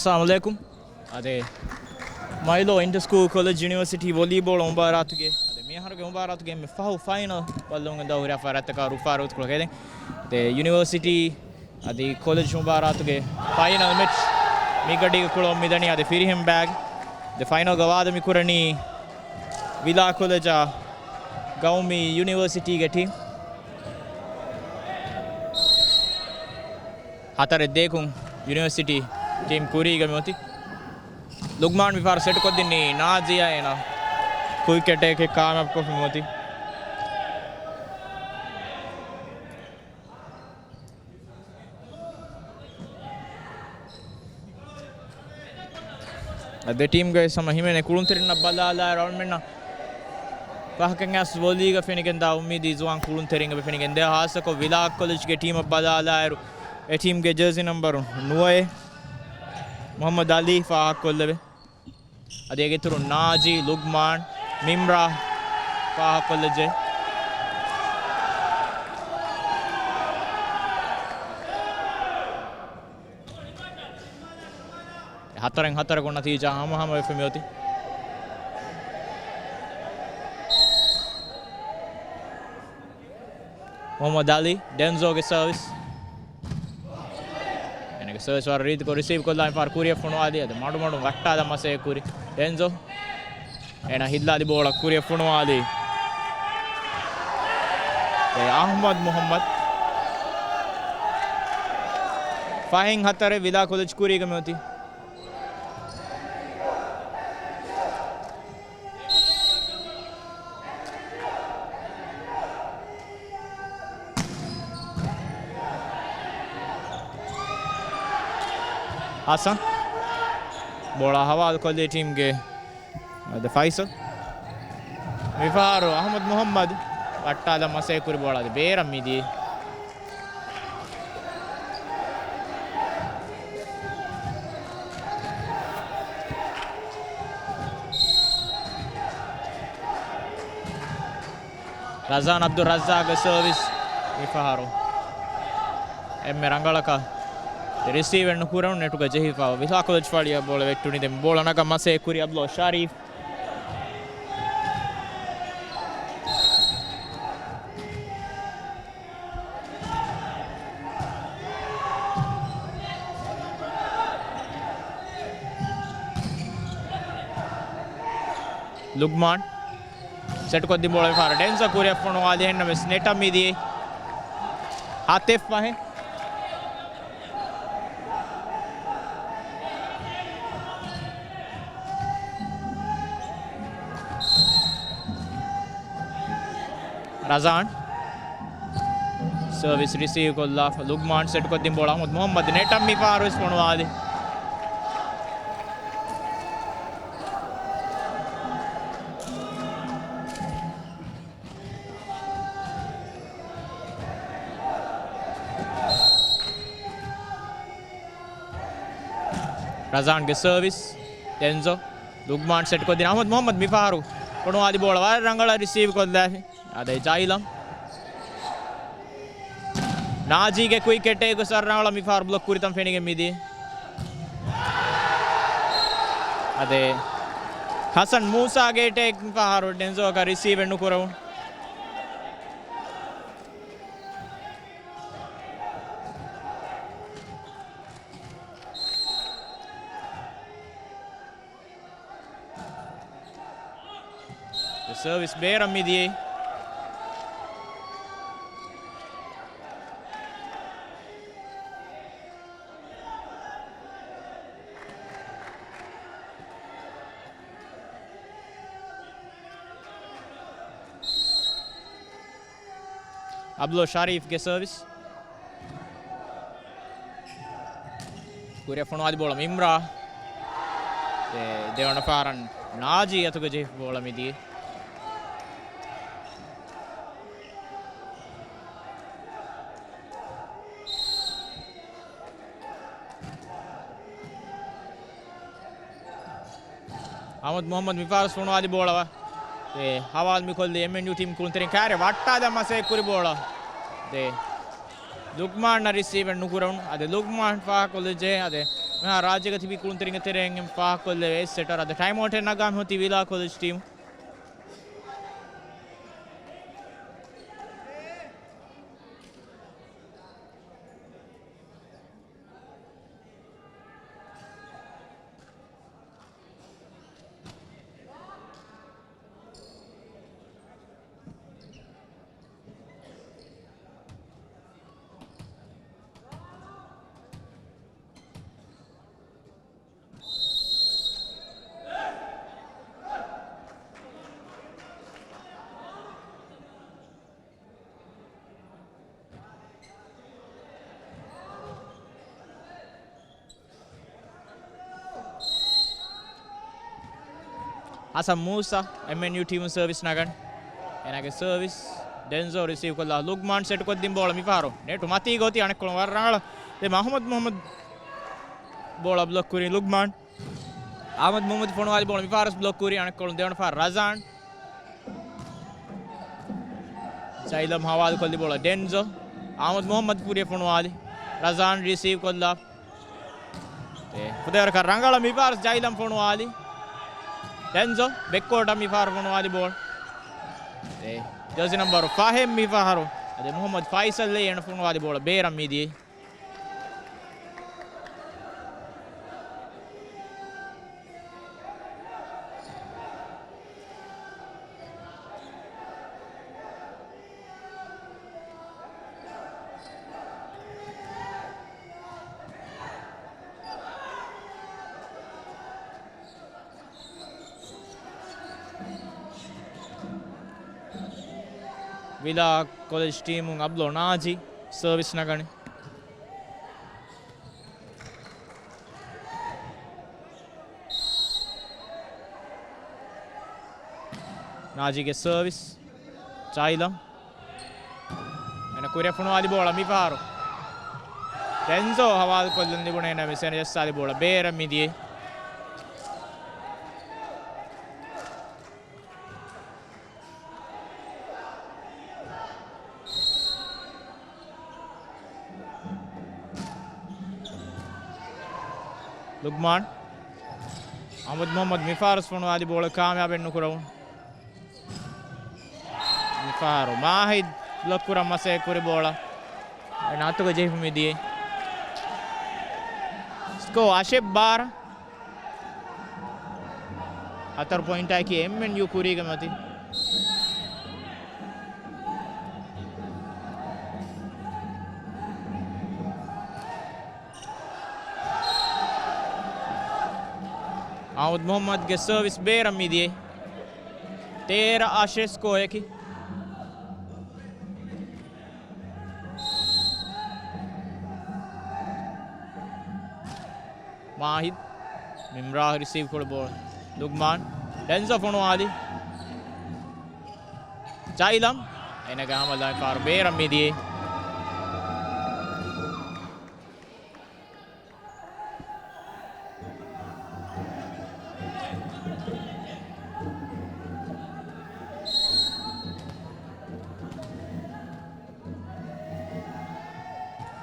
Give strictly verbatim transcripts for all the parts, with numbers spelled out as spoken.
އައްސަލާމު ޢަލައިކުމް. އަދި މައިލޯ އިންޓަރ ސްކޫލް ކޮލެޖް ޔުނިވަރސިޓީ ވޮލީބޯޅަ މުބާރާތުގެ އަދި މިއަހަރުގެ މުބާރާތުގެ އެންމެ ފަހު ފައިނަލް ބައްލަވަމުން ދާ ހުރިހާ ފަރާތްތަކާ ރުފާ ރޯތިކޮޅު ހެދެން. އަދި ޔުނިވަރސިޓީ އަދި ކޮލެޖް މުބާރާތުގެ ފައިނަލް މެޗް މިގަޑީގަ ކުޅަވަމުން މިދަނީ އަދި ފިރިހެން ބާގް. އަދި ފައިނަލްގަ ވާދަ މިކުރަނީ ވިލާ ކޮލެޖާ ގައުމީ ޔުނިވަރސިޓީގެ ޓީމް. ހަތަރެއް ދޭކުން ޔުނިވަރސިޓީ ޓީމް ކުރީގަ މިއޮތީ. ލުގްމާން މިފަހަރު ސެޓް ކޮށްދިނީ ނާޒިޔާ އޭނާ ކުއިކް އެޓޭކެއް ކާމިޔާބުކޮށްފަ މިއޮތީ. އަދި ދެ ޓީމްގެ ހަމަ ހިމެނޭ ކުޅުންތެރިންނަށް ބަލާލާއިރު އަޅުމެންނަށް ފަހަކަށް އައިސް ވޮލީގަ ފެނިގެންދާ އުއްމީދީ ޒުވާން ކުޅުންތެރިން އެބަ ފެނިގެންދޭ. ހާއްސަކޮށް ވިލާ ކޮލެޖްގެ ޓީމަށް ބަލާލާއިރު އެ ޓީމްގެ ޖާޒީ ނަންބަރު ނުވައެއް މުޙައްމަދު ޢަލީ ފާހަގަކޮށްލެވޭ. އަދި އޭގެ އިތުރުން ނާޖީ، ލުގްމާން، މިމްރާ ފާހަގަކޮށްލައްޖެ. ހަތަރެއް ހަތަރަކު ނަތީޖާ ހަމަހަމަވެފަ މިއޮތީ. މުޙައްމަދު ޢަލީ، ޑެންޒޯގެ ސަރވިސް. އޭނާގެ ސަރވިސް ވަރަށް ރީތިކޮށް ރިސީވް ކޮށްލާ މިފަހަރު ކުރިއަށް ފޮނުވާލީ. އަދި މަޑުމަޑުން ވައްޓާލަން މަސައްކަތް ކުރި ޑެންޒޯ. އޭނާ ހިއްލާލި ބޯޅަ ކުރިއަށް ފޮނުވާލީ. އެ އަޙްމަދު މުޙައްމަދު. ފަހެއް ހަތަރެއް ވިލާ ކޮލެޖް ކުރީގަ މިއޮތީ. ހަސަން ބޯޅަ ހަވާލު ކޮށްލީ ޓީމްގެ އަދި ފައިސަލް. މިފަހަރު އަޙްމަދު މުޙައްމަދު ވައްޓާލަން މަސައްކަތް ކުރި ބޯޅަ އަދި ބޭރަށް މިދިޔަ. ރަޒާން ޢަބްދުއްރައްޒާގްގެ ސަރވިސް މިފަހަރު އެންމެ ރަނގަޅަކަށް ރިސީވެއް ނުކުރެވުނު ނެޓުގަ ޖެހިފައި ވިލާ ކޮލެޖް ފަޅިއަށް ބޯޅަ ވެއްޓުނީ. ދެން ބޯޅަ ނަގަން މަސައްކަތް ކުރީ ޢަބްދުﷲ ޝަރީފް. ލުގްމާން ސެޓްކޮށްދިން ބޯޅަ މިފަހަރު ޑެންޒޯ ކުރިއަށް ފޮނުވާލި. އެހެންނަމަވެސް ނެޓަށް މިދިޔައީ ހަތެއް ފަހެއް. ރަޒާން ސަރވިސް ރިސީވް ކޮށްލާފަ ލުގްމާން ސެޓްކޮށްދިން ބޯޅަ އަޙްމަދު މުޙައްމަދު ނެޓަށް މިފަހަރުވެސް ފޮނުވާލި. ރަޒާންގެ ސަރވިސް. ޑެންޒޯ. ލުގްމާން ސެޓްކޮށްދިން އަޙްމަދު މުޙައްމަދު މިފަހަރު ފޮނުވާލި ބޯޅަ ވަރަށް ރަނގަޅަށް ރިސީވް ކޮށްލާފި. އަދި ޖައިލަމް. ނާޖީގެ ކުއިކް އެޓޭކް ވެސް ވަރަށް ރަނގަޅަށް މިފަހަރު ބްލޮކް ކުރިތަން ފެނިގެން މިދިޔަ. އަދި ހަސަން މޫސާގެ އެޓޭކް މިފަހަރު ޑެންޒޯއަކަށް ރިސީވެއް ނުކުރެވުނު. ސަރވިސް ބޭރަށް މިދިޔައީ. އަބްދުﷲ ޝަރީފްގެ ސަރވިސް. ކުރިއަށް ފޮނުވާލި ބޯޅަ މިމްރާ. ދެ-، ދެވަނަ ފަހަރަށް ނާޖީ އަތުގަ ޖެހިފަ ބޯޅަ މިދިޔަ. އަޙްމަދު މުޙައްމަދު މިފަހަރު ފޮނުވާލި ބޯޅަ ވަ-، އެ، ހަވާލު މިކޮށްލީ އެމްއެންޔޫ ޓީމް ކުޅުންތެރިން ކާރި ވައްޓާލަން މަސައްކަތް ކުރި ބޯޅަ. ދެ، ލުގްމާންއަށް ރިސީވެއް ނުކުރެވުނު. އަދި ލުގްމާން ފާހަގަކޮށްލައްޖެ. އަދި މިހާރު ރާއްޖޭގަ ތިބި ކުޅުންތެރިންގެ ތެރެއިން ފާހަގަކޮށްލެވޭ ސެޓަރ. އަދި ޓައިމް އައުޓެއް ނަގާ މި ހޮތީ ވިލާ ކޮލެޖް ޓީމު. ހަސަން މޫސާ، އެމްއެންޔޫ ޓީމު ސަރވިސް ނަގަން. އޭނާގެ ސަރވިސް ޑެންޒޯ ރިސީވް ކޮށްލާ ލުގްމާން ސެޓް ކޮށްދިން ބޯޅަ މިފަހަރު ނެޓު މަތީގަ އޮތީ އަނެއްކޮޅުން ވަރަށް ރަނގަޅަށް. ދެ އަހުމަދު މުހައްމަދު ބޯޅަ ބްލޮކް ކުރި ލުގްމާން. އަހުމަދު މުހައްމަދު ފޮނުވާލި ބޯޅަ މިފަހަރު ބްލޮކް ކުރި އަނެއްކޮޅުން ދެވަނަ ފަހަރު ރަޒާން. ޖައިލަމް ހަވާލު ކޮށްލި ބޯޅަ ޑެންޒޯ. އަހުމަދު މުހައްމަދު ފުރިޔަ ފޮނުވާލި. ރަޒާން ރިސީވް ކޮށްލާ. އެ، ފުދޭވަރަކަށް ރަނގަޅަށް މިފަހަރު ޖައިލަމް ފޮނުވާލި. ޑެންޒޯ ބެކްކޯޓަށް މިފަހަރު ފޮނުވާލި ބޯޅަ. އެ، ޖާޒީ ނަމްބަރު ފަހެއް މިފަހަރު. އަދި މުހައްމަދު ފައިސަލް އޭނަ ފޮނުވާލި ބޯޅަ ބޭރަށް މިދިޔައީ. ވިލާ ކޮލެޖް ޓީމުން އަބްލޯ ނާޖީ ސަރވިސް ނަގަނީ. ނާޖީގެ ސަރވިސް. ޖާއިލަމް. އޭނަ ކުރިއަށް ފޮނުވާލި ބޯޅަ މިފަހަރު ޑެންޒޯ ހަވާލުކޮށްލަން ލިބުނު އޭނަ މިސް އޭނަ ޖައްސާލި ބޯޅަ ބޭރަށް މިދިޔައީ. ލުގްމާން. އަހުމަދު މުހައްމަދު މިފަހަރު ފޮނުވާލި ބޯޅަ ކާމިޔާބެއް ނުކުރެވުނު. މިފަހަރު މާހިދް ބްލޮކް ކުރަން މަސައްކަތް ކުރި ބޯޅަ އޭނަ އަތުގަ ޖެހިފަ މިދިޔައީ. ސްކޯ އަށެއް ބާރަ. ހަތަރު ޕޮއިންޓާއެކީ އެމްއެންޔޫ ކުރީގެ މަތި. އަހުމަދު މުހައްމަދުގެ ސަރވިސް ބޭރަށް މިދިޔައީ. ތޭރަ އަށެއް ސްކޯއަކީ. މާހިދް. މިމްރާހް ރިސީވް ކުރި ބޯޅަ. ލުގްމާން. ޑެންޒޯ ފޮނުވާލި. ޖައިލަމް. އޭނަގެ ހަމަލާ ފާރު ބޭރަށް މިދިޔައީ.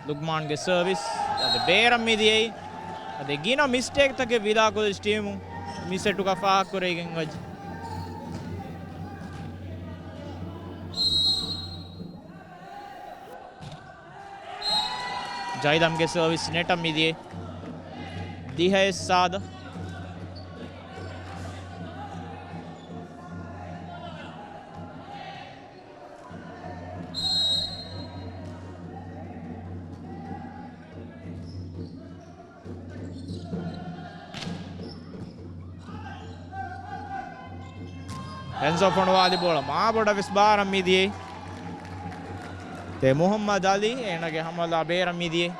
ލުގްމާންގެ ސަރވިސް އަދި ބޭރަށް މިދިޔައީ. އަދި ގިނަ މިސްޓޭކްތަކެއް ވިލާ ކޮލެޖް ޓީމު މި ސެޓުގަ ފާހަގަކުރެވިގެން އޮތް. ޖައިލަމްގެ ސަރވިސް ނެޓަށް މިދިޔައީ. ދިހައެއް ސާދަ. ޑެންޒޯ ފޮނުވާލި ބޯޅަ މާބޮޑަށް ވެސް ބާރަށް މިދިޔައީ. ދެ މުހައްމަދު އަލީ އޭނަގެ ހަމަލާ ބޭރަށް މިދިޔައީ.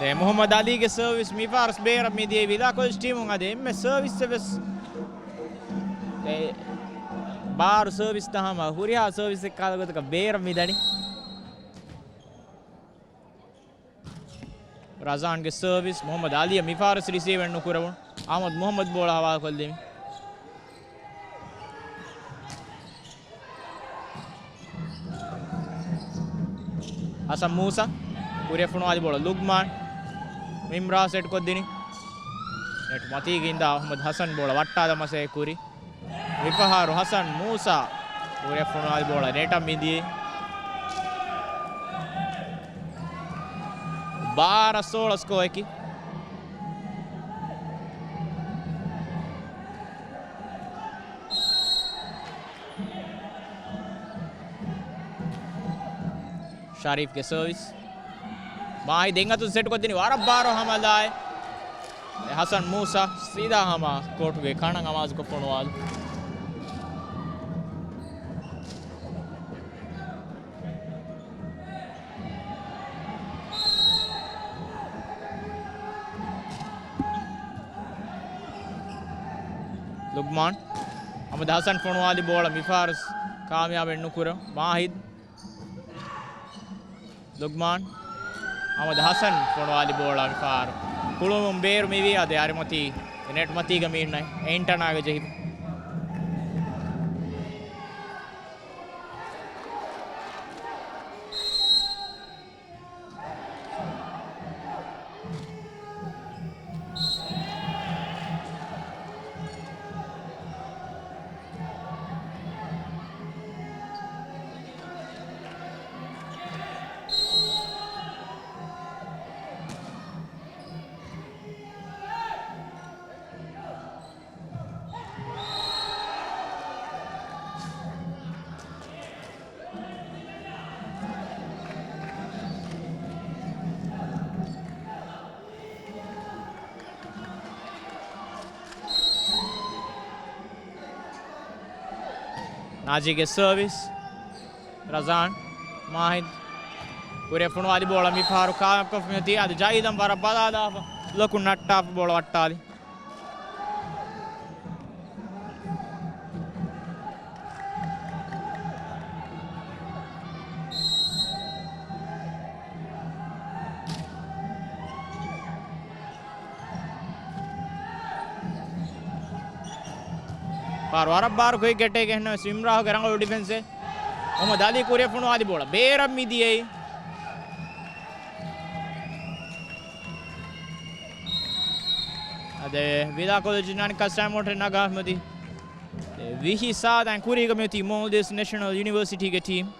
އެ މުޙައްމަދު އަލީގެ ސަރވިސް މިފަހަރު ބޭރަށް މިދިޔައީ ވިލާ ކޮލެޖް ޓީމުން. އަދި އެންމެ ސަރވިސްއެއް ވެސް އެ ބާރު ސަރވިސްތައް ހަމަ ހުރިހާ ސަރވިސްއެއް ކަހަލަ ގޮތަކަށް ބޭރަށް މިދަނީ. ރަޒާންގެ ސަރވިސް މުޙައްމަދު އަލީއަށް މިފަހަރު ވެސް ރިސީވް ނުކުރެވުނު. އަޙްމަދު މުޙައްމަދު ބޯޅަ ހަވާލުކޮށްލެވި. ހަސަން މޫސާ ކުރިއަށް ފޮނުވާލި ބޯޅަ ލުގްމާން މިމްރާ ސެޓް ކޮށްދިނީ. ނެޓް މަތީގަ އިންދާ އަޙްމަދު ހަސަން ބޯޅަ ވައްޓާލަމަސޭ ކުރި. މިފަހަރު ހަސަން މޫސާ ކުރިއަށް ފޮނުވާލި ބޯޅަ ނެޓަށް މިދިޔައީ. ބާރަ ސޯޅަ ސްކޯއަކީ. ޝަރީފްގެ ސަރވިސް. މާހި ދެން އަތުން ސެޓް ކޮށްދިނީ ވަރަށް ބާރު ހަމަލާއެއް. އެ ހަސަން މޫސާ ސީދާ ހަމަ ކޯޓުގެ ކަނޑަށް އަމާޒުކޮށް ފޮނުވާލި. ލުގްމާން. އަޙްމަދު ހަސަން ފޮނުވާލި ބޯޅަ މިފަހަރު ކާމިޔާބެއް ނުކުރަ. މާހިދް. ލުގްމާން. އަޙްމަދު ހަސަން ފޮނުވާލި ބޯޅަ މިފަހަރު ކުޅުމުން ބޭރު މިވީ އަދި އަރިމަތީ ނެޓް މަތީގަ މީންނައި އެ އެންޓަނާގެ ޖެހިފަ. ނާޖީގެ ސަރވިސް. ރަޒާން މާހިދް ކުރިއަށް ފޮނުވާލި ބޯޅަ މިފަހަރު ކާމިޔާބުކޮށްފަ މިއޮތީ. އަދި ޖައިލަން ވަރަށް ބަލާލާފަ ލޮކުން ނައްޓާފަ ބޯޅަ ވައްޓާލި. ފަހަރު ވަރަށް ބާރު ކުއިކް އެޓޭކެއް ހިންނަވެސް އިމްރާހުގެ ރަނގަޅު ޑިފެންސެއް. މުޙައްމަދު އަލީ ކުރިއަށް ފޮނުވާލި ބޯޅަ ބޭރަށް މިދިޔައީ. އަދި ވިލާ ކޮލެޖް ނާނިކާ ސްޓާމް މޯޓަރެއް ނަގާފަ މިއޮތީ. ވިހި ސާދައިން ކުރީގަ މިއޮތީ މޯލްޑިވްސް ނެޝަނަލް ޔުނިވަރސިޓީގެ ޓީމް.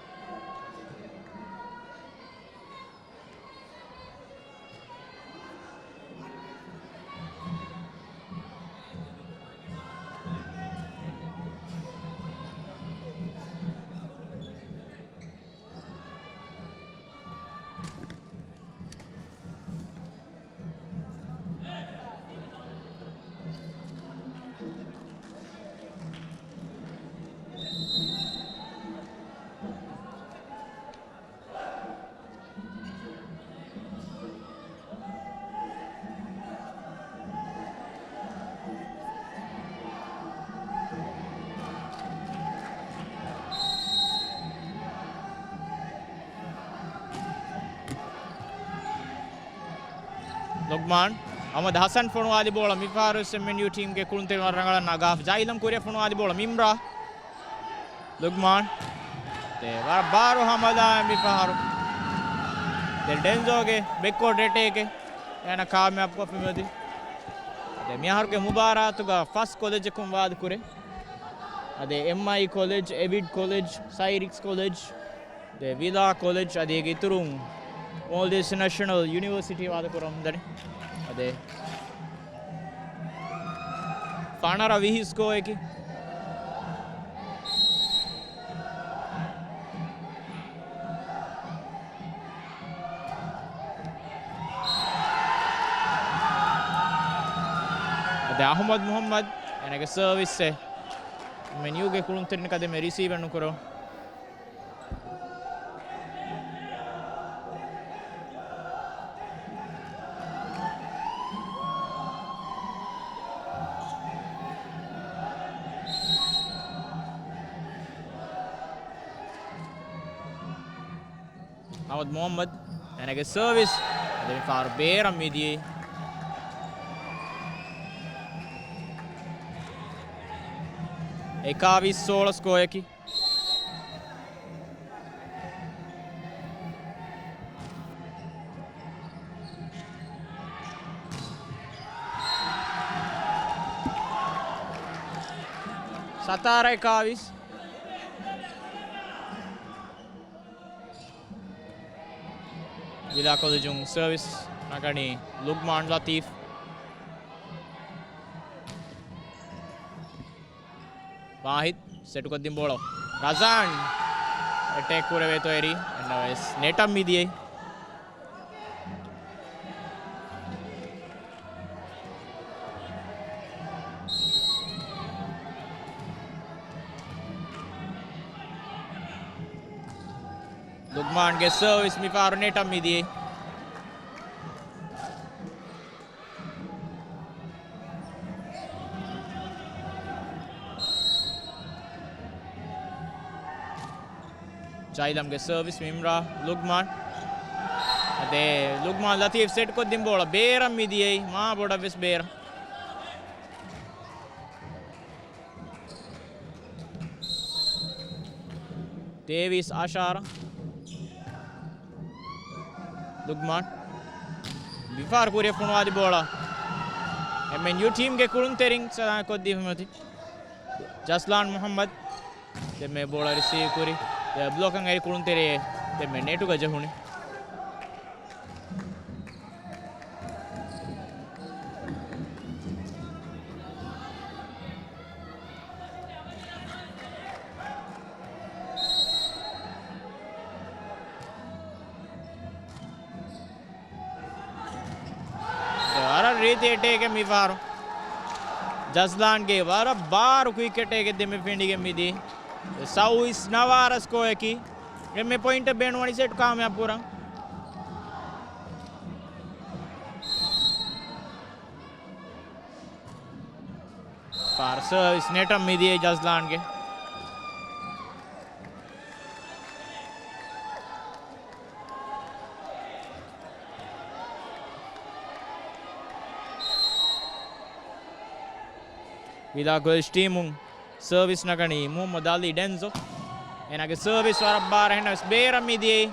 ލުގްމާން. އަޙްމަދު ހަސަން ފޮނުވާލި ބޯޅަ މިފަހަރު އެސްއެމްއެންޔޫ ޓީމްގެ ކުޅުންތެރިން ރަނގަޅަށް ނަގާފަ. ޖައިލަން ކުރިއަށް ފޮނުވާލި ބޯޅަ މިމްރާ. ލުގްމާން. ދެ ވަރަށް ބާރު ހަމަލާ މިފަހަރު. ދެ ޑެންޒޯގެ ބެކްވާޑް އެޓޭކެއް އޭނަ ކާމިޔާބު ކޮށްފަ މިއޮތީ. ދެ މިއަހަރުގެ މުބާރާތުގަ ފަސް ކޮލެޖަކުން ވާދަ ކުރޭ. އަދި އެމްއައި ކޮލެޖް، އެވިޑް ކޮލެޖް، ސައިރިކްސް ކޮލެޖް، ދެ ވިލާ ކޮލެޖް އަދި އޭގެ އިތުރުން މޯލްޑިވްސް ނެޝަނަލް ޔުނިވަރސިޓީ ވާދަ ކުރަމުން ދަނީ. އަދި ފަނަރަ ވިހި ސްކޯއަކީ. އަދި އަޙްމަދު މުޙައްމަދު އޭނަގެ ސަރވިސްއެއް މެންޔޫގެ ކުޅުންތެރިން ކަދެމެ ރިސީވެއް ނުކުރަ. އަޙްމަދު މުޙައްމަދު އޭނާގެ ސަރވިސް. އަދި މި ފަހަރު ބޭރަށް މިދިޔައީ. އެކާވީސް ސޯޅަ ސްކޯއަކީ. ސަތާރަ އެކާވީސް. ވިލާ ކޮލެޖުން ސަރވިސް ނަގަނީ ލުގްމާން ލަތީފް. ވާހިދް ސެޓުކޮށްދިން ބޯޅަ. ރަޒާން އެޓޭކް ކުރެވޭތޯ އެރީ. އެންނަވެސް ނެޓަށް މިދިޔައީ. ލުގްމާންގެ ސަރވިސް މިފަހަރު ނެޓަށް މިދިޔައީ. ޖައިލަމްގެ ސަރވިސް މިމްރާ ލުގްމާން. އަދޭ ލުގްމާން ލަތީފް ސެޓްކޮށްދިން ބޯޅަ ބޭރަށް މިދިޔައީ. މާ ބޮޑަށްވެސް ބޭރަށް. ތޭވީސް އަށާރަ. ލުގްމާން. މިފަހަރު ކުރިއަށް ފޮނުވާލި ބޯޅަ އެމްއެންޔޫ ޓީމްގެ ކުޅުންތެރިން ސަލާމަތްކޮށްދީފަ މިއޮތީ ޖަސްލާން މުޙައްމަދު. ދެންމެ ބޯޅަ ރިސީވް ކުރި. ބްލޮކަށް އެރި ކުޅުންތެރިއެއް ދެންމެ ނެޓުގަ ޖެހުނީ. ވަރަށް ރީތި އެޓޭކެއް މިފަހަރު. ޖަޒްލާންގެ ވަރަށް ބާރު ކުއިކް އެޓޭކެއް ދެންމެ ފެނިގެން މިދީ. ސައުވީސް ނަވާރަ ސްކޯއަކީ. އެންމެ ޕޮއިންޓެއް ބޭނުންވަނީ ސެޓް ކާމިޔާބު ކުރަން. ފާރު ސަރވިސް ނެޓަށް މިދިޔައީ ޖަޒްލާންގެ. ވިލާ ކޮލެޖް ޓީމުން ސަރވިސް ނަގަނީ މުޙައްމަދު އަލީ ޑެންޒޯ. އޭނާގެ ސަރވިސް ވަރަށް ބާރަށް އެހެންނަމަވެސް ބޭރަށް މިދިޔައީ.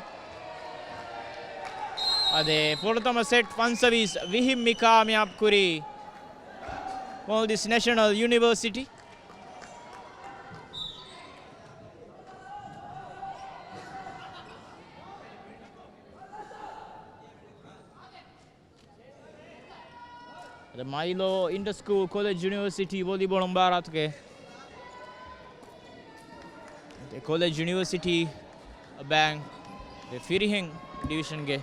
އަދެ ފުރަތަމަ ސެޓް ފަންސަވީސް ވިހިން މި ކާމިޔާބު ކުރީ މޯލްޑިވްސް ނެޝަނަލް ޔުނިވަރސިޓީ. އަދި މައިލޯ އިންޓަ ސްކޫލް ކޮލެޖް ޔުނިވަރސިޓީ ވޮލީބޯޅު މުބާރާތުގެ ކޮލެޖް ޔުނިވަރސިޓީ ބޭން ފިރިހެން ޑިވިޝަންގެ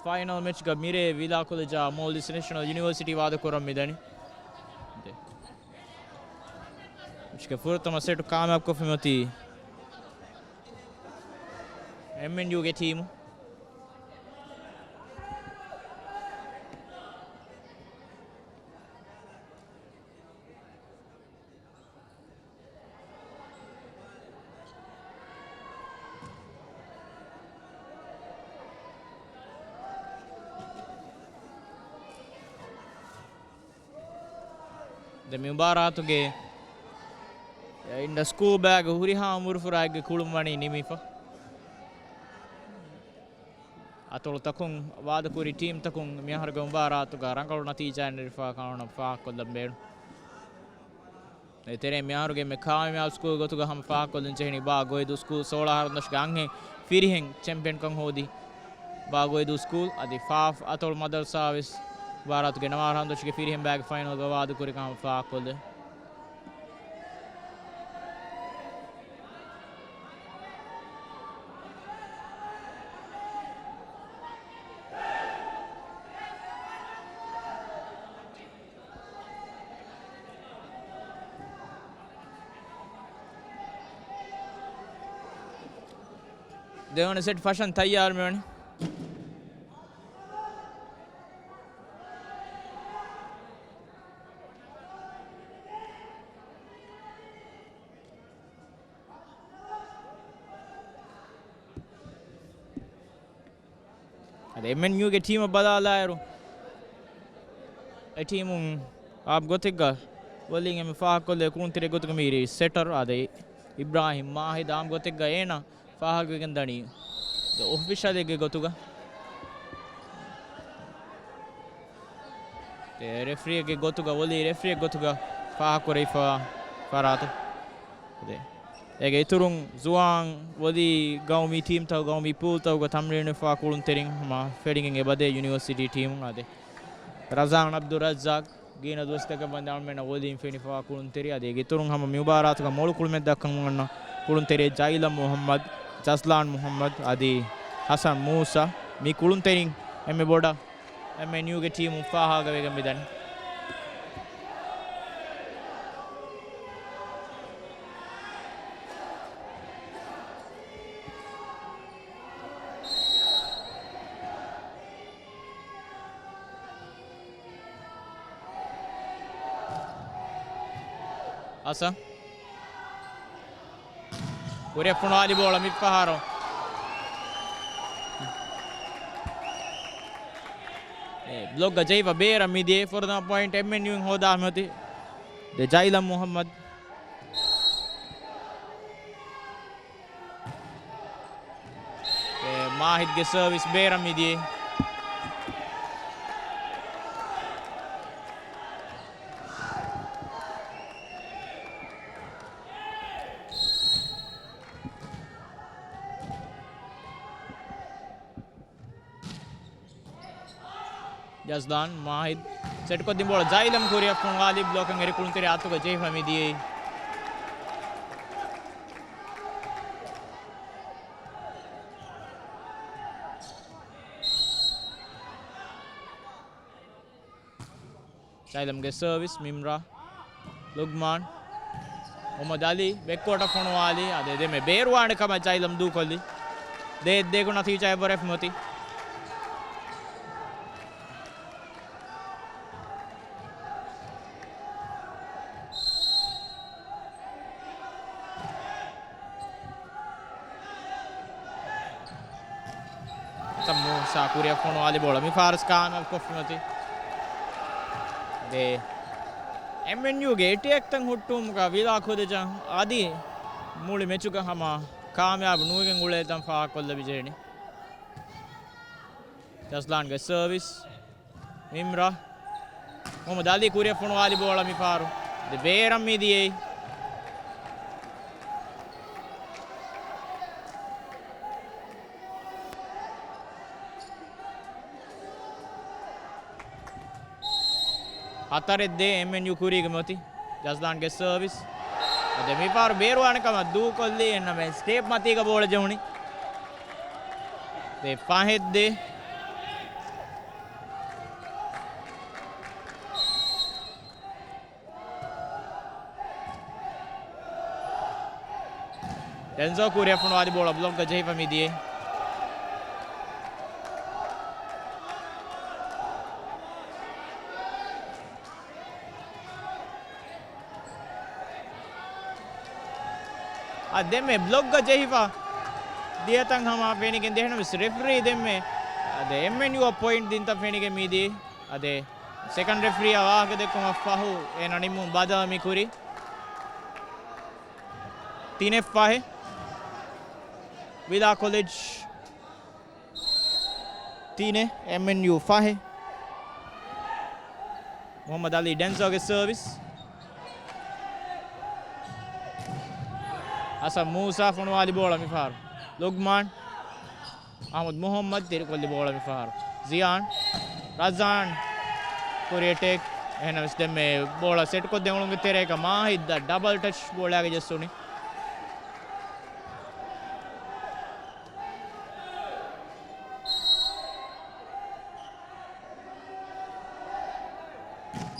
ފައިނަލް މެޗްގަ މިރޭ ވިލާ ކޮލެޖާ މޯލްޑިވްސް ނެޝަނަލް ޔުނިވަރސިޓީ ވާދަކުރަން މިދަނީ. މެޗްގެ ފުރަތަމަ ސެޓް ކާމިޔާބުކޮށްފައި އޮތީ އެމްއެންޔޫގެ ޓީމު. ދެ މި މުބާރާތުގެ އިންޑަ ސްކޫލް ބޭގް ހުރިހާ އުމުރުފުރާއެއްގެ ކުޅުން ވަނީ ނިމިފަ. އަތޮޅުތަކުން ވާދަކުރި ޓީމްތަކުން މިއަހަރުގެ މުބާރާތުގަ ރަނގަޅު ނަތީޖާއެއް ނެރެފަ ކަމަށް ފާހަގަކޮށްލަން ބޭނުން. އެތެރޭ މިއަހަރުގެ އެންމެ ކާމިޔާބު ސްކޫލް ގޮތުގަ ހަމަ ފާހަގަކޮށްލަން ޖެހެނީ ބާ ގޮއިދޫ ސްކޫލް ސޯޅަ އަހަރުން ދަށުގެ އަންހެން ފިރިހެން ޗެމްޕިއަންކަން ހޯދި ބާ ގޮއިދޫ ސްކޫލް. އަދި ފާފް އަތޮޅު މަދަރުސާވެސް މުބާރާތުގެ ނަވާރަ އަހަރުން ދަށުގެ ފިރިހެން ބައިގެ ފައިނަލްގަ ވާދަކުރި ކަމަށް ފާހަގަކޮށްލެވި. ދެވަނަ ސެޓް ފަށަން ތައްޔާރު މިވަނީ. އަދި އެމްއެންޔޫގެ ޓީމަށް ބަލާލާއިރު، އެ ޓީމުން އާބް ގޮތެއްގަ ވޮލީން އެންމެ ފާހަގަކޮށްލެވޭ ކުޅުންތެރި ގޮތުގަ މީރީ ސެޓަރ އާދެ، އިބްރާހިމް މާހިދު އާބް ގޮތެއްގަ އޭނާ ފާހަގަވެގެން ދަނީ އޮފިޝަލެއްގެ ގޮތުގަ. އެ ރެފްރީއެއްގެ ގޮތުގަ، ވޮލީ ރެފްރީއެއް ގޮތުގަ ފާހަގަކުރެވިފަ ފަރާތު. އޭގެ އިތުރުން ޒުވާން ވޮލީ ގައުމީ ޓީމްތަކު، ގައުމީ ޕޫލްތަކުގަ ތަމްރީނުވެފަ ކުޅުންތެރިން ހަމަ ފެނިގެން އެބަދޭ ޔުނިވަރސިޓީ ޓީމުން އާދެ. ރަޒާން އަބްދުއްރައްޒާޤް ގިނަ ދުވަސްތަކަށް ވަންދާން މެންނަ ވޮލީން ފެނިފަ ކުޅުންތެރި އާދެ. އޭގެ އިތުރުން ހަމަ މި މުބާރާތުގަ މޮޅު ކުޅުމެއް ދައްކަން އޮންނަ ކުޅުންތެރި ޖައިލަމް މުހައްމަދު، ޖަޒްލާން މުހައްމަދު އަދި ހަސަން މޫސާ. މި ކުޅުންތެރިން އެންމެ ބޮޑަށް އެމްއެންޔޫގެ ޓީމުން ފާހަގަވެގެން މިދަނީ. ހަސަން. ކުރިއަށް ފޮނުވާލި ބޯޅަ މިފަހަރު. އެ، ބްލޮކްގަ ޖެހިފަ ބޭރަށް މިދިޔައީ. ފުރަތަމަ ޕޮއިންޓް އެމްއެންޔޫއިން ހޯދާ މިއޮތީ. ދެ ޖައިލަމް މުހައްމަދު. އެ، މާހިދްގެ ސަރވިސް ބޭރަށް މިދިޔައީ. ޖަޒްލާން މާހިދު ސެޓްކޮށްދިން ބޯޅަ ޖައިލަމް ކުރިއަށް ފޮނުވާލި ބްލޮކަށް އެރި ކުޅުންތެރި އަތުގަ ޖެހިފަ މިދިޔައީ. ޖައިލަމްގެ ސަރވިސް، މިމްރާ، ލުގްމާން، މުހައްމަދު އަލީ ބެކްކޯޓަށް ފޮނުވާލީ. އަދި ދެމެ ބޭރުވާނެ ކަމަށް ޖައިލަމް ދޫކޮށްލީ. ދޭއް ދޭގު ނަތީޖާ އެއްވަރެއް މިއޮތީ. ހަސަން މޫސާ ކުރިއަށް ފޮނުވާލި ބޯޅަ މި ފާރަސް ކާމިޔާބު ކޮށްފި މިއޮތީ. ދެ އެމްއެންޔޫގެ އެޓޭކްތައް ހުއްޓުވުމުގަ ވިލާ ކޮލެޖަށް އަދި މުޅި މެޗުގަ ހަމަ ކާމިޔާބު ނުވެގެން އުޅޭ ތަން ފާހަގަކޮށްލެވިޖެހެނީ. ޖަޒްލާންގެ ސަރވިސް. މިމްރާ. މުހައްމަދު އަލީ ކުރިއަށް ފޮނުވާލި ބޯޅަ މިފަހަރު. ދެ ބޭރަށް މިދިޔައީ. ހަތަރެއް ދޭއް އެމްއެންޔޫ ކުރީގަ މިއޮތީ. ޖަޒްލާންގެ ސަރވިސް. އަދި މިފަހަރު ބޭރުވާނެ ކަމަށް ދޫކޮށްލީ، އެންނަމެން ސްޓޭޕް މަތީގަ ބޯޅަ ޖެހުނީ. ދެ ފަހެއް ދޭއް. ޑެންޒޯ ކުރިއަށް ފޮނުވާލި ބޯޅަ ބްލޮކްގަ ޖެހިފަ މިދިޔައީ. އަދި ދެންމެ ބްލޮކްގަ ޖެހިފަ ދިޔަތަން ހަމަ ފެނިގެން ދިޔަ ނަމަވެސް ރެފްރީ ދެންމެ އަދި އެމްއެންޔޫއަށް ޕޮއިންޓް ދިންތަން ފެނިގެން މިދިޔައީ. އަދި ސެކަންޑް ރެފްރީއާ ވާހަކަ ދެއްކުމަށް ފަހު އޭނަ ނިންމުން ބަދަލު މި ކުރީ. ތިނެއް ފަހެއް. ވިލާ ކޮލެޖް ތިނެއް، އެމްއެންޔޫ ފަހެއް. މުހައްމަދު އަލީ ޑެންޒޯގެ ސަރވިސް. ހަސަން މޫސާ ފޮނުވާލި ބޯޅަ މިފަހަރު. ލުގްމާން. އަހްމަދު މުހައްމަދު ތިރިކޮށްލި ބޯޅަ މިފަހަރު. ޒިޔާން. ރަޒާން. ކުރި އެޓޭކް. އެހެނަސް ދެންމެ ބޯޅަ ސެޓްކޮށްދެން އުޅުމުގެ ތެރޭގަ މާހިއްދަށް ޑަބަލް ޓަޗް ބޯޅައިގަ ޖެއްސުނީ.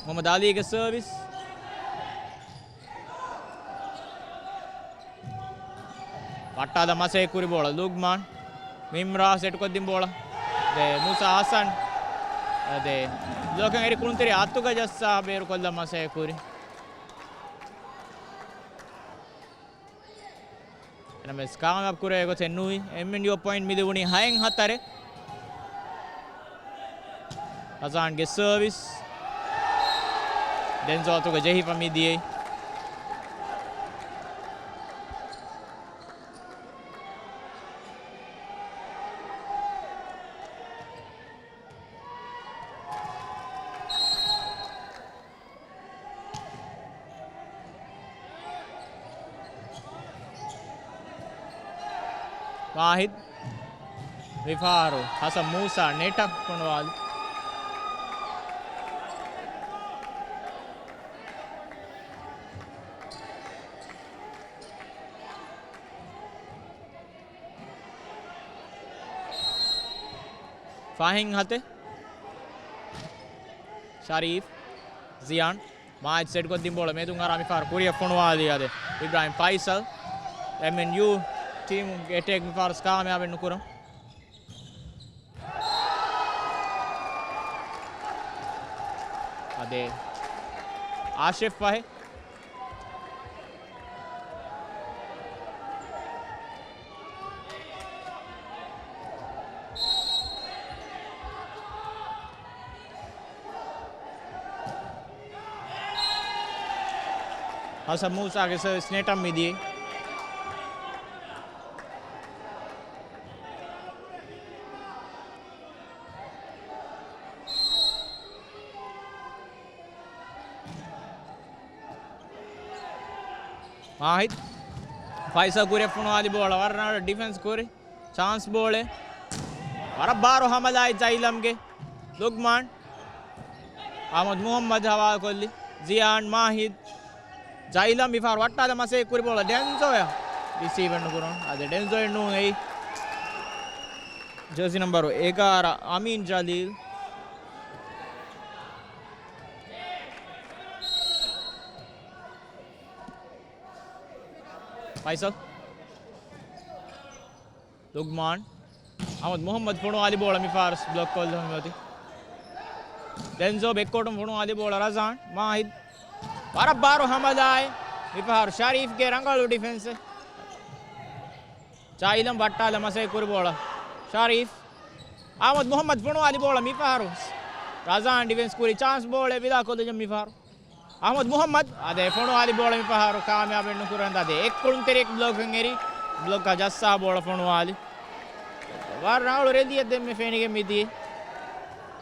މުހައްމަދު އަލީގެ ސަރވިސް. ވައްޓާލަން މަސައްކަތް ކުރި ބޯޅަ ލުގްމާން. މިމްރާ ސެޓްކޮށްދިން ބޯޅަ. ދެ މޫސާ ހަސަން. ދެ ބްލޮކަށް އެރި ކުޅުންތެރި އަތުގަ ޖައްސާ ބޭރުކޮށްލަން މަސައްކަތް ކުރި. ނަމަވެސް ކާމިޔާބު ކުރެވޭ ގޮތެއް ނުވި. އެމްއެންޔޫ ޕޮއިންޓް މިލިބުނީ ހައެއް ހަތަރެއް. ރަޒާންގެ ސަރވިސް. ޑެންޒޯ އަތުގަ ޖެހިފަ މިދިޔައީ. ވާހިދް. މިފަހަރު ހަސަން މޫސާ ނެޓަށް ފޮނުވާލި. ފަހިން ހަތެއް. ޝަރީފް. ޒިޔާން. މާއެއް ސެޓްކޮށްދިން ބޯޅަ މެދުން އަރާ މިފަހަރު ކުރިއަށް ފޮނުވާލީ އާދެ. އިބްރާހިމް ފައިސަލް. އެމްއެންޔޫ ޓީމުގެ އެޓޭކް މިފަހަރު ކާމިޔާބެއް ނުކުރަން. އާދެ. އާޝިފް ފަހެ. ހަސަން މޫސާގެ ސަރވިސް ނެޓަށް މިދިޔައީ. މާހިދް. ފައިސަލް ކުރިއަށް ފޮނުވާލި ބޯޅަ ވަރަށް ރަނގަޅަށް ޑިފެންސް ކުރި. ޗާންސް ބޯޅަ. ވަރަށް ބާރު ހަމަލާއި ޒައިލަމްގެ. ލުގްމާން. އަހްމަދު މުހައްމަދު ހަވާލުކޮށްލި. ޒިޔާން މާހިދް. ޒައިލަމް މިފަހަރު ވައްޓާލަން މަސައްކަތް ކުރި ބޯޅަ ޑެންޒޯއަށް ރިސީވެއް ނުކުރުން. އަދި ޑެންޒޯއެއް ނޫން އެއީ. ޖާސީ ނަމްބަރު އެގާރަ އަމީން ޖަލީލް. ފައިސަލް. ލުގްމާން. އަހްމަދު މުހައްމަދު ފޮނުވާލި ބޯޅަ މިފަހަރު ބްލޮކް ކޮށްލަން މިއޮތީ. ޑެންޒޯ ބެކްކޯޓުން ފޮނުވާލި ބޯޅަ ރަޒާން. މާހިދް. ވަރަށް ބާރު ހަމަލާއި. މިފަހަރު ޝަރީފްގެ ރަނގަޅު ޑިފެންސެއް. ޒައިލަމް ވައްޓާލަން މަސައްކަތް ކުރި ބޯޅަ. ޝަރީފް. އަހްމަދު މުހައްމަދު ފޮނުވާލި ބޯޅަ މިފަހަރު. ރަޒާން ޑިފެންސް ކުރި ޗާންސް ބޯޅަ ވިލާ ކޮލެޖަށް މިފަހަރު. އަހްމަދު މުހައްމަދު އާދެ ފޮނުވާލި ބޯޅަ މިފަހަރު ކާމިޔާބެއް ނުކުރަން އާދެ. އެއްކޮޅުންތެރިއެއް ބްލޮކަށް އެރި. ބްލޮކަށް ޖައްސާ ބޯޅަ ފޮނުވާލި. ވަރަށް ރަނގަޅު ރެލީއެއް ދެންމެ ފެނިގެން މިދިޔަ.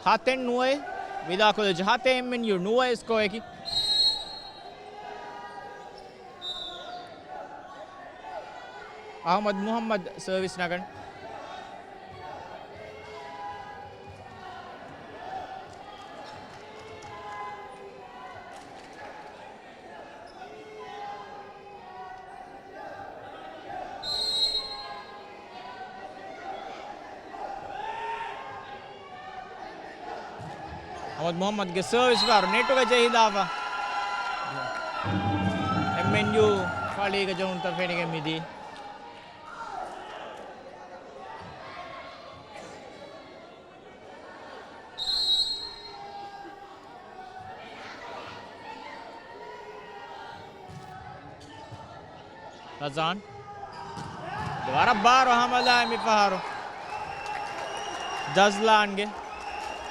ހަތެއް ނުވައެއް. ވިލާ ކޮލެޖް ހަތެއް އެމްއެންޔޫ ނުވައެއް ސްކޯއަކީ. އަހްމަދު މުހައްމަދު ސަރވިސް ނަގަން. އަހްމަދު މުހައްމަދުގެ ސަރވިސް ފަހަރު ނެޓުގަ ޖެހިލާފަ. އެމްއެންޔޫ ފަޅީގަ ޖެހުންތައް ފެނިގެން މިދީ. ރަޒާން. ވަރަށް ބާރު ހަމަލާ މިފަހަރު. ޖަޒްލާންގެ.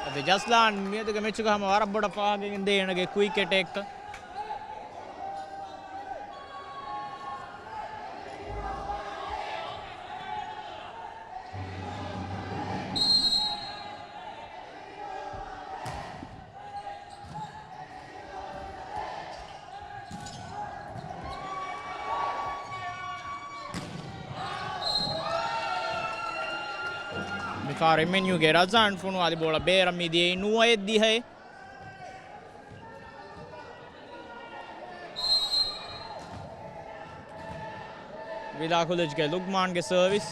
އަދި ޖަޒްލާން މިއަދުގެ މެޗުގަ ހަމަ ވަރަށް ބޮޑަށް ފާހަގައިގެން ދޭ އޭނަގެ ކުއިކް އެޓޭކް. މިފަހަރު އެމްއެންޔޫގެ ރަޒާން ފޮނުވާލި ބޯޅަ ބޭރަށް މިދިޔައީ ނުވައެއް ދިހައެއް. ވިލާ ކޮލެޖްގެ ލުގްމާންގެ ސަރވިސް.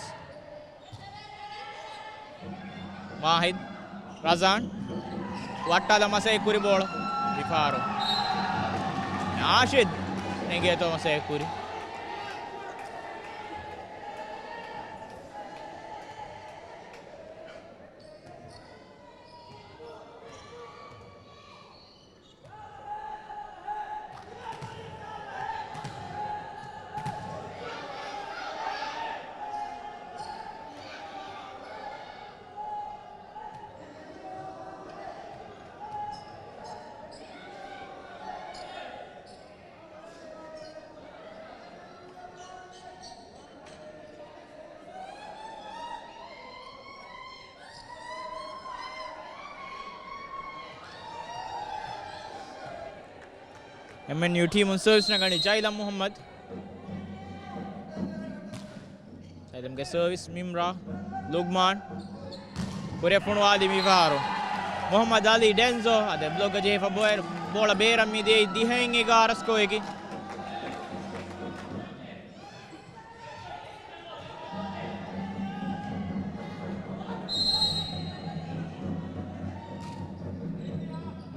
ވާހިދް، ރަޒާން ވައްޓާލަން މަސައްކަތް ކުރި ބޯޅަ މިފަހަރު އާޝިދް ނެގޭތޯ މަސައްކަތް ކުރި. އެމްއެންޔޫ ޓީމުން ސަރވިސް ނަގަނީ ޖައިލަމް މުހައްމަދު. ޖައިލަމްގެ ސަރވިސް މިމްރާ. ލުގްމާން. ކުރިއަށް ފޮނުވާލީ މިފަހަރު މުހައްމަދު އަލީ ޑެންޒޯ. އަދި ބްލޮކްގަ ޖެހިފަ ބޯޅަ ބޭރަށް މިދިޔައީ. ދިހައިން އެގާރަ ސްކޯއަކީ.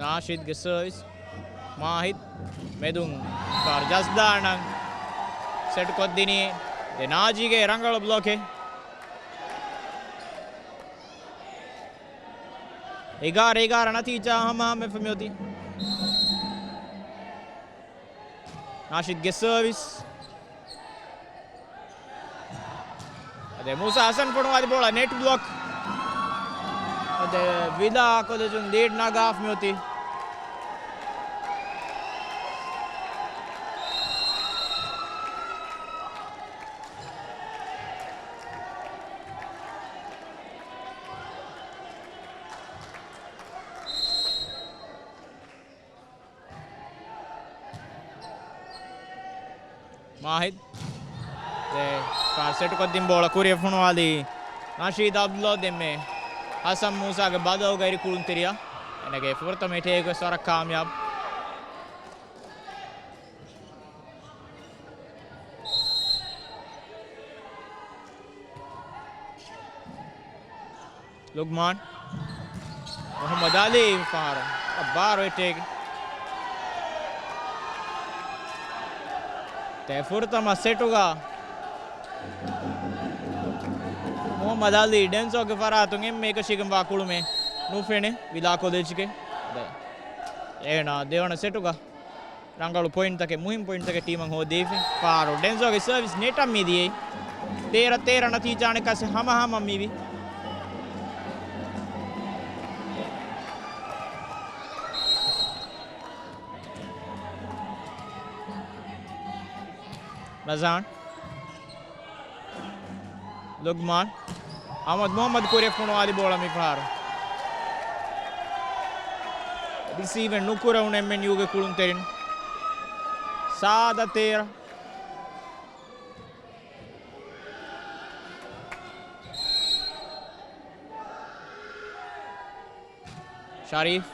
ނާޝިދްގެ ސަރވިސް. މާހިދް މެދުން ކާރް ޖަސްދާނަން ސެޓްކޮށްދިނީ. ދެ ނާޖީގެ ރަނގަޅު ބްލޮކެއް. އެގާރަ އެގާރަ ނަތީޖާ ހަމަހަމަވެފަ މިއޮތީ. ނާޝިދްގެ ސަރވިސް. އަދި މޫސާ ހަސަން ފޮނުވާލި ބޯޅަ ނެޓް ބްލޮކް. އަދި ވިލާ ކޮލެޖުން ލީޑް ނަގާފަ މިއޮތީ. މާހިދް. ދެ ފާރް ސެޓްކޮށްދިން ބޯޅަ ކުރިއަށް ފޮނުވާލީ ނަޝީދު އަބްދުﷲ. ދެންމެ ހަސަން މޫސާގެ ބަދަލުގައި ކުޅުންތެރިޔާ. އޭނަގެ ފުރަތަމަ ޓޭކްވެސް ވަރަށް ކާމިޔާބު. ލުގްމާން. މުހައްމަދު އަލީ ފަހަރު ބާރު އެޓޭކް. ދެ ފުރަތަމަ ސެޓުގަ މުހައްމަދު އަލީ ޑެންސޯގެ ފަރާތުން އެންމެ އެކަށީގެންވާ ކުޅުމެއް ނުފެނޭ ވިލާ ކޮލެޖްގެ. އޭނާ ދެވަނަ ސެޓުގަ ރަނގަޅު ޕޮއިންޓްތަކެއް، މުހިންމު ޕޮއިންޓްތަކެއް ޓީމަށް ހޯދީފި. ފާރު ޑެންޒޯގެ ސަރވިސް ނެޓަށް މިދިޔައީ. ތޭރަ ތޭރަ ނަތީޖާ އަނެއްކާސް ހަމަހަމަ މިވި. ރަޒާން. ލުގްމާން. އަޙްމަދު މުޙައްމަދު ކުރިއަށް ފޮނުވާލި ބޯޅަ މިފަހަރު ރިސީވެއް ނުކުރެވުނު އެމްއެންޔޫގެ ކުޅުންތެރިން. ސާދަ ތޭރަ. ޝަރީފް.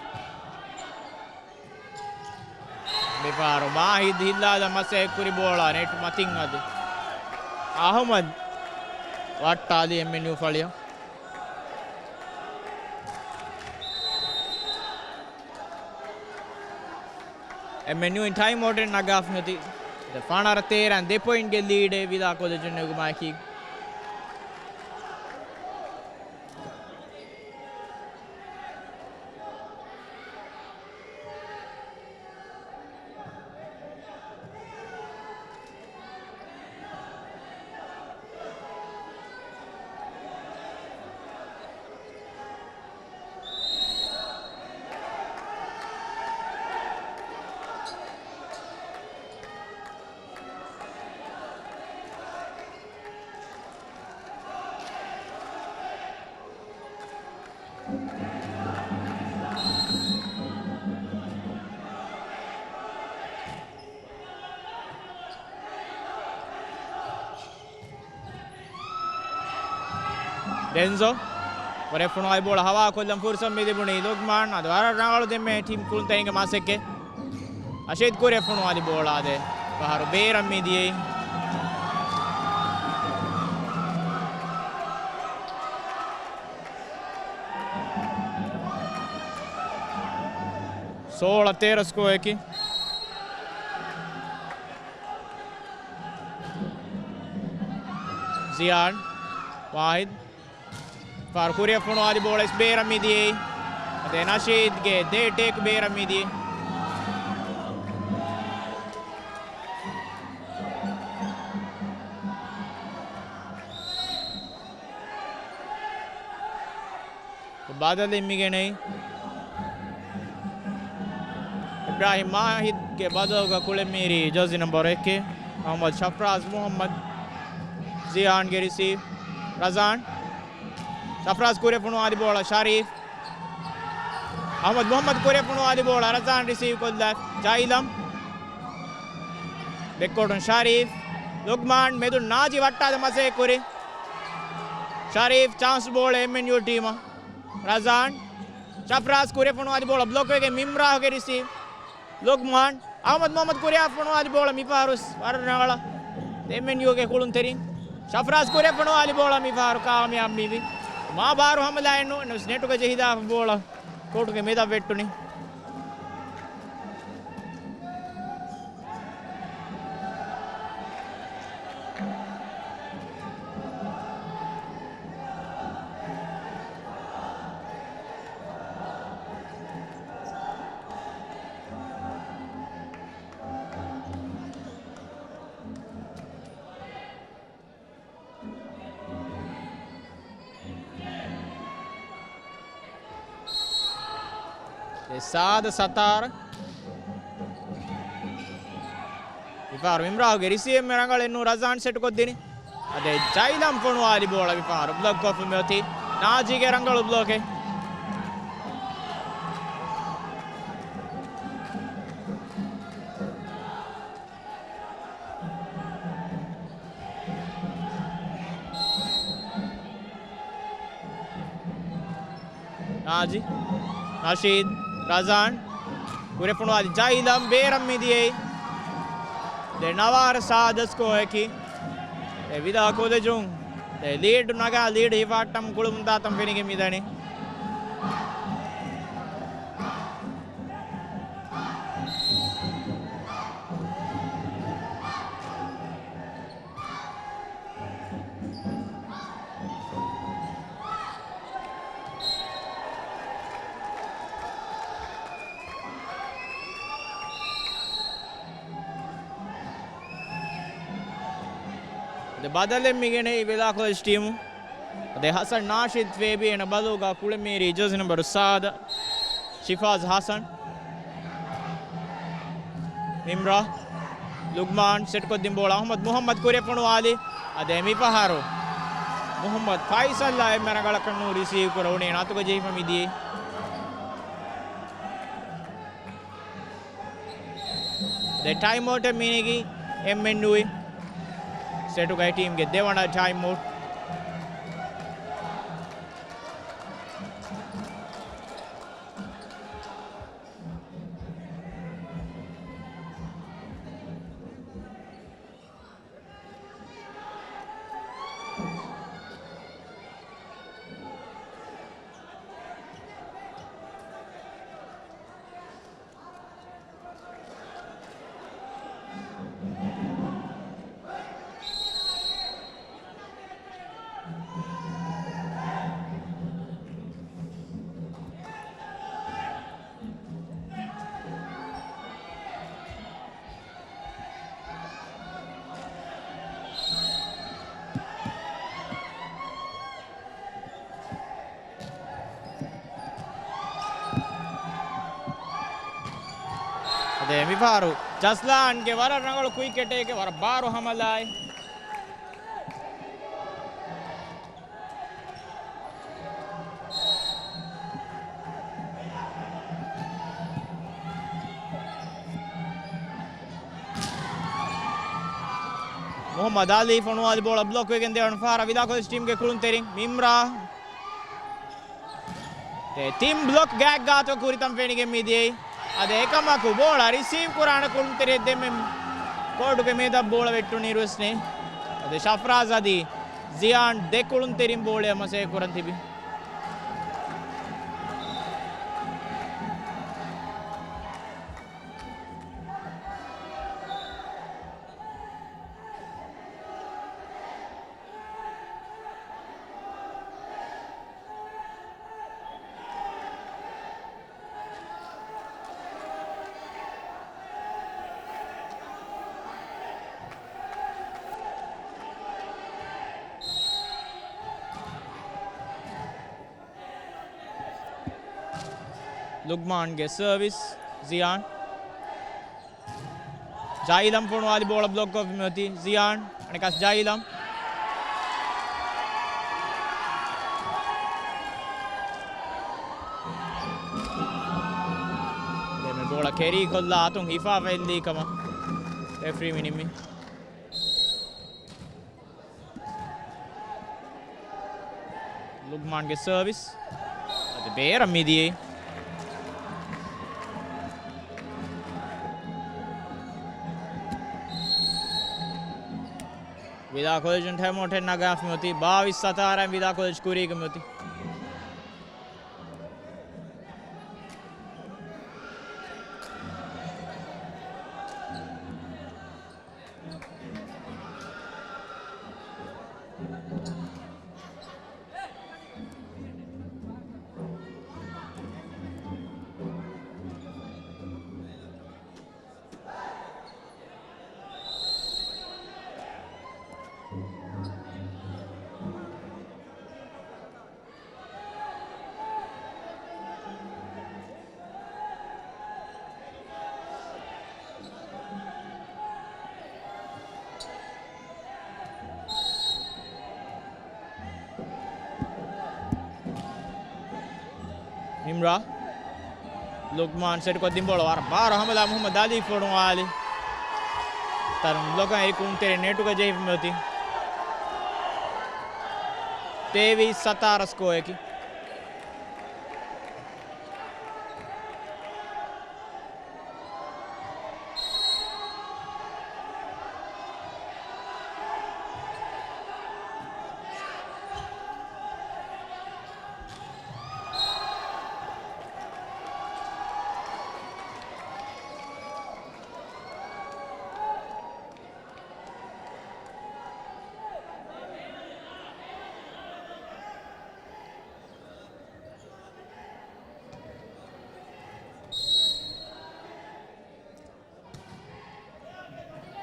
މިފަހަރު މާހިދު ހިއްލާލަން މަސައްކަތް ކުރި ބޯޅަ ނެޓް މަތިން އަދި އަޙްމަދު ވައްޓާލި އެމްއެންޔޫ ފަޅިއަށް. އެމްއެންޔޫ އިން ޓައިމް އައުޓެއް ނަގާފަ މިއޮތީ. ދެ ފަނަރަ ތޭރަ ދެ ޕޮއިންޓްގެ ލީޑެއް ވިލާ ކޮލެޖުން ނެގުމާއެކީ. ޑެންޒޯ ކުރިއަށް ފޮނުވާލި ބޯޅަ ހަވާކޮށްލަން ފުރުސަތު މި ލިބުނީ ލުގްމާން. އަދި ވަރަށް ރަނގަޅު ދެންމެ ޓީމް ކުޅުންތެރިންގެ މަސައްކަތް. ނަޝީދު ކުރިއަށް ފޮނުވާލި ބޯޅަ ދެ ފަހަރު ބޭރަށް މި ދިޔައީ. ސޯޅަ ތޭރަ ސްކޯއަކީ. ޒިޔާން ވާހިދު. ފާރު ކުރިއަށް ފޮނުވާލި ބޯޅަ އިސް ބޭރަށް މިދިޔައީ. އަދި ނަޝީދްގެ ދެ ޓޭކް ބޭރަށް މިދިޔައީ. ބަދަލެއް މިގެނައީ. އިބްރާހިމް މާހިދްގެ ބަދަލުގަ ކުޅެން މީރީ ޖާޒީ ނަމްބަރު އެކެއް އަޙްމަދު ޝަފްރާޒް މުޙައްމަދު. ޒިޔާންގެ ރިސީވް. ރަޒާން. ޝަފްރާޒް ކުރިއަށް ފޮނުވާލި ބޯޅަ ޝަރީފް. އަޙްމަދު މުޙައްމަދު ކުރިއަށް ފޮނުވާލި ބޯޅަ ރަޒާން ރިސީވް ކޮށްލާ. ޖައިލަމް. ދެކޯޓުން ޝަރީފް. ލުގްމާން މެދުން ނާޖީ ވައްޓާލަން މަސައްކަތް ކުރި. ޝަރީފް ޗާންސް ބޯޅަ އެމްއެންޔޫ ޓީމަށް. ރަޒާން. ޝަފްރާޒް ކުރިއަށް ފޮނުވާލި ބޯޅަ ބްލޮކް ވެގެން މިމްރާހުގެ ރިސީވް. ލުގްމާން. އަހްމަދު މުހައްމަދު ކުރިއަށް ފޮނުވާލި ބޯޅަ މިފަހަރު ވަރަށް ރަނގަޅަށް އެމްއެންޔޫގެ ކުޅުންތެރިން. ޝަފްރާޒް ކުރިއަށް ފޮނުވާލި ބޯޅަ މިފަހަރު ކާމިޔާބު މިވީ. މާ ބާރު ހަމަލާއެއް ނޫން. ނެޓުގަ ޖެހިދާފަ ބޯޅަ ކޯޓުގެ މެދަށް ވެއްޓުނީ. އެ ސާދަ ސަތާރަ. މިފަހަރު މިމްރާހުގެ ރިސީވް އެންމެ ރަނގަޅެއް ނޫން ރަޒާން ސެޓްކޮށްދިނީ. އަދި ޖައިލަމް ފޮނުވާލި ބޯޅަ މިފަހަރު ބްލޮކް ކޮށްފަ މިއޮތީ ނާޖީގެ ރަނގަޅު ބްލޮކެއް. ނާޖި، ނަޝީދު، ރަޒާން، ކުރެފުނުވާލި ޖައިލަމް ބޭރަށް މިދިޔައީ. ދެ ނަވާރަ ސާދަ ސްކޯއަކީ. އެ ވިދާ ކޮލެޖުން ދެ ލީޑް ނަގާ ލީޑް ހިފާއްޓަމު ކުޅުމުންދާތަން ފެނިގެން މިދަނީ. ދެ ބަދަލެއް މިގެނައީ ވިދާ ކޮލެޖް ޓީމު. ދެ ހަސަން ނާޝިދް ފޭބި އޭނަ ބަލޫގަ ކުޅެމީރީ ޖާޒީ ނަމްބަރު ސާދަ. ޝިފާޒް ހަސަން. މިމްރާ. ލުގްމާން ސެޓްކޮށްދިން ބޯޅަ އަހްމަދު މުހައްމަދު ކުރިއަށް ފޮނުވާލި. އަދި މިފަހަރު މުހައްމަދު ފައިސަލްއާ އެންމެ ރަނގަޅަކަށް ނޫން ރިސީވް ކުރައްވަނީ އަތުގަ ޖެހިފަ މިދިޔައީ. ދެ ޓައިމް އައުޓެއް މިނެގީ އެމްއެންޔޫ ސެޓުގައި ޓީމްގެ ދެވަނަ ޓައިމް އައުޓް. އަދި މިފަހަރު ޖަސްލާންގެ ވަރަށް ރަނގަޅު ކުއިކް އެޓޭކެއް، ވަރަށް ބާރު ހަމަލާއެއް. މުހައްމަދު އަލީ ފޮނުވާލި ބޯޅަ ބްލޮކް ވެގެން ދެވަނަ ފަހަރަށް ވިދާ ކޮލެޖް ޓީމްގެ ކުޅުންތެރިން މިމްރާ. ދެ ތިން ބްލޮކް ގާތްގާތު ކުރިތަން ފެނިގެން މިދިޔައީ. އަދި އެކަމަކު ބޯޅަ ރިސީވް ކުރާނެ ކުޅުންތެރިއެއް ދެންމެ ކޯޓުގެ މެދަށް ބޯޅަ ވެއްޓުނީ ރުސްނޭ. އަދި ޝަފްރާޒް އަދި ޒިޔާން ދެ ކުޅުންތެރިން ބޯޅަޔަށް މަސައްކަތް ކުރަން ތިބި. ލުގްމާންގެ ސަރވިސް، ޒިޔާން. ޖައިލަމް ފޮނުވާލި ބޯޅަ ބްލޮކް ކޮށްފަ މިއޮތީ ޒިޔާން. އަނެއްކާސް ޖައިލަމް. ދެން މި ބޯޅަ ކެރީ ކޮށްލާ އަތުން ހިފާފަ އެއްލީ ކަމަށް ރެފްރީ މިނިން މި. ލުގްމާންގެ ސަރވިސް. އަދި ބޭރަށް މިދިޔައީ. ވިލާ ކޮލެޖުން ޓައިމް އައުޓެއް ނަގާފަ މިއޮތީ. ބާވީސް ސަތާރައިން ވިލާ ކޮލެޖް ކުރީގަ މިއޮތީ. މިމްރާ. ލުގްމާން ސެޓްކޮށްދިން ބޯޅަ ވަރަށް ބާރު ހަމަލާ މުހައްމަދު އަލީ ފޮނުވާލި. ތަރުން ބްލޮކަށް އެރި ކުންތެރި ނެޓުގަ ޖެހިފަ މިއޮތީ. ތޭވީސް ސަތާރަ ސްކޯއަކީ.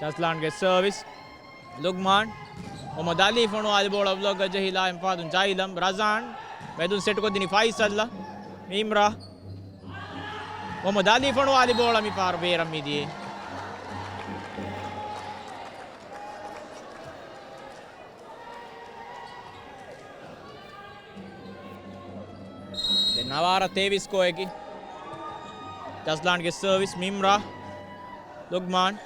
ޖަޒްލާންގެ ސަރވިސް. ލުގްމާން. މުހައްމަދު އަލީ ފޮނުވާލި ބޯޅަ ބްލޮކްގަ ޖެހިލާ އެމްފާދުން ޖައިލަމް. ރަޒާން. މެދުން ސެޓްކޮށްދިނީ ފައިސަލްއަށް. މިމްރާ. މުހައްމަދު އަލީ ފޮނުވާލި ބޯޅަ މިފަހަރު ބޭރަށް މިދިޔައީ. ދެން ނަވާރަ ތޭވީސް ސްކޯއަކީ. ޖަޒްލާންގެ ސަރވިސް މިމްރާ. ލުގްމާން.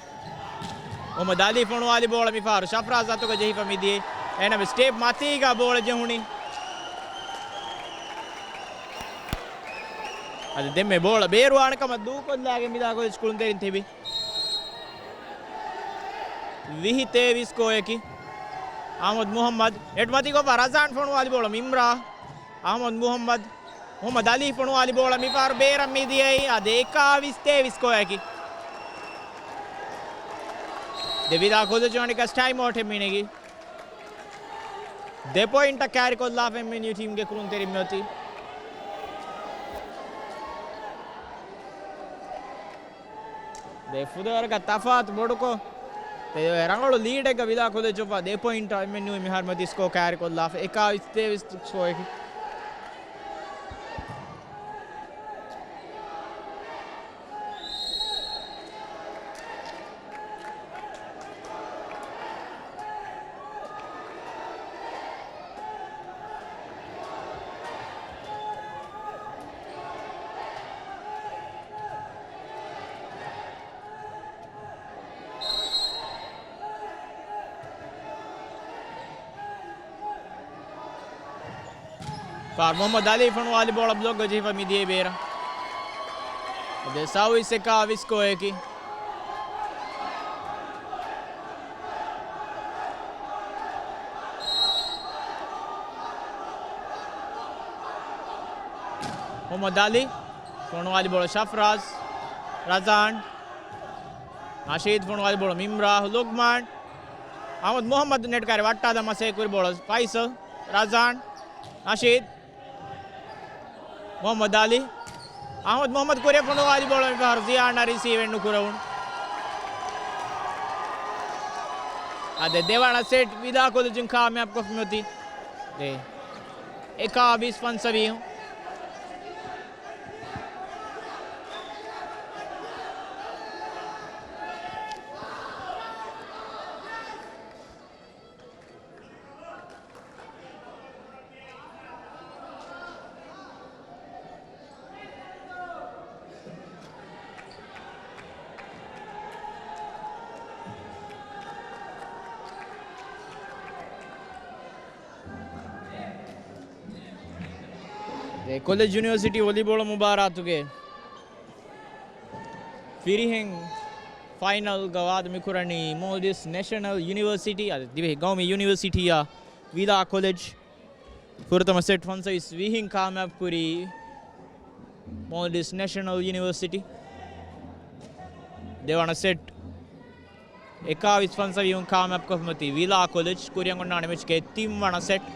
މުހައްމަދު އަލީ ފޮނުވާލި ބޯޅަ މިފަހަރު ޝަފްރާޒް އަތުގަ ޖެހިފަ މިދިޔައީ. އެހެންނަމަވެސް ޓޭޕް މަތީގަ ބޯޅަ ޖެހުނީ. އަދި ދެންމެ ބޯޅަ ބޭރުވާނެ ކަމަށް ދޫކޮށްލާގެން ވިލާ ކޮލެޖް ކުޅުންތެރިން ތިބި. ވިހި ތޭވީސް ސްކޯއަކީ. އަހްމަދު މުހައްމަދު ނެޓް މަތީ ކޮށްފަ ރަޒާން ފޮނުވާލި ބޯޅަ މިމްރާ. އަހްމަދު މުހައްމަދު، މުހައްމަދު އަލީ ފޮނުވާލި ބޯޅަ މިފަހަރު ބޭރަށް މިދިޔައީ. އަދި އެކާވީސް ތޭވީސް ސްކޯއަކީ. ދެ ވިލާ ކޮލެޖު އަނެއްކާސް ޓައިމް އައުޓެއް މިނެގީ. ދެ ޕޮއިންޓަށް ކާރިކޮށްލާފަ އެމްއެންޔޫ ޓީމްގެ ކުޅުންތެރިން މިއޮތީ. ދެ ފުދޭވަރަކަށް ތަފާތު ބޮޑުކޮށް، ދެ ރަނގަޅު ލީޑެއްގަ ވިލާ ކޮލެޖު އޮފް ދެ ޕޮއިންޓަށް އެމްއެންޔޫ މިހާރު މަތީ ސްކޯ ކާރިކޮށްލާފަ އެކާވީސް ތޭވީސް ސްކޯއަކީ. ފާރު މުހައްމަދު އަލީ ފޮނުވާލި ބޯޅަ ބްލޮކްގަ ޖެހިފަ މިދިޔައީ ބޭރަށް. އަދި ސައުވީސް އެކާވީސް ސްކޯއަކީ. މުހައްމަދު އަލީ ފޮނުވާލި ބޯޅަ ޝަފްރާޒް. ރަޒާން. ނަޝީދު ފޮނުވާލި ބޯޅަ މިމްރާ. ލުގްމާން. އަހްމަދު މުހައްމަދު ނެޓް ކާރި ވައްޓާލަން މަސައްކަތް ކުރި ބޯޅަ ފައިސަލް. ރަޒާން. ނަޝީދު. މުހައްމަދު އަލީ. އަހްމަދު މުހައްމަދު ކުރިއަށް ފޮނުވާލި ބޯޅަ މިފަހަރު ޒިޔާންއަށް ރިސީވެއް ނުކުރެވުނު. އަދި ދެވަނަ ސެޓް ވިލާ ކޮލެޖުން ކާމިޔާބު ކޮށްފަ މިއޮތީ. އެ އެކާވީސް ފަންސަވީހުން. ކޮލެޖް ޔުނިވަރސިޓީ ވޮލީބޯޅަ މުބާރާތުގެ ފިރިހެން ފައިނަލްގަ ވާދަ މިކުރަނީ މޯލްޑިވްސް ނޭޝަނަލް ޔުނިވަރސިޓީ އަދި ދިވެހި ގައުމީ ޔުނިވަރސިޓީއާ ވިލާ ކޮލެޖް. ފުރަތަމަ ސެޓް ފަންސަވީސް ވިހިން ކާމިޔާބު ކުރީ މޯލްޑިވްސް ނޭޝަނަލް ޔުނިވަރސިޓީ. ދެވަނަ ސެޓް އެކާވީސް ފަންސަވީހުން ކާމިޔާބު ކޮށްފަ މިއޮތީ ވިލާ ކޮލެޖް. ކުރިއަށް އޮންނާނެ މެޗުގެ ތިންވަނަ ސެޓް.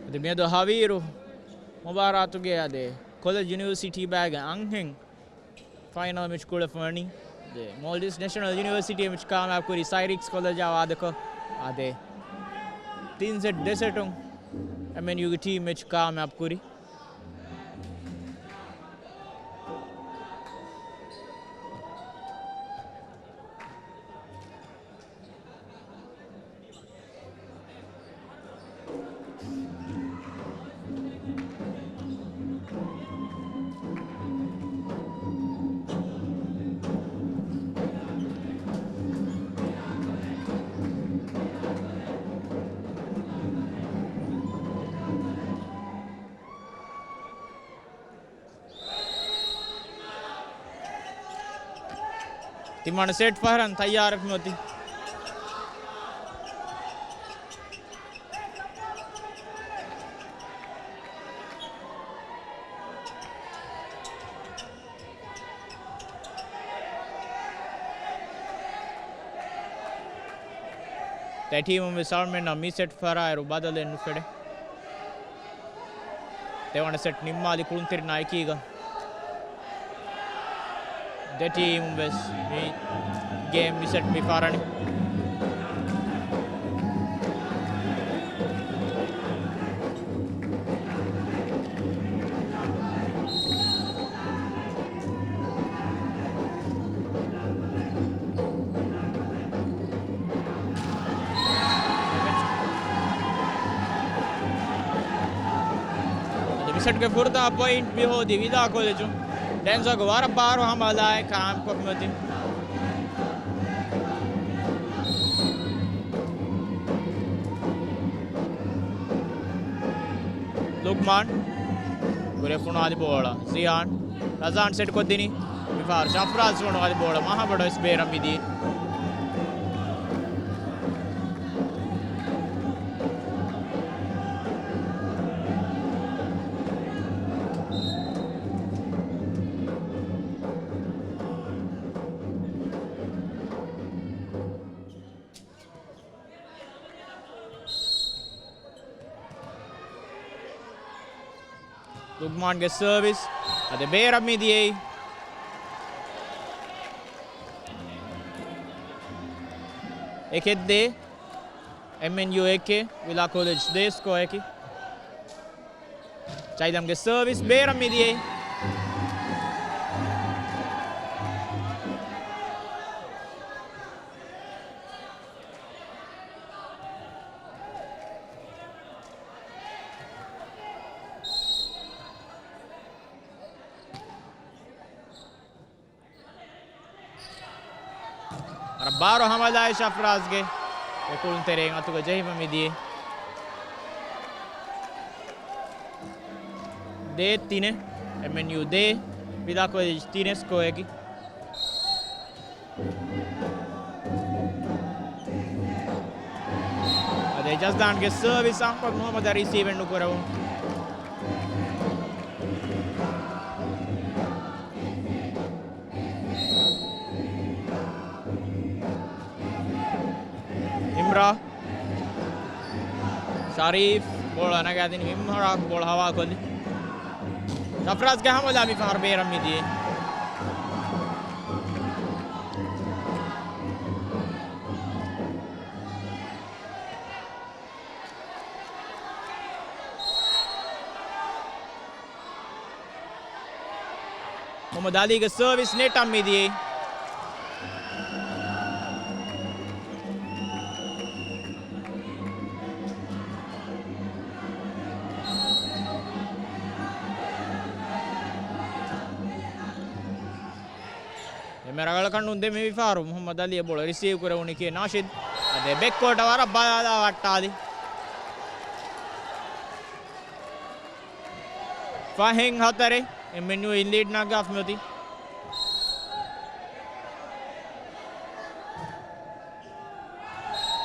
އަދި މިއަދު ހަވީރު މުބާރާތުގެ އާދެ، ކޮލެޖް ޔުނިވަރސިޓީ ބައިގެ އަންހެން ފައިނަލް މެޗް ކުޅެފަ ވަނީ. އާދެ، މޯލްޑިވްސް ނޭޝަނަލް ޔުނިވަރސިޓީ މެޗް ކާމިޔާބު ކުރީ ސައިރިކްސް ކޮލެޖާ ވާދަކޮށް، އާދެ، ތިން ސެޓް ދެ ސެޓުން އެމްއެންޔޫގެ ޓީމް މެޗް ކާމިޔާބު ކުރީ. ތިމަން ސެޓް ފަހަރަން ތައްޔާރަށް މިއޮތީ. ދެ ޓީމުން ވެސް އަޅުމެންނަށް މި ސެޓް ފަހަރާއިރު ބަދަލެއް ނުފެނޭ. ދެވަނަ ސެޓް ނިންމާލި ކުޅުންތެރިންނާ އެކީގަ. ދެ ޓީމުން ވެސް މި ގޭމް މި ސެޓް މި ފަހަރަނި. އަދި މި ސެޓްގެ ފުރަތަމަ ޕޮއިންޓް މި ހޯދީ ވިލާ ކޮލެޖު. ޑެންޒަލްގެ ވަރަށް ބާރު ހަމަލާއެއް ކާމިޔާބު ކޮށްފަ މިއޮތީ. ލުގްމާން ކުރެފުނު އަލި ބޯޅަ ޒިޔާން. ރަޒާން ސެޓް ކޮށްދިނީ. މިފަހަރު ޝަފްރާޒް ފުނު އަލި ބޯޅަ މަހަބަޑަ ވެސް ބޭރަށް މިދިޔައީ. ލުގްމާންގެ ސަރވިސް އަދި ބޭރަށް މިދިޔައީ. އެކެއް ދޭ. އެމްއެންޔޫ އެކެއް، ވިލާ ކޮލެޖް ދޭ ސްކޯއަކީ. ޖައިލަމްގެ ސަރވިސް ބޭރަށް މިދިޔައީ. ވަރަށް ބާރު ހަމަލާއެއް ޝަފްރާޒްގެ އެ ކުޅުންތެރެއިން އަތުގަ ޖެހިފަ މިދިޔައީ. ދޭ ތިނެއް، އެމްއެންޔޫ ދޭ، ވިލާ ކޮލެޖް ތިނެއް ސްކޯއަކީ. އަދި އެޖާޒް ދާންގެ ސަރވިސް އަޙްމަދު މުޙައްމަދަށް ރިސީވެއް ނުކުރެވުނު. އިމްރާ. ޝަރީފް ބޯޅަ ނަގާދިނީ އިމްރާ ބޯޅަ ހަވާކޮށްލި. ޝަފްރާޒްގެ ހަމަލާ މި ފަހަރު ބޭރަށް މިދިޔައީ. މުހައްމަދު އަލީގެ ސަރވިސް ނެޓަށް މިދިޔައީ. އެންމެ ރަނގަޅަކަށް ނޫން ދެ މި ފަހަރު މުހައްމަދު އަލީ ބޯޅަ ރިސީވް ކުރެވުނީ ކޭ ނާޝިދު. އަދި ބެކްކޯޓަށް ވަރަށް ބަލާލާ ވައްޓާލި. ފަހެން ހަތަރެއް އެމްއެންޔޫ އިން ލީޑް ނަގާފަ މިއޮތީ.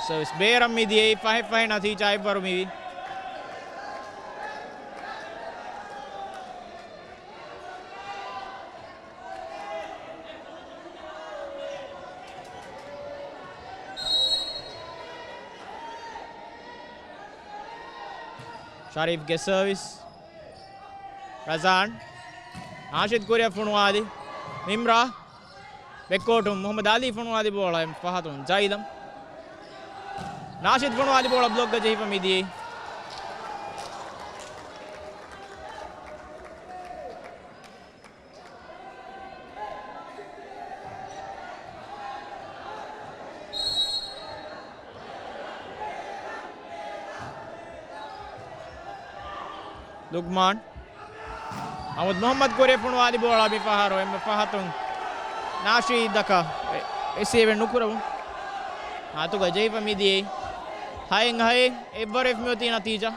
ސަރވިސް ބޭރަށް މިދިޔައީ ފަހެއް ފަހެއް ނަތީޖާ އެއްވަރު މިވީ. ޝަރީފްގެ ސަރވިސް. ރަޒާން. ނާޝިދު ކުރިއަށް ފޮނުވާލި. މިމްރާ. ބެކްކޯޓުން މުހައްމަދު އަލީ ފޮނުވާލި ބޯޅަ އެންމެ ފަހަތުން ޒައިލަމް. ނާޝިދު ފޮނުވާލި ބޯޅަ ބްލޮކްގަ ޖެހިފަ މިދިޔައީ. ލުގްމާން. އަހުމަދު މުހައްމަދު ކުރިއަށް ފޮނުވާލި ބޯޅަ މި ފަހަރު އެންމެ ފަހަތުން ނާޝީދަކަށް ރިސީވެއް ނުކުރެވުނު. ހަތުގަ ޖެހިފަ މިދިޔައީ. ހައެއް ހައެއް އެއްވަރެއް މިއޮތީ ނަތީޖާ.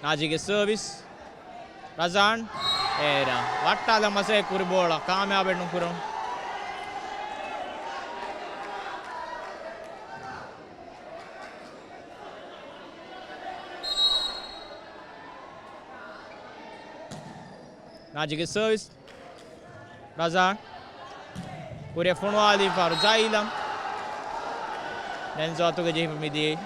ނާޖީގެ ސަރވިސް. ރަޒާން އޭރަށް ވައްޓާލަން މަސައްކަތް ކުރި ބޯޅަ ކާމިޔާބެއް ނުކުރުނު. ނާޖީގެ ސަރވިސް. ރަޒާން. ކުރިއަށް ފޮނުވާލި ފަހަރު ޒައިލަމް. ޑެންޒޯ އަތުގަ ޖެހިފަ މިދިޔައީ.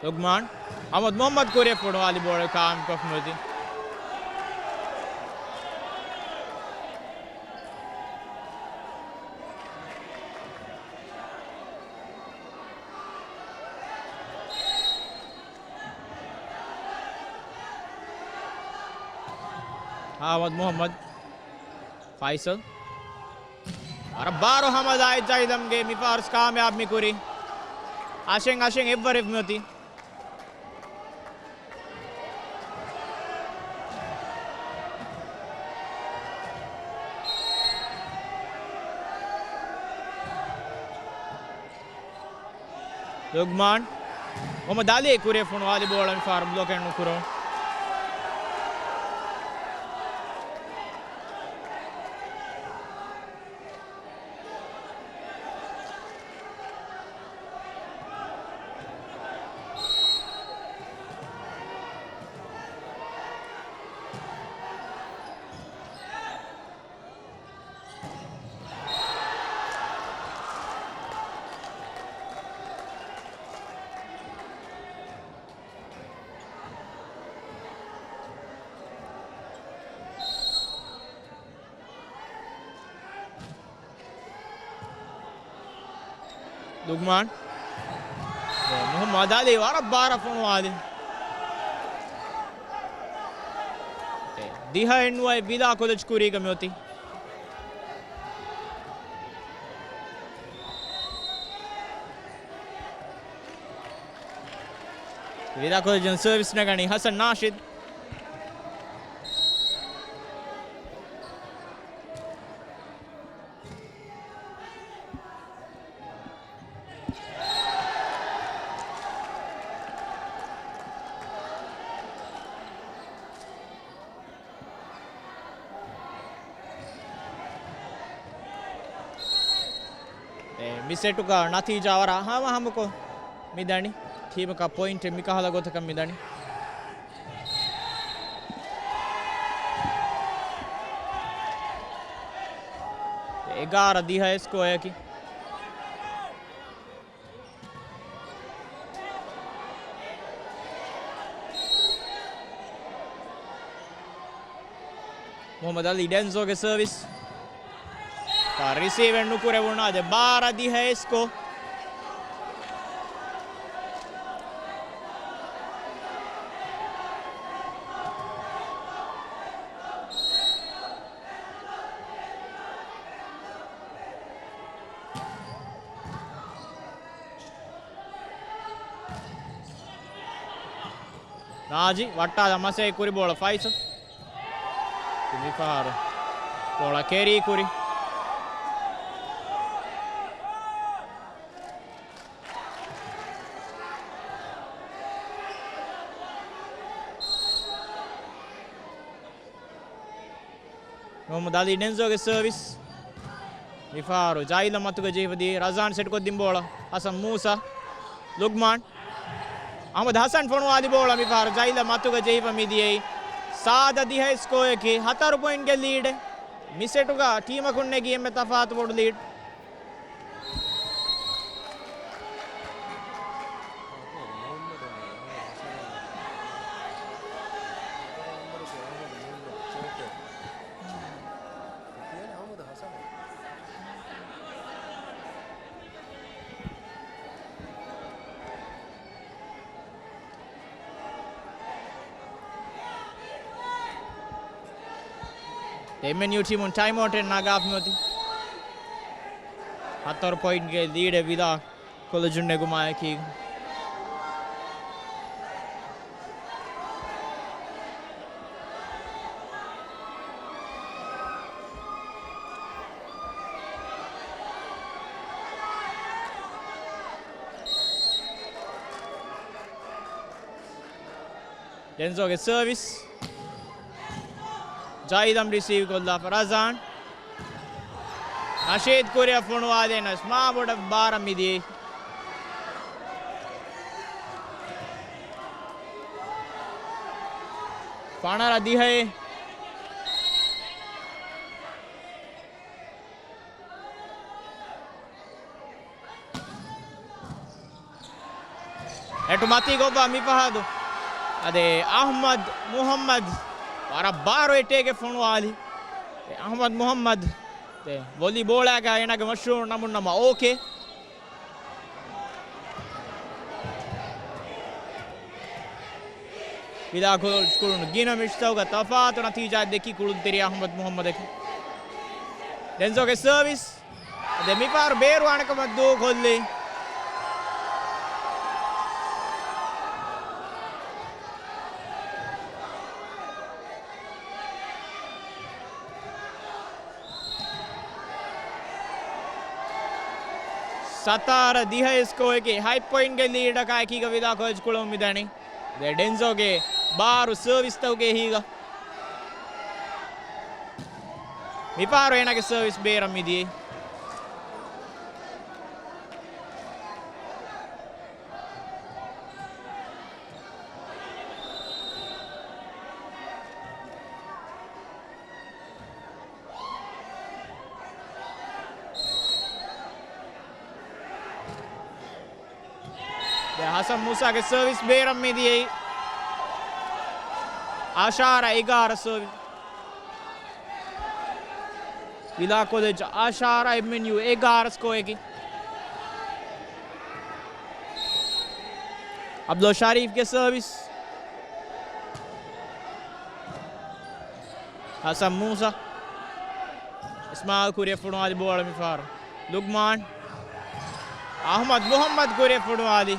ލުގްމާން. އަހުމަދު މުހައްމަދު ކުރިއަށް ފޮނުވާލި ބޯޅަ ކާމިޔާބުކޮށްފަ މިއޮތީ. އަހުމަދު މުހައްމަދު. ފައިސަލް. ވަރަށް ބާރު ހަމަލާއެއް ޒައިލަމްގެ މި ފާސް ކާމިޔާބު މި ކުރީ. އަށެއް އަށެއް އެއްވަރެއް މިއޮތީ. ލުގްމާން. މުހައްމަދު އަލީ ކުރިއަށް ފޮނުވާލި ބޯޅަ މި ފަހަރު ބްލޮކެއް ނުކުރުނު. ލުގްމާން. މުހައްމަދު އަލީ ވަރަށް ބާރަށް ފޮނުވާލި. ދިހައެއް ނުވައެއް ވިލާ ކޮލެޖް ކުރީގަ މިއޮތީ. ވިލާ ކޮލެޖުން ސަރވިސް ނަގަނީ ހަސަން ނާޝިދު. އެ، މި ސެޓުގަ ނަތީޖާ ވަރަށް ހަމަހަމަކޮށް މިދަނީ. ޓީމަކަށް ޕޮއިންޓެއް މިކަހަލަ ގޮތަކަށް މިދަނީ. އެގާރަ ދިހަ ސްކޯއަކީ. މުހައްމަދު އަލީ ޑެންޒޯގެ ސަރވިސް. ރިސީވެއް ނުކުރެވުނާ. ދެ ބާރަ ދިހަ ސްކޯ. ނާޖި ވައްޓާލަ މަސޭ ކުރި ބޯޅަ ފައިސަލް. މިފަހަރު ބޯޅަ ކެރީ ކުރި. މުހައްމަދު އަލީ ޑެންޒޯގެ ސަރވިސް. މިފަހަރު ޖާއިލަށް މަތުގަ ޖެހިފަ ދިޔައީ. ރަޒާން ސެޓްކޮށްދިން ބޯޅަ. ހަސަން މޫސާ. ލުގްމާން. އަހްމަދު ހަސަން ފޮނުވާލި ބޯޅަ މިފަހަރު ޖާއިލަށް މަތުގަ ޖެހިފަ މިދިޔައީ. ސާދަ ދިހަ ސްކޯއަކީ ހަތަރު ޕޮއިންޓްގެ ލީޑެއް. މި ސެޓުގަ ޓީމަކުން ނެގި އެންމެ ތަފާތު ބޮޑު ލީޑް. އެމްއެންޔޫ ޓީމުން ޓައިމްއައުޓެއް ނަގާފަ މިއޮތީ. ހަތަރު ޕޮއިންޓްގެ ލީޑެއް ވިލާ ކޮލެޖުން ނެގުމާއެކީގަ. ޑެންޒޯގެ ސަރވިސް. ޖާއިލަމް ރިސީވް ކޮށްލާފަ ރަޒާން. ނަޝީދު ކުރިއަށް ފޮނުވާލޭ ނަސް މާ ބޮޑަށް ބާރަށް މިދިޔައީ. ފަނަރަ ދިހައެއް. އެޓު މަތީ ގޮއްވާ މިފަހަރު. އަދި އަހްމަދު މުހައްމަދު ވަރަށް ބާރު އެއްޓޭގެ ފޮނުވާލި. އެ އަހްމަދު މުހައްމަދު ވޮލީ ބޯޅައިގަ އޭނާގެ މަޝްހޫރު ނަމުން ނަމަ އޯކޭ. ވިލާ ކޮލެޖު ކުޅުނު ގިނަ މެޗްތަކުގަ ތަފާތު ނަތީޖާ ދެއްކި ކުޅުންތެރިޔާ އަހްމަދު މުހައްމަދަކީ. ޑެންޒޯގެ ސަރވިސް. ދެ މިފަހަރު ބޭރު އަނެކަމަށް ދޫކޮށްލީ. ސަތާރަ ދިހަ ސްކޯއަކީ ހަތް ޕޮއިންޓްގެ ލީޑަކާ އެކީގަ ވިލާ ކޮލެޖު ކުޅުން މިދަނީ. ދެ ޑެންޒޯގެ ބާރު ސަރވިސްތަކުގެ އެހީގަ. މިފަހަރު އޭނާގެ ސަރވިސް ބޭރަށް މިދިޔައީ. ދެ ހަސަން މޫސާގެ ސަރވިސް ބޭރަށް މިދިޔައީ. އަށާރަ އެގާރަ ސަރވިސް. ވިލާ ކޮލެޖު އަށާރަ، އެމްއެންޔޫ އެގާރަ ސްކޯއަކީ. އަބްދުލް ޝަރީފްގެ ސަރވިސް. ހަސަން މޫސާ. އިސްމާއިލް ކުރިއަށް ފޮނުވާލި ބޯޅަ މިފަހަރު. ލުގްމާން. އަހްމަދު މުހައްމަދު ކުރިއަށް ފޮނުވާލި.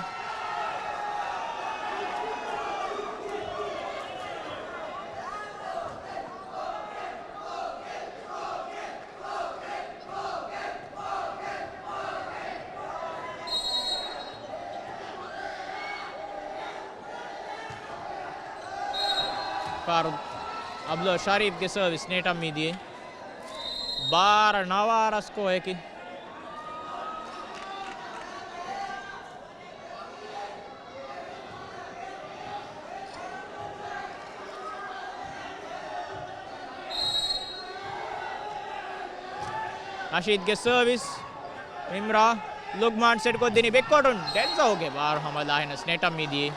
ފާރު އަބްދުލް ޝަރީފްގެ ސަރވިސް ނެޓަށް މިދިޔައީ. ބާރަ ނަވާރަ ސްކޯއަކީ. ނަޝީދްގެ ސަރވިސް. މިމްރާ ލުގްމާން ސެޓްކޮށްދިނީ ބެކްކޯޓުން ޑެންޒޯގެ ބާރު ހަމަލާހެނަސް ނެޓަށް މިދިޔައީ.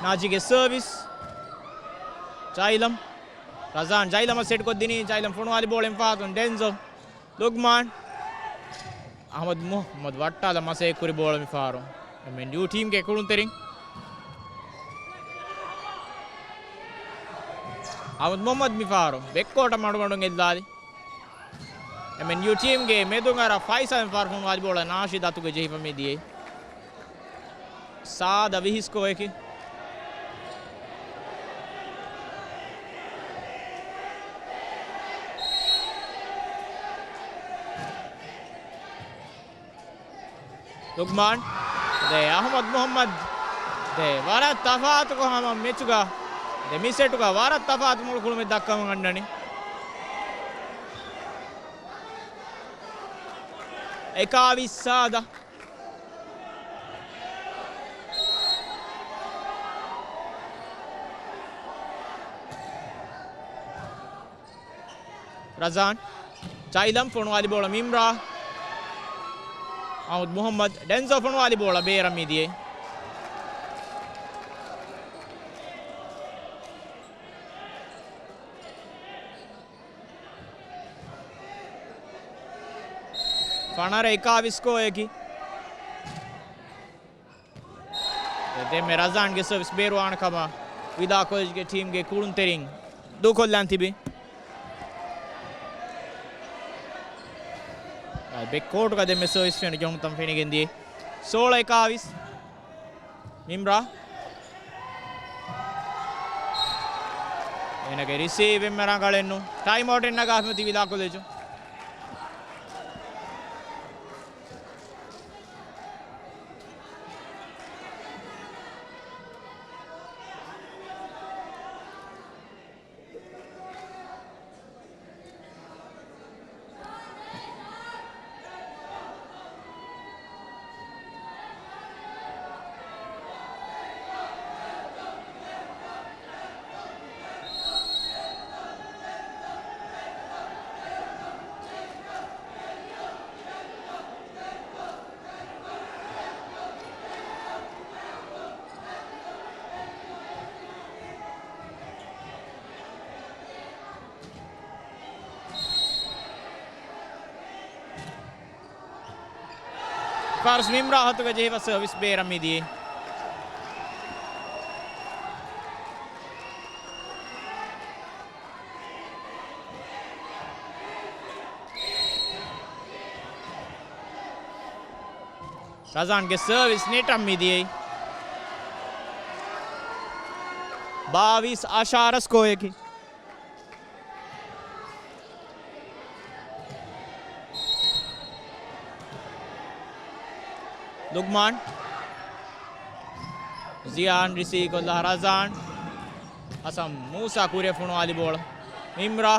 ނާޖީގެ ސަރވިސް. ޖައިލަމް. ރަޒާން ޖައިލަމަށް ސެޓްކޮށްދިނީ. ޖައިލަމް ފޮނުވާލި ބޯޅަ އެންފާތުން ޑެންޒޯ. ލުގްމާން. އަހްމަދު މުހައްމަދު ވައްޓާލަން މަސައްކަތްކުރި ބޯޅަ މިފަހަރު އެމްއެންޔޫ ޓީމްގެ ކުޅުންތެރިން. އަހްމަދު މުހައްމަދު މިފަހަރު ބެކްކޯޓަށް މަޑުމަޑުން އެއްލާލި. އެމްއެންޔޫ ޓީމްގެ މެދުން އަރާ ފައިސާ މިފަހަރު ފޮނުވާލި ބޯޅަ ނާޝިދު އަތުގަ ޖެހިފަ މި ދިޔައީ. ސާދަ ވިހި ސްކޯއަކީ. ލުގްމާން. ދެ އަހްމަދު މުހައްމަދު. ދެ ވަރަށް ތަފާތުކޮށް ހަމަ މެޗުގަ. ދެ މި ސެޓުގަ ވަރަށް ތަފާތު މޮޅު ކުޅުމެއް ދައްކަމުން އަންނަނީ. އެކާވީސް ސާދަ. ރަޒާން. ޖައިލަމް ފޮނުވާލި ބޯޅަ މިމްރާ. އަހްމަދު މުހައްމަދު. ޑެންޒޯ ފޮނުވާލި ބޯޅަ ބޭރަށް މިދިޔައީ. ފަނަރަ އެކާވީސް ސްކޯއަކީ. ދެންމެ ރަޒާންގެ ސަރވިސް ބޭރުވާނެ ކަމަށް ވިލާ ކޮލެޖްގެ ޓީމްގެ ކުޅުންތެރިން ދޫކޮށްލަން ތިބި. ބެކް ކޯޓުގަ ދެންމެ ސަރވިސް ފެނު ޖެހުނުތަން ފެނިގެން ދިޔަ. ސޯޅަ އެކާވީސް. މިމްރާ. އޭނަގެ ރިސީވް އެންމެ ރަނގަޅެއްނު. ޓައިމް އައުޓެއް ނަގާފަ މިއޮތީ ވިލާ ކޮލެޖު. ފާރިސް މިމްރާ އަތުގަ ޖެހިފަ ސަރވިސް ބޭރަށް މިދިޔައީ. ރަޒާންގެ ސަރވިސް ނެޓަށް މިދިޔައީ. ބާވީސް އަށާރަ ސްކޯއަކީ. ލުގްމާން. ޒިޔާން ރިސީވް ކޮށްލާ ރަޒާން. ހަސަން މޫސާ ކުރިއަށް ފޮނުވާލި ބޯޅަ. މިމްރާ.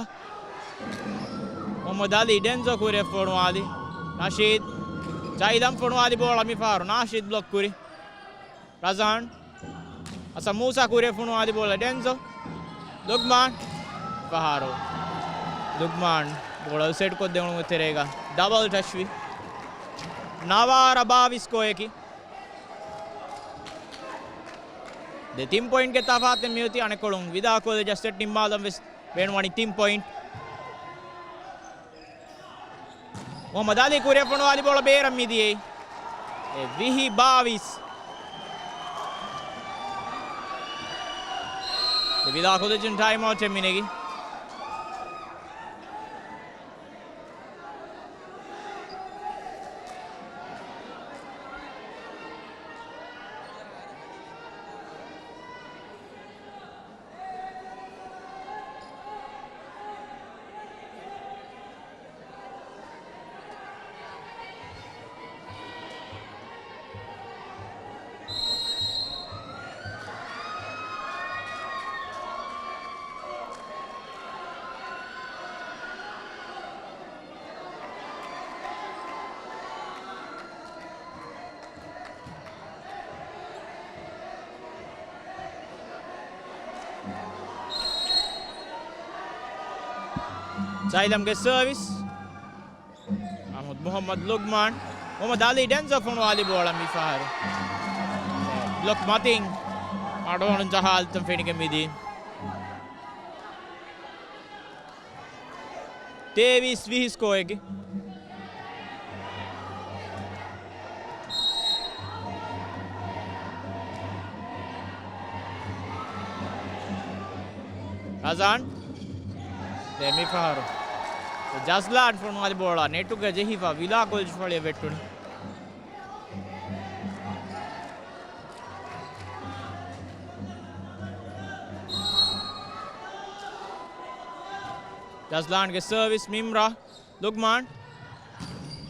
މުހައްމަދު އަލީ ޑެންޒޯ ކުރިއަށް ފޮނުވާލި. ނަޝީދު. ޖައިލަމް ފޮނުވާލި ބޯޅަ މިފަހަރު ނާޝީދު ބްލޮކް ކުރި. ރަޒާން. ހަސަން މޫސާ ކުރިއަށް ފޮނުވާލި ބޯޅަ ޑެންޒޯ. ލުގްމާން. ފަހަރު. ލުގްމާން. ބޯޅަ ސެޓް ކޮށްދެވުނު ތެރޭގަ ޑަބަލް ޓަޗްވި. ނަވާރަ ބާވީސް ސްކޯއަކީ. ދެ ތިން ޕޮއިންޓްގެ ތަފާތެއް މިއޮތީ އަނެއްކޮޅުން ވިދާ ކޮލެޖަށް ސެޓް ނިންމާލަން ވެސް ބޭނުންވަނީ ތިން ޕޮއިންޓް. މުހައްމަދު އަލީ ކުރިއަށް ފޮނުވާލި ބޯޅަ ބޭރަށް މިދިޔައީ. އެ ވިހި ބާވީސް. ވިލާ ކޮލެޖުން ޓައިމް އައުޓެއް މިނެގި. ޖައިލަމްގެ ސަރވިސް. އަހްމަދު މުހައްމަދު ލުގްމާން. މުހައްމަދު އަލީ ޑެންޒޯ ފޮނުވާލި ބޯޅަ މިފަހަރު. ބްލޮކް މަތިން. އަޑުއަހަން ޖަހާލިތަން ފެނިގެން މިދީ. ތޭވީސް ވިހި ސްކޯއެއްގެ. ރަޒާން. ދެ މިފަހަރު. ޖަޒްލާން ފޮނުވާލި ބޯޅަ ނެޓުގަ ޖެހިފަ ވިލާ ކޮލެޖް ފަޅިއަށް ވެއްޓުނީ. ޖަޒްލާންގެ ސަރވިސް މިމްރާ. ލުގްމާން.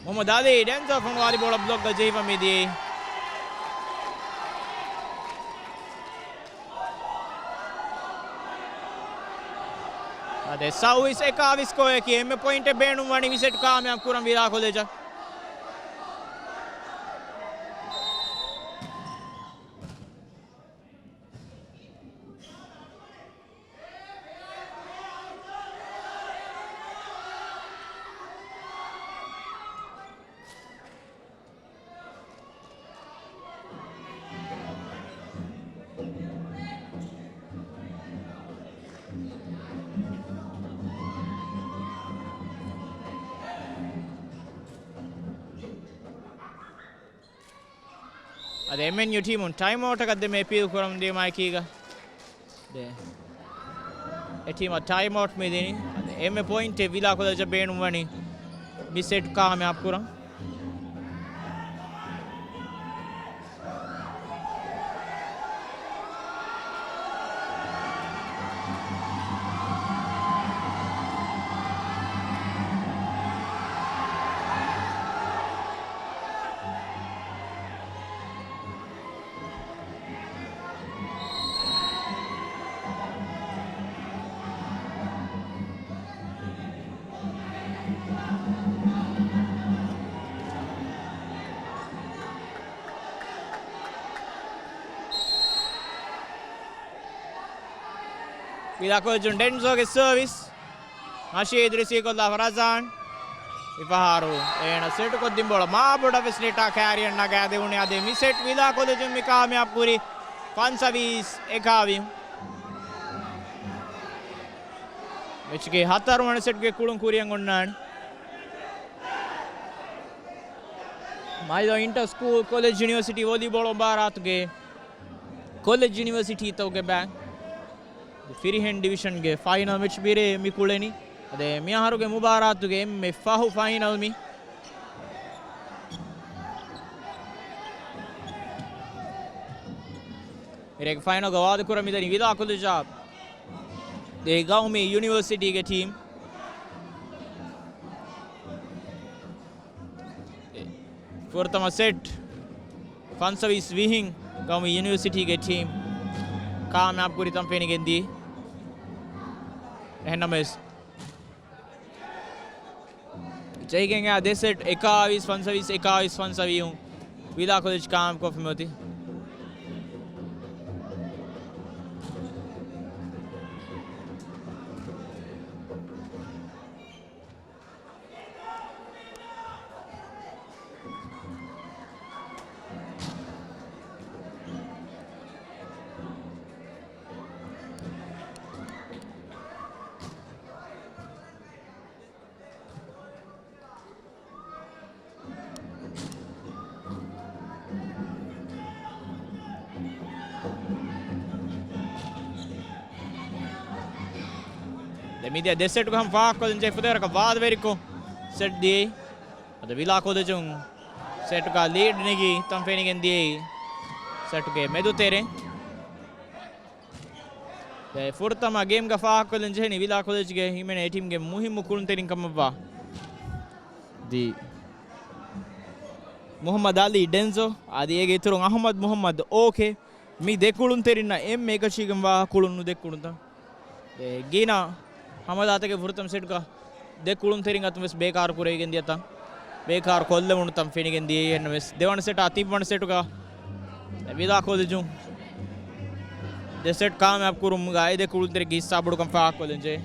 މުހައްމަދު އަލީ ޑެންޒަލް ފޮނުވާލި ބޯޅަ ބްލޮކްގަ ޖެހިފަ މިދިޔައީ. އަދެ ސައުވީސް އެކާވީސް ސްކޯއަކީ އެންމެ ޕޮއިންޓެއް ބޭނުން ވަނީ މި ސެޓް ކާމިޔާބު ކުރަން ވިލާ ކޮލެޖަށް. އަދި އެމްއެންޔޫ ޓީމުން ޓައިމްއައުޓަކަށް ދެމެ އެޕީލް ކުރަމުން ދިޔަ މައިކީގަ. ދެ. އެ ޓީމަށް ޓައިމްއައުޓް މި ދިނީ. އަދި އެންމެ ޕޮއިންޓެއް ވިލާ ކޮލެޖަށް ބޭނުންވަނީ މި ސެޓް ކާމިޔާބު ކުރަން. ވިލާ ކޮލެޖުން ޑެންޒޯގެ ސަރވިސް. ނަޝީދު ރިސީވްކޮށްލާފަ ރަޒާން. މިފަހަރު އޭނަ ސެޓުކޮށްދިން ބޯޅަ މާބޮޑަށް ވެސް ނެޓާ ކާރިއަށް ނަގާދެވުނީ. އަދި މި ސެޓް ވިލާ ކޮލެޖުން މި ކާމިޔާބު ކުރީ ފަންސަވީސް އެކާވީސް. މެޗުގެ ހަތަރުވަނަ ސެޓްގެ ކުޅުން ކުރިއަށް އޮންނާނެ. މައިލޯ އިންޓަ ސްކޫލް ކޮލެޖް ޔުނިވަރސިޓީ ވޮލީބޯޅަ މުބާރާތުގެ ކޮލެޖް ޔުނިވަރސިޓީތަކުގެ ބައި ފިރިހެން ޑިވިޝަންގެ ފައިނަލް މެޗް މިރޭ މި ކުޅެނީ. އަދި މިއަހަރުގެ މުބާރާތުގެ އެންމެ ފަހު ފައިނަލް މި. މިރޭގެ ފައިނަލްގަ ވާދަކުރަން މިދަނީ ވިލާ ކޮލެޖާ ދެ ގައުމީ ޔުނިވަރސިޓީގެ ޓީމް. ފުރަތަމަ ސެޓް ފަންސަވީސް ވިހިން ގައުމީ ޔުނިވަރސިޓީގެ ޓީމް ކާމިޔާބު ކުރިތަން ފެނިގެންދީ. އެހެންނަމަވެސް، ޖެހިގެން އާ ދެ ސެޓް އެކާވީސް ފަންސަވީސް، އެކާވީސް ފަންސަވީހުން ވިލާ ކޮލެޖް ކާމިޔާބު ކޮށްފަ މިއޮތީ. ދެ މިދިޔަ ދެ ސެޓުގެ ހަމަ ފާހަގަކޮށްލަން ޖެހިފަ ދެވަރަކަށް ވާދަވެރިކޮށް ސެޓް ދިޔައީ. އަދި ވިލާ ކޮލެޖުން ސެޓުގަ ލީޑް ނެގި ތަން ފެނިގެން ދިޔައީ ސެޓުގެ މެދު ތެރެ. ދެ ފުރަތަމަ ގޭމްގަ ފާހަގަކޮށްލަން ޖެހެނީ ވިލާ ކޮލެޖްގެ ހިމެނޭ ޓީމްގެ މުހިއްމު ކުޅުންތެރިން ކަމަށްވާ ދީ މުހައްމަދު އަލީ ޑެންޒޯ އަދި އޭގެ އިތުރުން އަހުމަދު މުހައްމަދު އޯކޭ. މި ދެ ކުޅުންތެރިންނަށް އެންމެ އެކަށީގެންވާ ކުޅުން ނުދެއްކުނުތަން. އެ ގިނަ ހަމަލާތަކެއް ފުރަތަމަ ސެޓްގަ ދެ ކުޅުންތެރިން އަތުން ވެސް ބޭކާރު ކުރެވިގެން ދިޔަތަން، ބޭކާރު ކޮށްލެވުނުތަން ފެނިގެން ދިޔައީ. އެހެންނަމަވެސް ދެވަނަ ސެޓާ ތިންވަނަ ސެޓުގަ ވިލާ ކޮލެޖުން ދެ ސެޓް ކާމިޔާބު ކުރުމުގައި ދެ ކުޅުންތެރިންގެ ހިއްސާ ބޮޑުކަން ފާހަގަކޮށްލަން ޖެހޭ.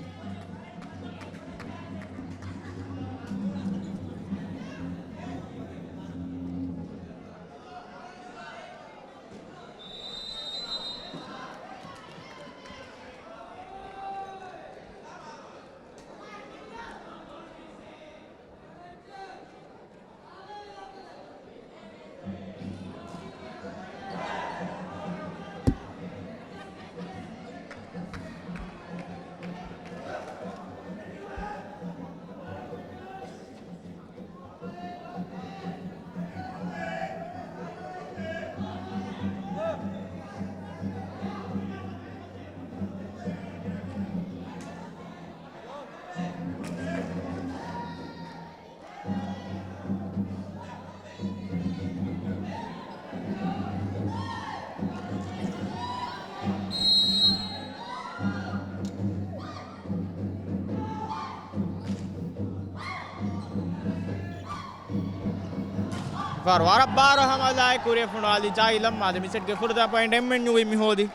ފާރު ވަރަށް ބާރަށް ހަމަލާއެއް ކުރިއަށް ފޮނުވާލި ޖައިލަމް. އަދި މި ސެޓްގެ ފުރަތަމަ ޕޮއިންޓް އެމްއެންޔޫ މި ހޯދި.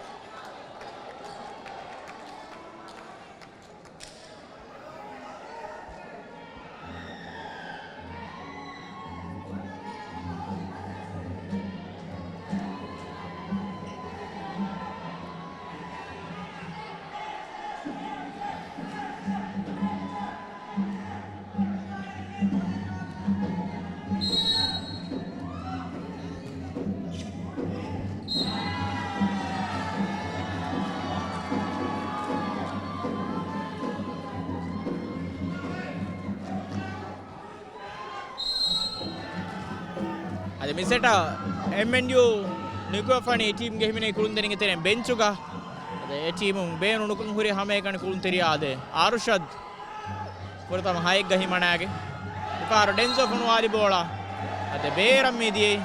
އަދި މި ސެޓަށް އެމްއެންޔޫ ނިކުމެފަނީ ޓީމްގެ ހިމެނޭ ކުޅުންތެރިންގެ ތެރެއިން ބެންޗުގަ. އަދި އެ ޓީމުން ބޭނުންކަން ހުރި ހަމައެކަނި ކުޅުންތެރިޔާ އާދޭ އާރުޝަދް. ފުރަތަމަ ހައެއްގަ ހިމަނާގެ. މިފަހަރު ޑެންޒޯ ފޮނުވާލި ބޯޅަ. އަދި ބޭރަށް މި ދިޔައީ.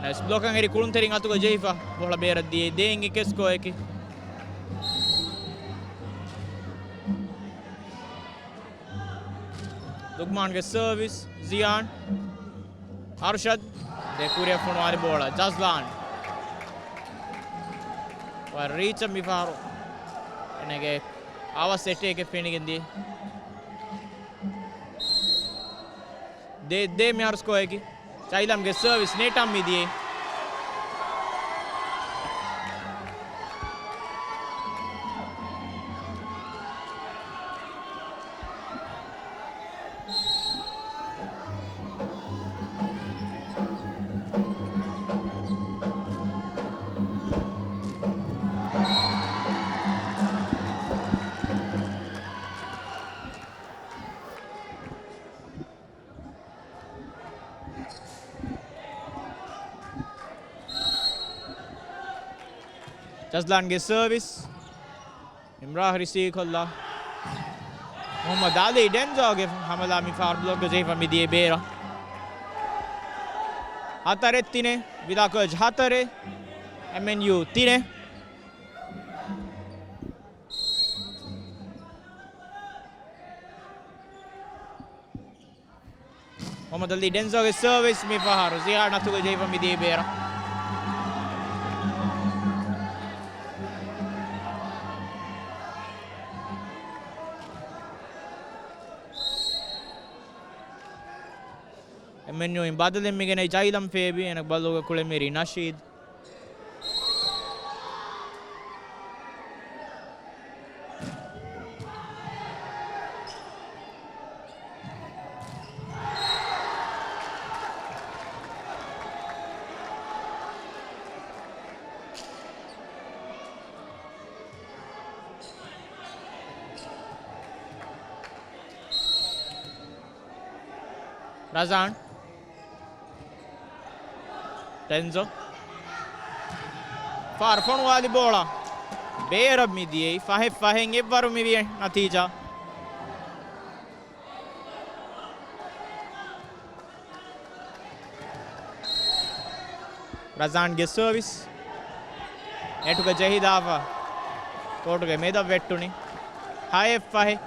ނައިސް ބްލޮކަށް އެރި ކުޅުންތެރިން އަތުގަ ޖެހިފަ. ބޯޅަ ބޭރަށް ދިޔައީ ދޭއިން އެކެއް ސްކޯއަކީ. ލުގްމާންގެ ސަރވިސް، ޒިޔާން. އަރުޝަދް. ދެ ކުރިއަށް ފޮނުވާލި ބޯޅަ. ޖަޒްލާން. ވަރަށް ރީޗަށް މިފަހަރު. އޭނަގެ އަވަސް އެޓޭކެއް ފެނިގެން ދިޔަ. ދޭ، ދޭ މިހާރު ސްކޯއަކީ. ޖައިލަމްގެ ސަރވިސް ނެޓަށް މި ދިޔައީ. ޖަޒްލާންގެ ސަރވިސް. އިމްރާހް ރިސީވް ކޮށްލާ. މުހައްމަދު އަލީ ޑެންޒޯގެ ހަމަލާ މި ފާރު ބްލޮކްގަ ޖެހިފަ މި ދިޔަ ބޭރަށް. ހަތަރެއް ތިނެއް ވިލާކޮއެޖް ހަތަރެއް އެމްއެންޔޫ ތިނެއް. މުހައްމަދު އަލީ ޑެންޒޯގެ ސަރވިސް މި ފަހަރު ޒިޔާން އަތުގަ ޖެހިފަ މި ދިޔަ ބޭރަށް. އެމްއެންޔޫ އިން ބަދަލެއް މިގެނައި ޖައިލަމް ފޭބި އޭނަ ބަލުގަ ކުޅެމިރި ނަޝީދު. ރަޒާން. ޑެންޒޯ. ފާރު ފޮނުވާލި ބޯޅަ. ބޭރަށް މި ދިޔައީ. ފަހެއް ފަހެއް އެއްވަރު މި ވިޔަ ނަތީޖާ. ރަޒާންގެ ސަރވިސް. ނެޓުގަ ޖެހިދާފަ. ކޯޓުގެ މެދަށް ވެއްޓުނީ. ހައެއް ފަހެއް.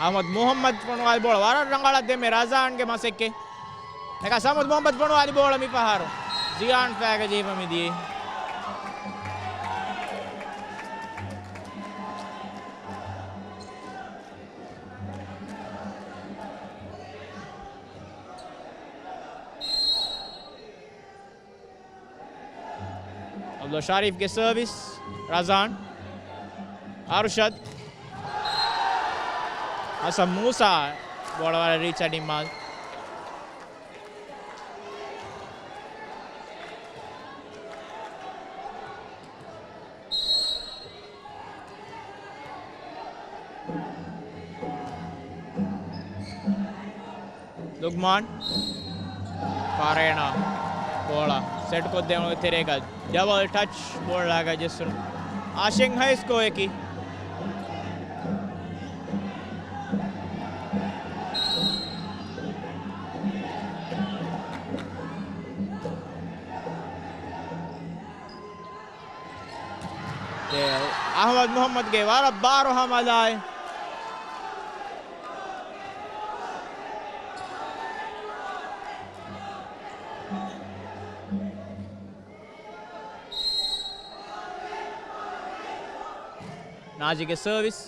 އަޙްމަދު މުޙައްމަދު ފޮނުވާލި ބޯޅަ ވަރަށް ރަނގަޅަށް ދެމެ ރަޒާންގެ މަސައްކަތް. އެކަސް އަޙްމަދު މުޙައްމަދު ފޮނުވާލި ބޯޅަ މި ފަހަރު ޒިޔާން ފައިގަ ޖެހިފަ މި ދިޔައީ. ޢަބްދުﷲ ޝަރީފްގެ ސަރވިސް. ރަޒާން. އަރުޝަދް. ޙަސަން މޫސާ ބޯޅަ ވަރަށް ރީޗަށް ނިންމާލި. ލުގްމާން. ފާރޭނާ ބޯޅަ ސެޓް ކޮށްދޭން ތެރޭގަ ޑަބަލް ޓަޗް ބޯޅައިގަ ޖެއްސުނު. އާޝިން ހައި ސްކޯއަކީ. އަޙްމަދު މުޙައްމަދުގެ ވަރަށް ބާރު ހަމަލާއެއް. ނާޖީގެ ސަރވިސް.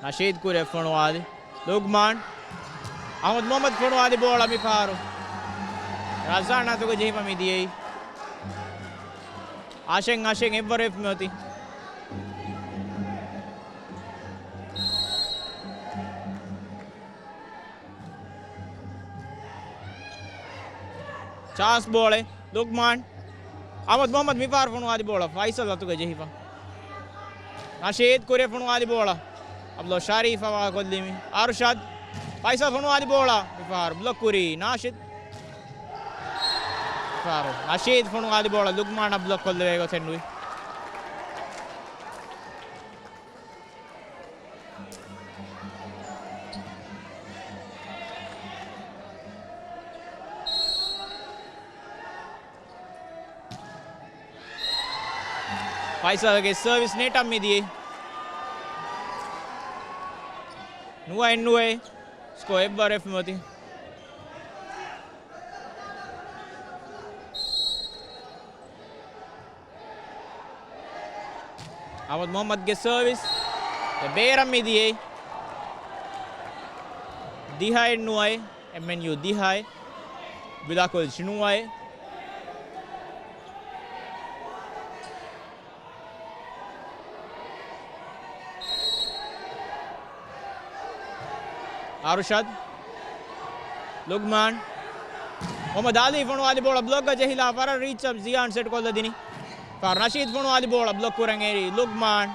ނަޝީދު ކުރިއަށް ފޮނުވާލި. ލުގްމާން. އަޙްމަދު މުޙައްމަދު ފޮނުވާލި ބޯޅަ މިފަހަރު ރަޒާން އަތުގަ ޖެހިފަ މިދިޔައީ. އަށެއް އަށެއް އެއްވަރު ވެފަ މިއޮތީ. ޗާންސް ބޯޅަ. ލުގްމާން. އަޙްމަދު މުޙައްމަދު މިފަހަރު ފޮނުވާލި ބޯޅަ ފައިސަލް އަތުގަ ޖެހިފަ. ނަޝީދު ކުރިއަށް ފޮނުވާލި ބޯޅަ. އަބްދުﷲ ޝަރީފް ހަވާ ކޮށްލީމި. އަރުޝަދު. ފައިސަލް ފޮނުވާލި ބޯޅަ. މިފަހަރު ބްލޮކް ކުރީ ނާޝިދު. މިފަހަރު ނަޝީދު ފޮނުވާލި ބޯޅަ ލުގްމާނަށް ބްލޮކް ކޮށްލެވޭ ގޮތެއް ނުވި. ފައިސަލްގެ ސަރވިސް ނެޓަށް މިދިޔައީ. ނުވައެއް ނުވައެއް. ސްކޯ އެއްވަރު ވެފަ މިއޮތީ. އަޙްމަދު މުޙައްމަދުގެ ސަރވިސް. އެ ބޭރަށް މިދިޔައީ. ދިހައެއް ނުވައެއް. އެމްއެންޔޫ ދިހައެއް. ވިލާ ކޮލެޖް ނުވައެއް. އަރުޝަދު. ލުގްމާން. މުޙައްމަދު އަލީ ފޮނުވާލި ބޯޅަ ބްލޮކްގަ ޖެހިލާ ފަރަށް ރީއްޗަށް ޒިޔާން ސެޓް ކޮށްލަދިނީ. ފަހަރު ނަޝީދު ފޮނުވާލި ބޯޅަ ބްލޮކް ކުރަން އެރީ ލުގްމާން.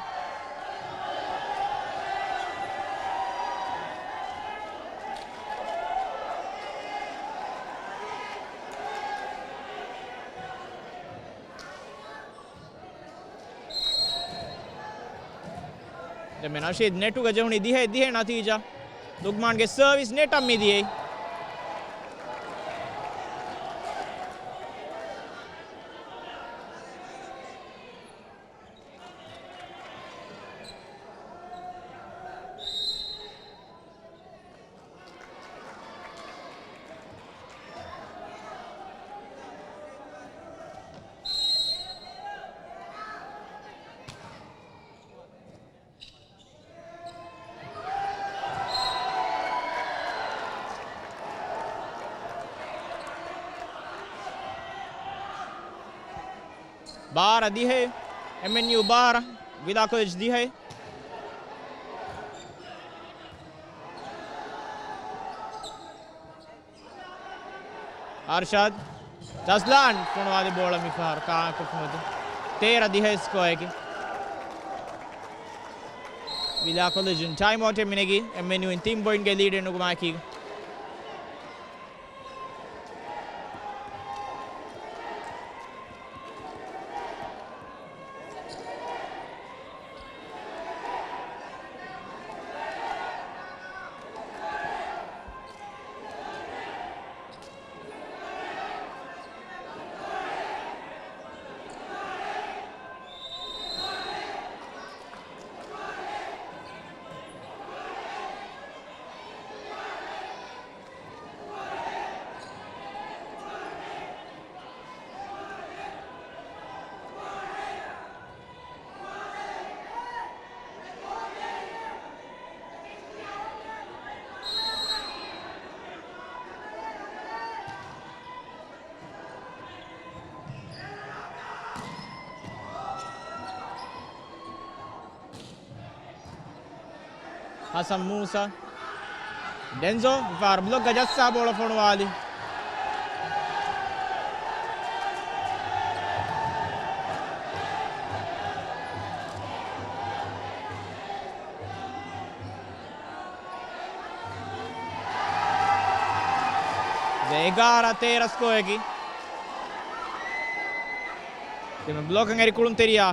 ދެންމެ ނަޝީދު ނެޓުގަ ޖެހުނީ ދިހައެއް ދިހައެއް ނަތީޖާ. ލުގްމާންގެ ސަރވިސް ނެޓަށް މިދިޔައީ. ބާރަ ދިހައެއް، އެމްއެންޔޫ ބާރަ، ވިލާ ކޮލެޖް ދިހައެއް. އަރްޝާދް ޖަޒްލާން ފޮނުވާލި ބޯޅަ މިފަހަރު ކާކުފުމަތި. ތޭރަ ދިހައެއް ސްކޯއަކީ. ވިލާ ކޮލެޖުން ޓައިމް އައުޓެއް މިނެގީ، އެމްއެންޔޫއިން ތިން ޕޮއިންޓްގެ ލީޑެއް ނުކުމާއެކީގަ. ހަސަން މޫސާ. ޑެންޒޯ މިފަހަރު ބްލޮކްގަ ޖައްސާ ބޯޅަ ފޮނުވާލި. އެގާރަ ތޭރަ ސްކޯއަކީ. ދެންމެ ބްލޮކަށް އެރި ކުޅުންތެރިޔާ.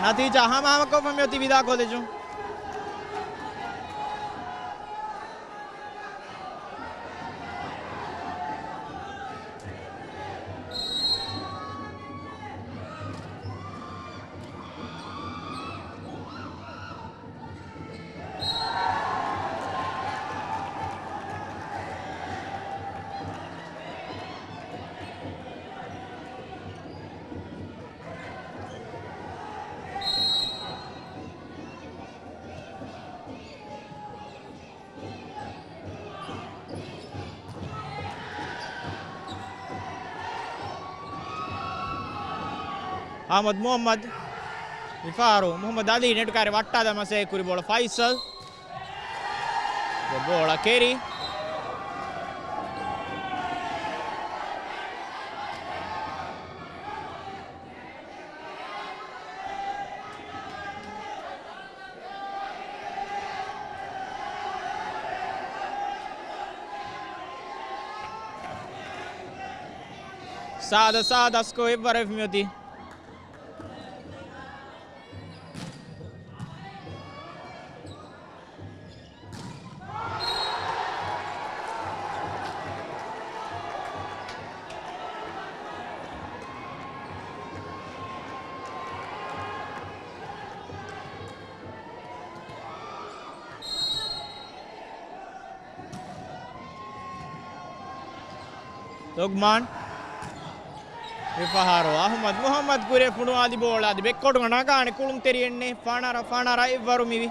ނަތީޖާ ހަމަހަމަކޮށްފަ މިއޮތީ ވިލާ ކޮލެޖު. އަޙްމަދު މުޙައްމަދު، މިފަހަރު މުޙައްމަދު ޢަލީ ނެޓް ކާރި ވައްޓާލާ މަސައްކަތް ކުރި ބޯޅަ ފައިސަލް. ބޯޅަ ކެރި. ސާދަ ސާދަ ސްކޯ އެއްވަރަށް މިއޮތީ. ލުގްމާން. މިފަހަރު އަޙްމަދު މުޙައްމަދު ކުރިއަށް ފޮނުވާލި ބޯޅަ އަދި ބެކްކޯޓުގަ ނަގާނެ ކުޅުންތެރިއެއް ނެތް. ފަނަރަ، ފަނަރަ އެއްވަރު މިވީ.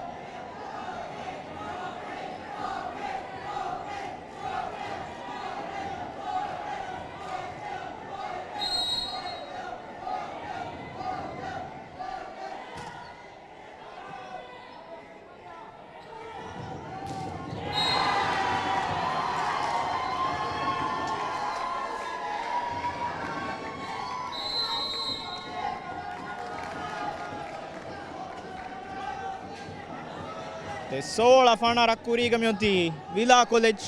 ދެ ސޯޅަ ފަނަރަ ކުރީގަ މިއޮތީ ވިލާ ކޮލެޖް.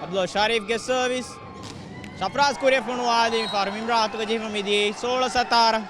ޢަބްދުﷲ ޝަރީފްގެ ސަރވިސް. ސަޕްރާޒް ކުރިއަށް ފޮނުވާލީ މިފަހަރު މިމްރާތުގެ ޖެހުމަށް މިދިޔައީ ސޯޅަ ސަތާރަ.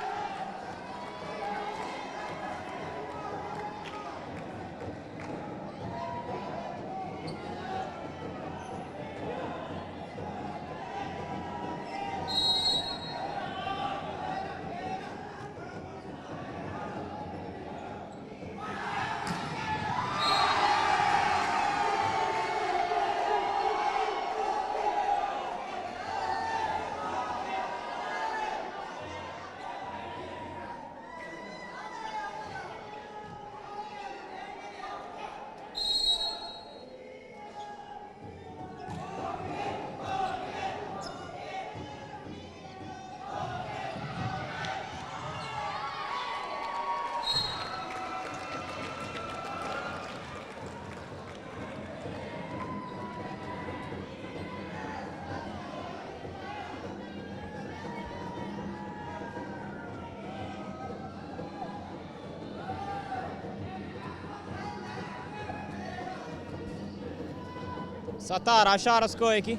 ސަތާރަ އަށާރަ ސްކޯއަކީ.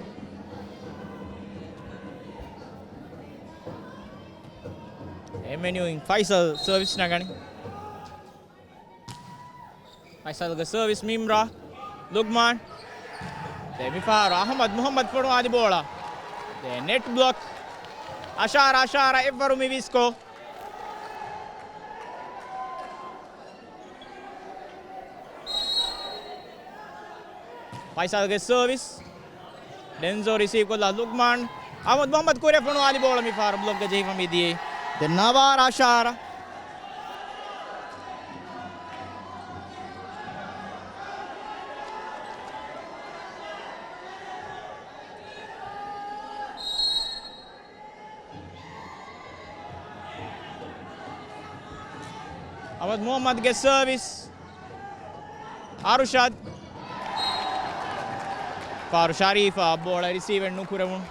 އެމްއެންޔޫ އިން ފައިސަލް ސަރވިސް ނަގަނީ. ފައިސަލްގެ ސަރވިސް މިމްރާ. ލުގްމާން. ދެ މިފަހަރު އަހްމަދު މުހައްމަދު ފޮނުވާލި ބޯޅަ. ދެ ނެޓް ބްލޮކް. އަށާރަ އަށާރަ އެއްވަރު މިވީ ސްކޯ. ފައިސަލްގެ ސަރވިސް. ޑެންޒޯ ރިސީވް ކޮށްލާ ލުގްމާން. އަހްމަދު މުހައްމަދު ކުރިއަށް ފޮނުވާލި ބޯޅަ މިފަހަރު ބްލޮކްގަ ޖެހިފަ މިދިޔައީ. ދެން ނަވާރަ އަށާރަ. އަހްމަދު މުހައްމަދުގެ ސަރވިސް. އަރުޝަދު. ފާރު ޝަރީފާ ބޯޅަ ރިސީވެއް ނުކުރެވުނު.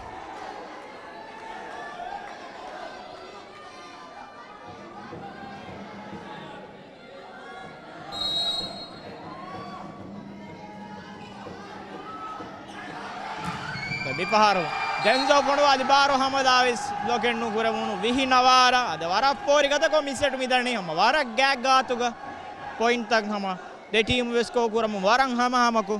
މިފަހަރު ޑެންޒޯ ފޮނުވާލި ބާރު ހަމަލާވެސް ބްލޮކެއް ނުކުރެވުނު. ވިހި ނަވާރަ. އަދި ވަރަށް ފޯރި ގަދަކޮށް މި ސެޓް މިދަނީ ހަމަ ވަރަށް ގާތް ގާތުގަ ޕޮއިންޓްތައް ހަމަ ދެ ޓީމު ވެސް ސްކޯ ކުރަމުން ވަރަށް ހަމަހަމަކު.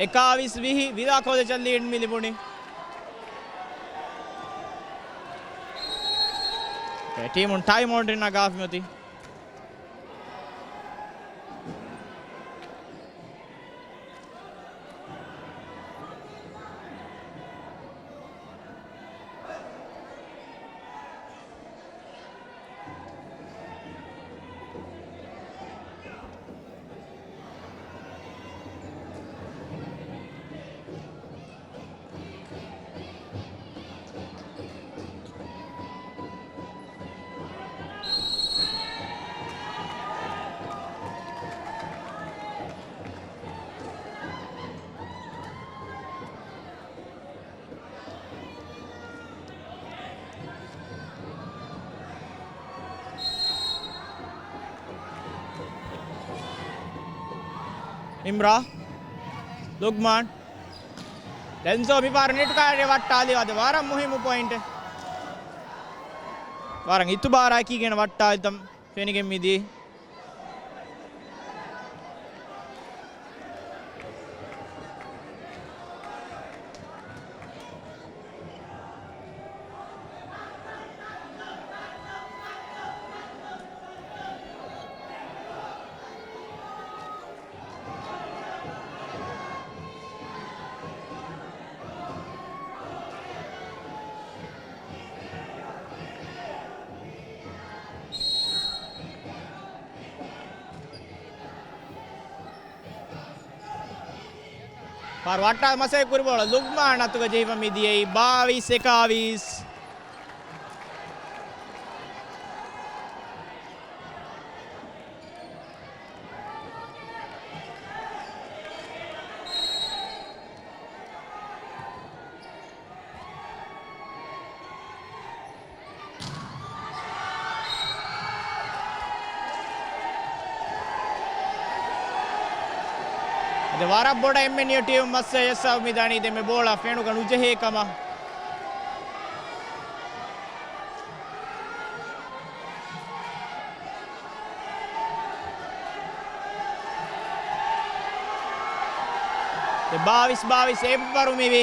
އެކާވީސް ވިހި ވިލާ ކޮލެޖަށް ލީޑް މި ލިބުނީ. އެ ޓީމުން ޓައިމް އައުޓް ނަގާފަ މިއޮތީ. އިމްރާ. ލުގްމާން. ޑެންޒޯ މިފަހަރު ނެޓް ކާރި ވައްޓާލި އަދި ވަރަށް މުހިއްމު ޕޮއިންޓެއް. ވަރަށް އިތުބާރާ ކީގެން ވައްޓާލިތަން ފެނިގެން މިދީ. ފާރު ވައްޓާ މަސައްކަތް ކުރި ބޯޅަ ލުގްމާން އަތުގަ ޖެހިފަ މިދިޔައީ ބާވީސް އެކާވީސް. އަދި ވަރަށް ބޮޑަށް އެމްއެންޔޫ ޓީމު މައްސަލަ ޖައްސާފަ މިދާނީ ދެންމެ ބޯޅަ ފެނުގަ ނުޖެހޭ ކަމަށް. ދެ ބާވީސް ބާވީސް އެއްވަރު މިވީ.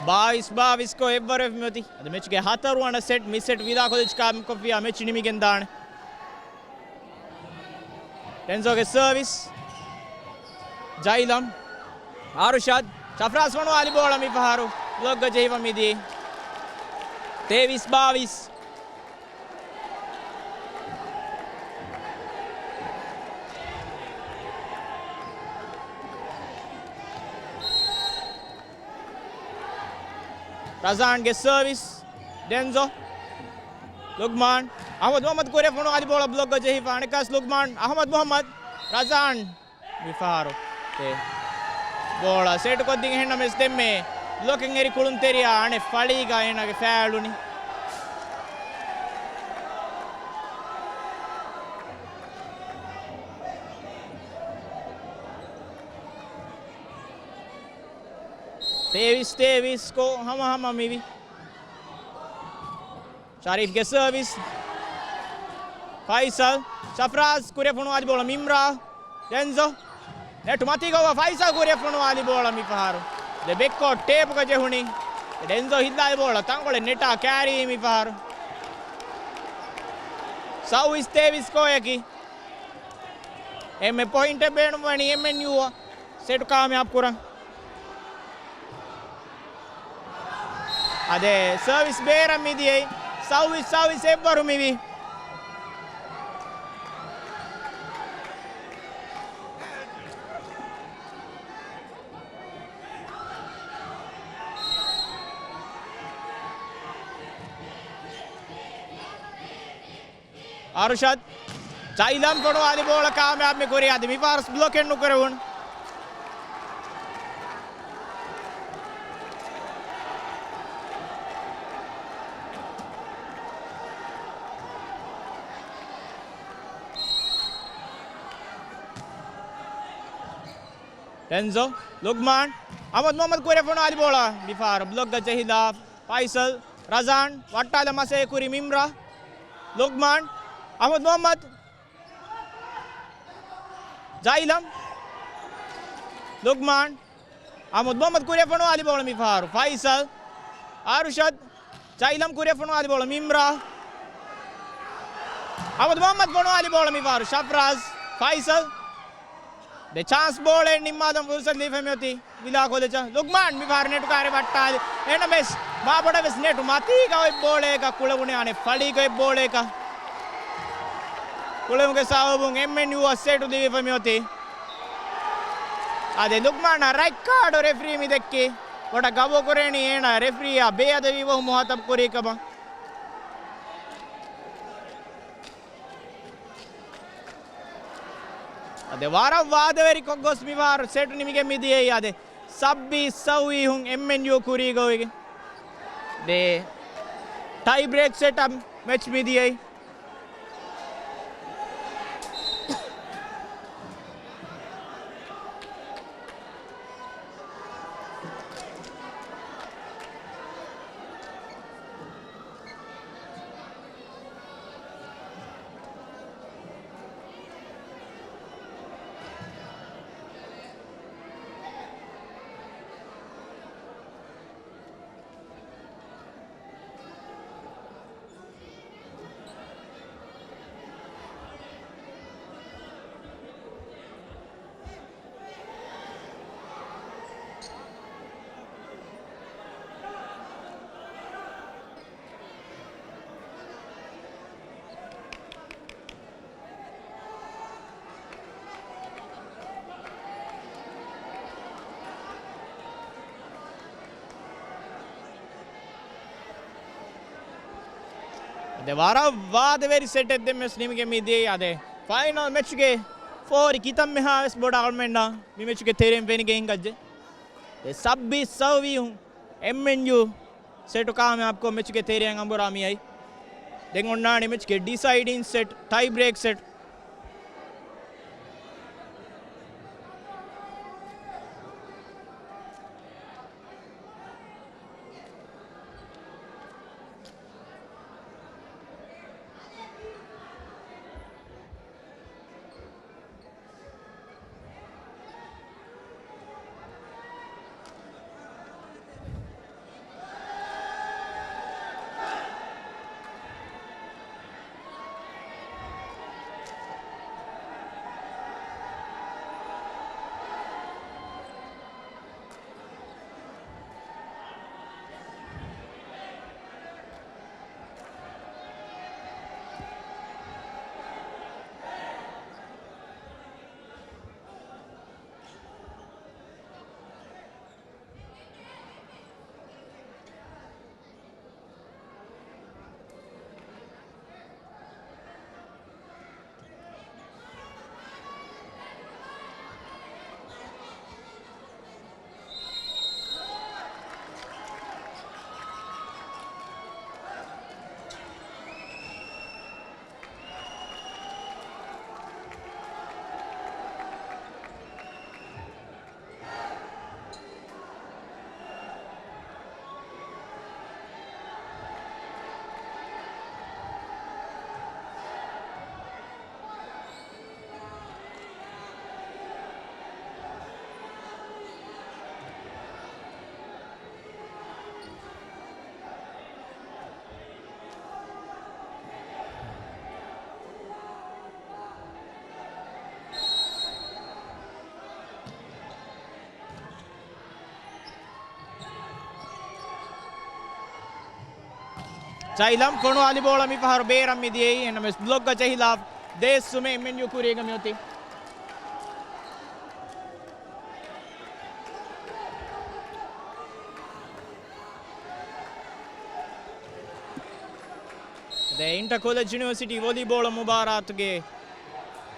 ބާވީސް ބާވީސް ކޮށް އެއްވަރު ވެފަ މިއޮތީ. އަދި މެޗުގެ ހަތަރުވަނަ ސެޓް، މި ސެޓް ވިދާކޮށްލި ކާމިޔާބުކޮށްފިއްޔާ މެޗު ނިމިގެންދާނެ. ޑެންޒޯގެ ސަރވިސް. ޖައިލަމް. އަރުޝަދް. ޝަފްރާޒް ފޮނުވާލި ބޯޅަ މި ފަހަރު ބްލޮކްގަ ޖެހިފަ މިދިޔައީ. ތޭވީސް ބާވީސް. ރަޒާންގެ ސަރވިސް. ޑެންޒޯ. ލުގްމާން. އަހްމަދު މުހައްމަދު ކުރިއަށް ފޮނުވާލި ބޯޅަ ބްލޮކްގަ ޖެހިފަ. އަނެއްކާސް ލުގްމާން. އަހްމަދު މުހައްމަދު. ރަޒާން. މިފަހަރު އެ ބޯޅަ ސެޓްކޮށްދިން އެހެންނަމަވެސް ދެންމެ ބްލޮކެއް އެރި ކުޅުންތެރިޔާ އަނެއް ފަޅީގަ އޭނާގެ ފައި އުޅުނީ. ތޭވީސް ތޭވީސް ކޮށް ހަމަހަމަ މިވީ. ޝަރީފްގެ ސަރވިސް. ފައިސަލް. ޝަފްރާޒް ކުރިއަށް ފޮނުވާލި ބޯޅަ މިމްރާ. ޑެންޒޯ. ނެޓް މަތީގަ ހޮވާ ފައިސަލް ކުރިއަށް ފޮނުވާލި ބޯޅަ މިފަހަރު ދެ ބެކްކޯޓް ޓޭޕުގަ ޖެހުނީ. ޑެންޒޯ ހިއްލާލި ބޯޅަ ތަންކޮޅެއް ނެޓާ ކާރީ މިފަހަރު. ސައުވީސް ތޭވީސް ކޯޔަކީ. އެންމެ ޕޮއިންޓެއް ބޭނުންވަނީ އެމްއެންޔޫއަށް ސެޓް ކާމިޔާބު ކުރަން. އާދެ، ސަރވިސް ބޭރަށް މިދިޔައީ. ސައުވީސް ސައުވީސް އެއްވަރު މިވީ. އަރުޝަދް. ޖައިލަމް ފޮނުވާލި ބޯޅަ ކާމިޔާބު މި ކުރީ. އަދި މި ފާސް ބްލޮކެއް ނުކުރެވުނު. ޑެންޒޯ. ލުގްމާން. އަހްމަދު މުހައްމަދު ކުރިއަށް ފޮނުވާލި ބޯޅަ މި ފަހަރު ބްލޮކްގަ ޖެހިލާ. ފައިސަލް، ރަޒާން، ވައްޓާލަން މަސައްކަތް ކުރި މިމްރާ، ލުގްމާން، އަހްމަދު މުހައްމަދު، ޖައިލަމް، ލުގްމާން، އަހްމަދު މުހައްމަދު ކުރިއަށް ފޮނުވާލި ބޯޅަ މި ފަހަރު، ފައިސަލް، އަރުޝަދް، ޖައިލަމް ކުރިއަށް ފޮނުވާލި ބޯޅަ މިމްރާ، އަހްމަދު މުހައްމަދު ފޮނުވާލި ބޯޅަ މި ފަހަރު، ޝަފްރާޒް، ފައިސަލް، ދެ ޗާންސް ބޯޅައެއް ނިންމާލަން ފުރުސަތު ލިބިފަ މިއޮތީ ވިލާ ކޮލެޖަށް. ލުގްމާން މިފަހަރު ނެޓު ކާރި ވައްޓާލި. އެނަމެސް މާބޮޑަށް ވެސް ނެޓު މަތީގަ އޮތް ބޯޅައަކަށް ކުޅެވުނީ އަނެއް ފަޅީގަ އޮތް ބޯޅައަކަށް. ކުޅެވުމުގެ ސަބަބުން އެމްއެންޔޫ އަށް ސެޓު ލިބިފަ މިއޮތީ. އާދެ، ލުގްމާނަށް ރައެއް ކާޑު ރެފްރީ މި ދެއްކީ. ބޮޑަށް ގަބޫ ކުރޭނީ އޭނާ ރެފްރީއާ ބޭއަދަބީ ވަހު މުހާތަބް ކުރީ ކަމަށް. އަދި ވަރަށް ވާދަވެރިކޮށް ގޮސް މި ފަހަރު ސެޓް ނިމިގެން މިދިޔައީ. އާދެ، ސައްބީސް ސައުވީހުން އެމްއެންޔޫ ކުރީގަ އޮވެގެން. ދެ ޓައި ބްރޭކް ސެޓަށް މެޗް މިދިޔައީ. އަދި ވަރަށް ވާދަވެރި ސެޓެއް ދެން ވެސް ނިމިގެން މި ދިޔައީ. އާދެ، ފައިނަލް މެޗުގެ ފޯރި ކިތަންމެހާ ވެސް ބޮޑަށް އަޅުމެންނަށް މި މެޗުގެ ތެރެއިން ފެނިގެން ހިނގައްޖެ. ދެ ސައްބީސް ސައުވީހުން އެމްއެންޔޫ ސެޓު ކާމިޔާބުކޮށް މެޗުގެ ތެރެއަށް އަނބުރާ މިއައީ. ދެން އޮންނާނީ މެޗުގެ ޑިސައިޑިން ސެޓް، ޓައި ބްރޭކް ސެޓް. ޖައިލަމް ފޮނުވާލި ބޯޅަ މިފަހަރު ބޭރަށް މިދިޔައީ. އެހެންނަމެސް ބްލޮކްގަ ޖެހިލާ ދޭއްސުމެއް އެމްއެންޔޫ ކުރީގަ މިއޮތީ. ދެ އިންޓަ ކޮލެޖް ޔުނިވަރސިޓީ ވޮލީބޯޅަ މުބާރާތުގެ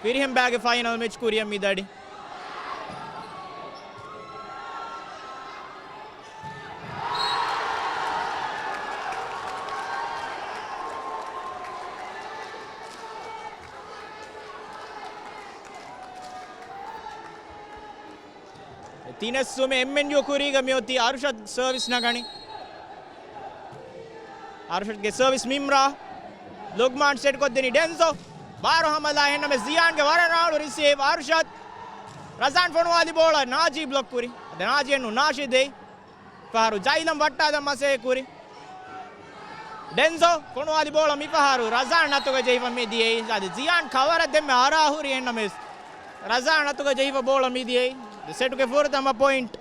ފިރިހެން ބައިގެ ފައިނަލް މެޗް ކުރިއަށް މިދަނީ. ތިނެއްސުމެއް އެމްއެންޔޫ ކުރީގަ މިއޮތީ. އަރުޝަދް ސަރވިސް ނަގަނީ. އަރުޝަދްގެ ސަރވިސް މިމްރާ. ލުގްމާން ސެޓް ކޮށްދިނީ ޑެންޒޯ. ބާރު ހަމަލާ އެހެންނަމެ ޒިޔާންގެ ވަރަށް ރަނގަޅު ރިސީވް. އަރުޝަދް. ރަޒާން ފޮނުވާލި ބޯޅަ ނާޖީ ބްލޮކް ކުރި. އަދި ނާޖީ އެންނު ނާޝިދޭ. ފަހަރު ޖައިލަމް ވައްޓާލަން މަސައްކަތް ކުރި. ޑެންޒޯ ފޮނުވާލި ބޯޅަ މިފަހަރު ރަޒާން އަތުގަ ޖެހިފަ މިދިޔައީ. އަދި ޒިޔާން ކަވަރަށް ދެންމެ އަރާ ހުރި އެހެންނަމެސް ރަޒާން އަތުގަ ޖެހިފަ ބޯޅަ މިދިޔައީ. ސެޓުގެ ފުރަތަމަ ޕޮއިންޓް.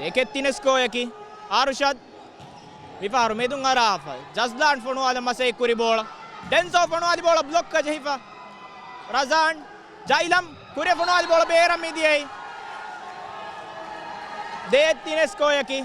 އެކެއް ތިނެއް ސްކޯއަކީ. އާރުޝަދް މިފަހަރު މެދުން އަރާފަ. ޖަޒްލާން ފޮނުވާލަން މަސައްކަތް ކުރި ބޯޅަ. ޑެންޒޯ ފޮނުވާލި ބޯޅަ ބްލޮކްކަށް ޖެހިފަ. ރަޒާން، ޖައިލަމް ކުރިއަށް ފޮނުވާލި ބޯޅަ ބޭރަށް މިދިޔައީ. ދޭއް ތިނެއް ސްކޯއަކީ.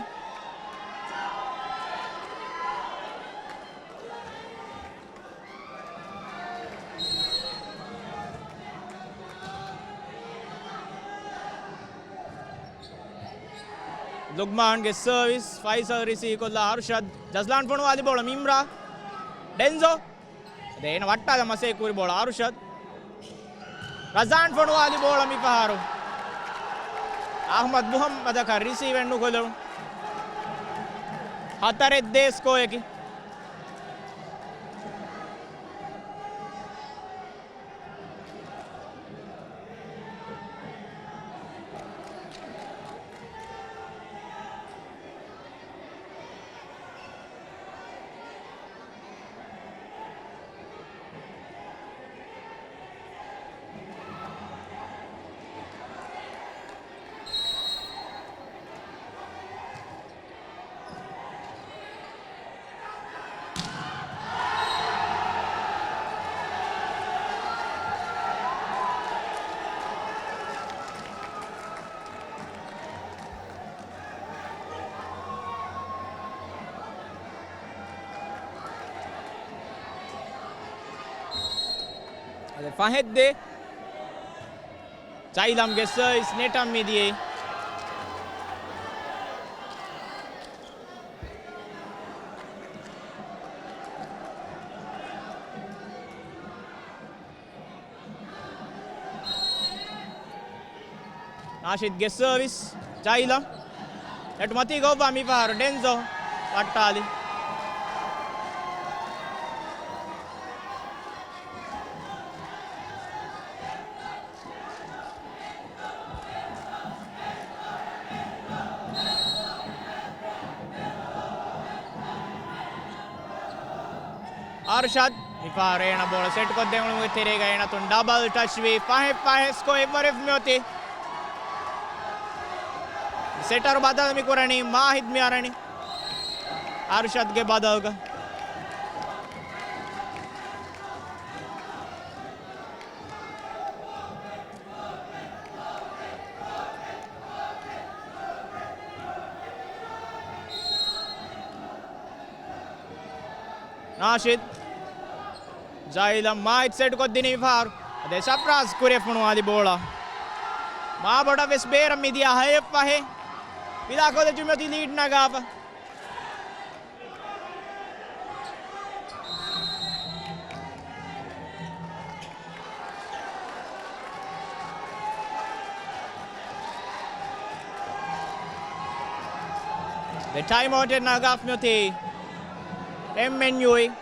ލުގްމާންގެ ސަރވިސް، ފައިސަލް ރިސީވް ކޮށްލާ އަރުޝަދް. ޖަޒްލާން ފޮނުވާލި ބޯޅަ މިމްރާ. ޑެންޒޯ. އޭނަ ވައްޓާލަން މަސައްކަތް ކުރި ބޯޅަ އަރުޝަދް. ރަޒާން ފޮނުވާލި ބޯޅަ މިފަހަރު އަހްމަދު މުހައްމަދަކަށް ރިސީވެއް ނުކޮށްލުނު. ހަތަރެއް ދޭއް ސްކޯއަކީ. އަދި ފަހެއް ދޭއް. ޖައިލަމްގެ ސަރވިސް ނެޓަށް މިދިޔައީ. ނާޝިދްގެ ސަރވިސް، ޖައިލަމް. ނެޓް މަތީގަ އޮއްވާ މިފަހަރު ޑެންޒޯ ވައްޓާލި. އަރްޝަދް މިފަހަރު އޭނަ ބޯޅަ ސެޓްކޮށްދެން އުޅުމުގެ ތެރޭގަ އޭނަތުން ޑަބަލް ޓަޗްވީ ފަހެއް ފަހެއް ސްކޯ އެއްވަރެއް މިއޮތީ. ސެޓަރު ބަދަލު މި ކުރަނީ މާހިދް މި އަރަނީ އަރްޝަދްގެ ބަދަލުގަ. ނާޝިދް. ޖައިލަމް މާހިދް ސެޓްކޮށްދިނީ މިފަހަރު. އަދި ޝަފްރާޒް ކުރިއަށް ފޮނުވާލި ބޯޅަ. މާބޮޑަށް ވެސް ބޭރަށް މިދިޔަ ހައެއް ފަހެއް. ވިލާ ކޮލެޖު މިއޮތީ ލީޑް ނަގާފަ. ދެ ޓައިމް އައުޓެއް ނަގާފަ މިއޮތީ އެމްއެންޔޫއިން.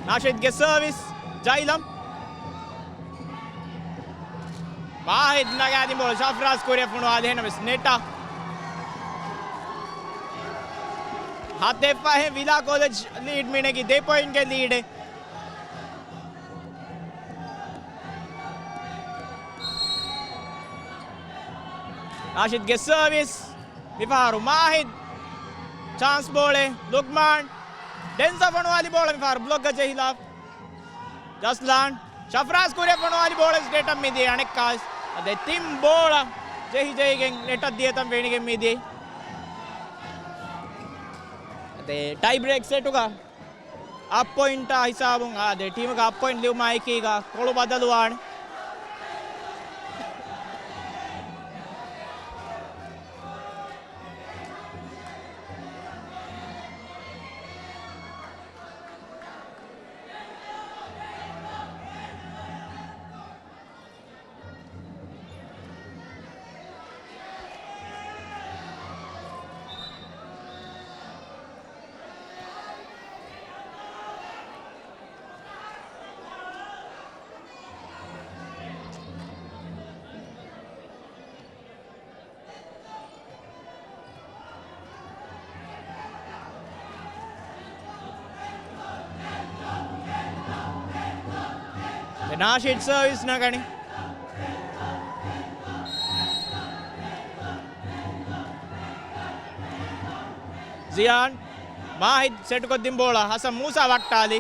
ނާޝިދްގެ ސަރވިސް، ޖައިލަމް. މާހިދް ނަގާދިން ބޯޅަ ޝަފްރާޒް ކުރިއަށް ފޮނުވާލި ހެނަމެސް ނެޓަށް. ހަތެއް ފަހެއް ވިލާ ކޮލެޖް ލީޑް މިނެގި ދެ ޕޮއިންޓްގެ ލީޑެއް. ނާޝިދްގެ ސަރވިސް. މިފަހަރު މާހިދް. ޗާންސް ބޯޅެ. ލުގްމާން. ޑެންޒަ ފޮނުވާލި ބޯޅަ މިފަހަރު ބްލޮކްގަ ޖެހިލާ. ޖަސްލާން. ޝަފްރާޒް ކުރިއަށް ފޮނުވާލި ބޯޅަ ނެޓަށް މިދިޔަ އަނެއްކާވެސް. އަދެ ތިން ބޯޅަ ޖެހި ޖެހިގެން ނެޓަށް ދިޔަތަން ފެނިގެން މިދިޔަ. އަދެ ޓައި ބްރޭކް ސެޓުގަ އަށް ޕޮއިންޓާ ހިސާބުން އާދެ، ޓީމުގެ އަށް ޕޮއިންޓް ލިބުމާ އެކީގަ ކޮޅު ބަދަލުވާނެ. ނާޝިދް ސަރވިސް ނަގަނީ. ޒިޔާން. މާހިދް ސެޓުކޮށްދިން ބޯޅަ ހަސަން މޫސާ ވައްޓާލި.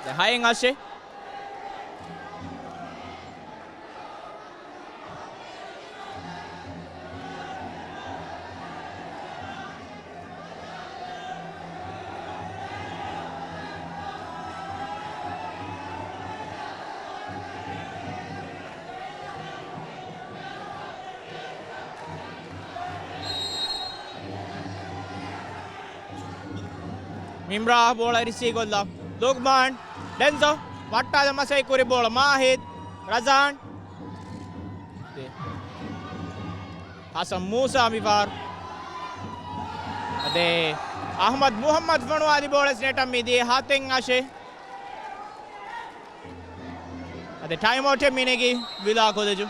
ދެ ހައެއް އަށެއް. މިމްރާ ބޯޅަ ރިސީވް ކޮށްލާ. ލުގްމާން. ޑެންޒަ. ވައްޓާލަ މަސައްކަތް ކުރި ބޯޅަ މާހިދް. ރަޒާން. ހަސަން މޫސާ މިފަހަރު. އަދެ އަޙްމަދު މުޙައްމަދު ފޮނުވާލި ބޯޅަ ނެޓަށް މިދިޔަ ހަތެއް އަށެއް. އަދެ ޓައިމް އައުޓެއް މިނެގީ ވިލާ ކޮލެޖު.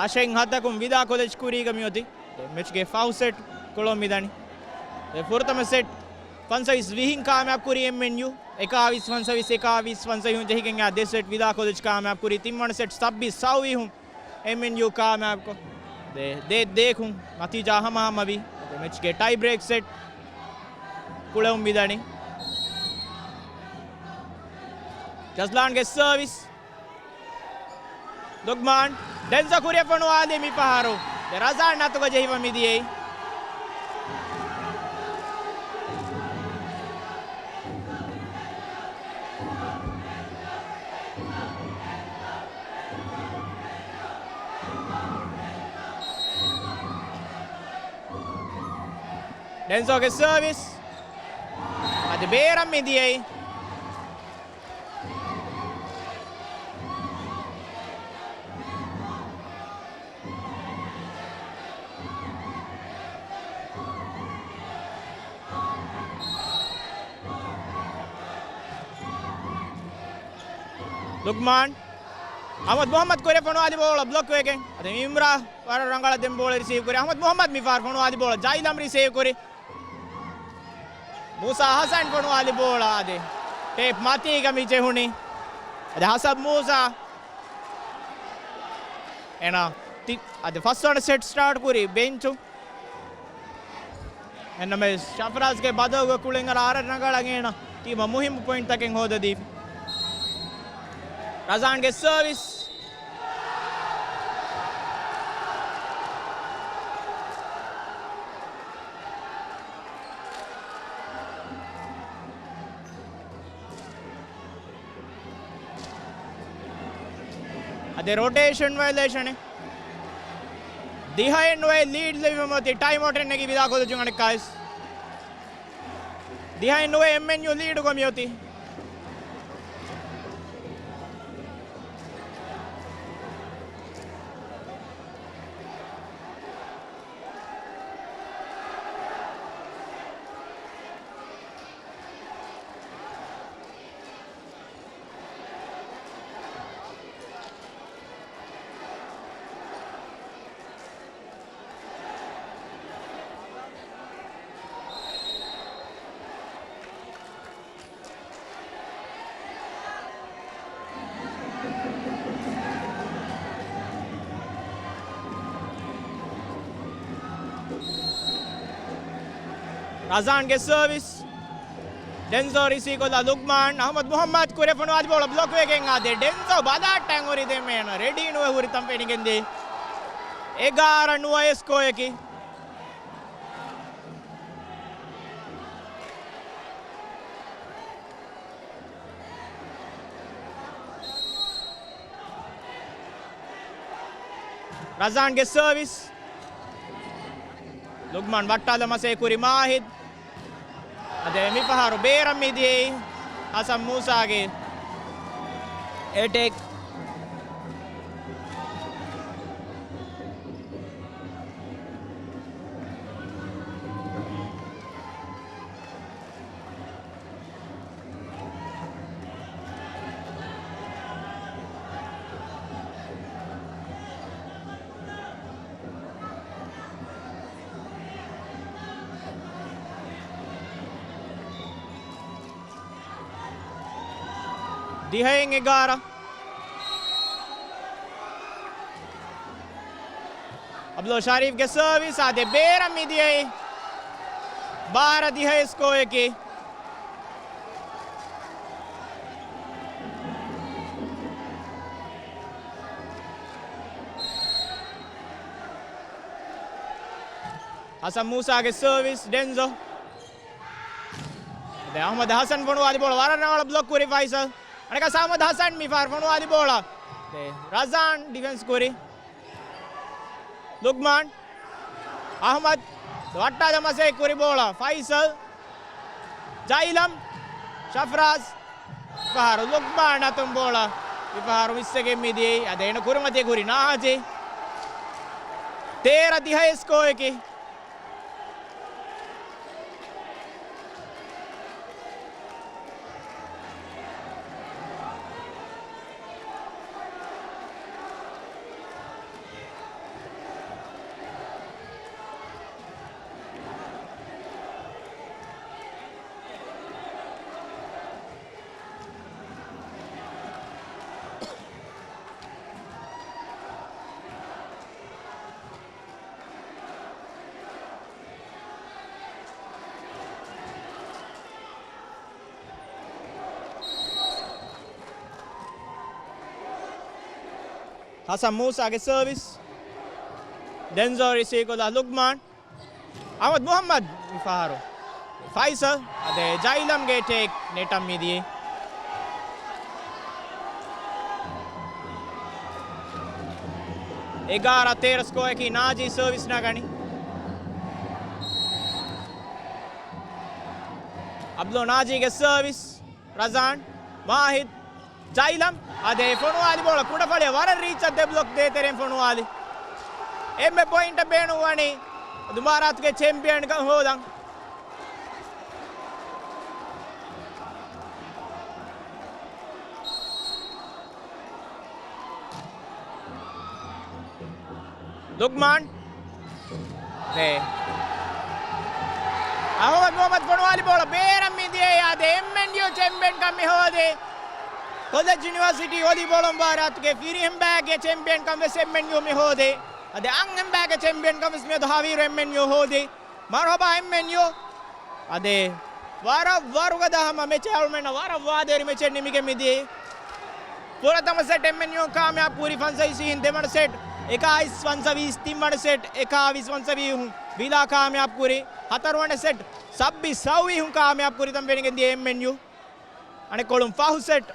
އަށެއް ހަތަކުން ވިލާ ކޮލެޖް ކުރީގަ މިއޮތީ. މެޗްގެ ފަހު ސެޓް ކުޅަން މިދަނީ. ފުރަތަމަ ސެޓް ފަންސަވީސް ވިހިން ކާމިޔާބު ކުރީ އެމްއެންޔޫ. އެކާވީސް ފަންސަވީސް، އެކާވީސް ފަންސަވީހުން ޖެހިގެން އާ ދެ ސެޓް ވިލާ ކޮލެޖް ކާމިޔާބު ކުރީ. ތިންވަނަ ސެޓް ސައްބީސް ސައުވީހުން އެމްއެންޔޫ ކާމިޔާބުކޮށް، ދޭ، ދޭ، ދޭކުން ނަތީޖާ ހަމަހަމަވީ. މެޗްގެ ޓައި ބްރޭކް ސެޓް ކުޅެވުން މިދަނީ. ޖަޒްލާންގެ ސަރވިސް. ލުގްމާން. ޑެންޒަ ކުރިއަށް ފޮނުވާލީ މި ފަހަރު. ދެ ރަޒާން އަތުގަ ޖެހިފަ މިދިޔައީ. ޑެންޒޯގެ ސަރވިސް. އަދި ބޭރަށް މިދިޔައީ. ލުގްމާން. އަޙްމަދު މުޙައްމަދު ކުރިއަށް ފޮނުވާލި ބޯޅަ ބްލޮކް ވެގެން. އަދި މިމްރާ ވަރަށް ރަނގަޅަށް ދެން ބޯޅަ ރިސީވް ކުރި. އަޙްމަދު މުޙައްމަދު މިފަހަރު ފޮނުވާލި ބޯޅަ ޖައިލަމް ރިސީވް ކުރި. މޫސާ ހަސަން ފޮނުވާލި ބޯޅަ އަދި ޓޭޕް މަތީގަ މި ޖެހުނީ. އަދި ހަސަން މޫސާ. އޭނާ ތި-، އަދި ފަސްވަނަ ސެޓް ސްޓާޓް ކުރީ ބެންޗު. އެންނަމެ ޝަފްރާޒްގެ ބަދަލުގެ ކުޅެން އަރާ އަރަށް ރަނގަޅަށް އޭނަ ޓީމަށް މުހިއްމު ޕޮއިންޓްތަކެއް ހޯދަދީފި. ރަޒާންގެ ސަރވިސް. އަދެ ރޮޓޭޝަން ވަޔަލޭޝަނެއް. ދިހައެއް ނުވައެއް ލީޑް ލިބިފަ މިއޮތީ ޓައިމް އައުޓެއް ނެގި ވިދާ ކޮލެޖުން އަނެއްކާވެސް. ދިހައެއް ނުވައެއް އެމްއެންޔޫ ލީޑުގަ މިއޮތީ. ރަޒާންގެ ސަރވިސް. ޑެންޒޯ ރިސީވް ކޮށްލާ ލުގްމާން. އަހްމަދު މުހައްމަދު ކުރެ ފޮނުވާލި ބޯޅަ ބްލޮކް ވެގެން އާދޭ. ޑެންޒޯ ބަލާއްޓަން ހުރި ދެމޭނަ ރެޑީ ނުވެ ހުރި ތަން ފެނިގެންދޭ. އެގާރަ ނުވައެއް ސްކޯއަކީ. ރަޒާންގެ ސަރވިސް. ލުގްމާން ވައްޓާލަ މަސޭ ކުރި މާހިދް. އަދެ މިފަހަރު ބޭރަށް މިދިޔައީ ހަސަން މޫސާގެ އެޓެކް. ދިހައިން އެގާރަ. އަބްދުލް ޝަރީފްގެ ސަރވިސް އާދެ ބޭރަށް މިދިޔައީ. ބާރަ ދިހައެއް ސްކޯއަކީ. ހަސަން މޫސާގެ ސަރވިސް ޑެންޒޯ. ދެ އަހްމަދު ހަސަން ފޮނުވާލި ބޯޅަ ވަރަށް ރަނގަޅަށް ބްލޮކް ކުރި ފައިސަލް. އަނެކާ އަހްމަދު ހަސަން މިފަހަރު ފޮނުވާލި ބޯޅަ. ދެ ރަޒާން ޑިފެންސް ކުރި. ލުގްމާން. އަހްމަދު. ވައްޓާލަ މަސޭ ކުރި ބޯޅަ. ފައިސަލް. ޖައިލަމް. ޝަފްރާޒް. ފަހަރު ލުގްމާން އަތުން ބޯޅަ. މިފަހަރު މިސްވެގެން މިދިޔައީ. އަދެ އޭނަ ކުރިމަތީ ކުރި ނާޖީ. ތޭރަ ދިހައެއް ސްކޯއަކީ. ހަސަން މޫސާގެ ސަރވިސް. ޑެންޒޯ ރިސީވް ކޮށްލާ ލުގްމާން. އަހްމަދު މުހައްމަދު މިފަހަރު. ފައިސަލް. އަދެ ޖައިލަމްގެ ޓޭކް ނެޓަށް މިދިޔައީ. އެގާރަ ތޭރަ ސްކޯއަކީ ނާޖީ ސަރވިސް ނަގަނީ. އަބްދުލް ނާޖީގެ ސަރވިސް. ރަޒާން. މާހިދު. ޖައިލަމް. އާދެ ފޮނުވާލި ބޯޅަ ކުޑަފަޅިއަށް ވަރަށް ރީޗަށް ދެ ބްލޮކް ދޭތެރެއިން ފޮނުވާލި. އެންމެ ޕޮއިންޓަށް ބޭނުންވަނީ ދުމާރާތުގެ ޗެމްޕިއަންކަން ހޯދަން. ލުގްމާން. ދެ. އަހްމަދު މުހައްމަދު ފޮނުވާލި ބޯޅަ ބޭރަށް މިދިޔައީ. އާދެ އެމްއެންޔޫ ޗެމްޕިއަންކަން މި ހޯދީ. ކޮލެޖް ޔުނިވަރސިޓީ ވޮލީބޯޅަ މުބާރާތުގެ ފިރިހެން ބައެއްގެ ޗެމްޕިއަންކަން ވެސް އެމްއެންޔޫ މި ހޯދީ. އާދެ އަންހެން ބައެއްގެ ޗެމްޕިއަންކަން ވެސް މިއަދު ހަވީރު އެމްއެންޔޫ ހޯދީ. މަރުހަބާ އެމްއެންޔޫ. އާދެ ވަރަށް ވަރުގަދަ ހަމަ މެޗެއް އަޅުމެންނަށް ވަރަށް ވާދޭރި މެޗެއް ނިމިގެން މިދިޔައީ. ފުރަތަމަ ސެޓް އެމްއެންޔޫ ކާމިޔާބު ކުރި ފަންސަވީސް ވިހިން، ދެވަނަ ސެޓް އެކާވީސް ފަންސަވީސް، ތިންވަނަ ސެޓް އެކާވީސް ފަންސަވީސް ވިހިން ވިލާ ކާމިޔާބު ކުރި، ހަތަރުވަނަ ސެޓް ސައްބީސް ސައުވީހުން ކާމިޔާބު ކުރި ތަން ފެނިގެން ދިޔަ އެމްއެންޔޫ. އަނެއްކޮޅުން ފަހު ސެޓް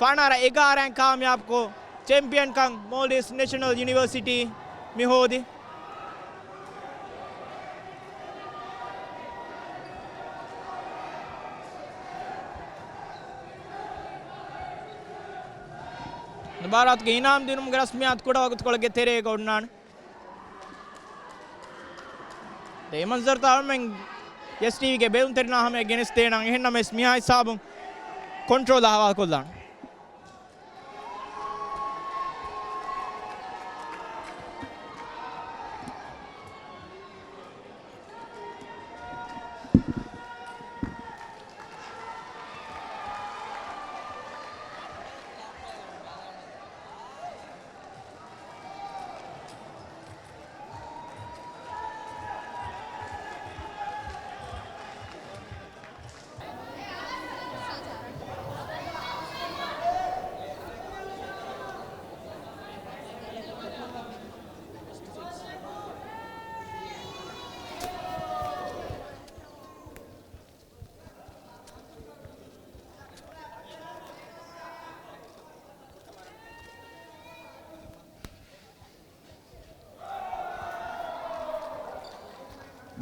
ފަނަރަ އެގާރައިން ކާމިޔާބުކޮށް، ޗެމްޕިއަންކަން މޯލްޑިވްސް ނެޝަނަލް ޔުނިވަރސިޓީ މި ހޯދި. މުބާރާތުގެ އިނާމް ދިނުމުގެ ރަސްމިއްޔާތު ކުޑަ ވަގުތުކޮޅެއްގެ ތެރޭގަ އޮންނާނެ. ދެ މަންޒަރުތައް އެމެން އެސްޓީވީގެ ބެލުންތެރިންނާ ހަމަޔަށް ގެނެސްދޭނަން. އެހެންނަމަވެސް މިހާ ހިސާބުން ކޮންޓްރޯލާ ހަވާލުކޮށްލާނެ.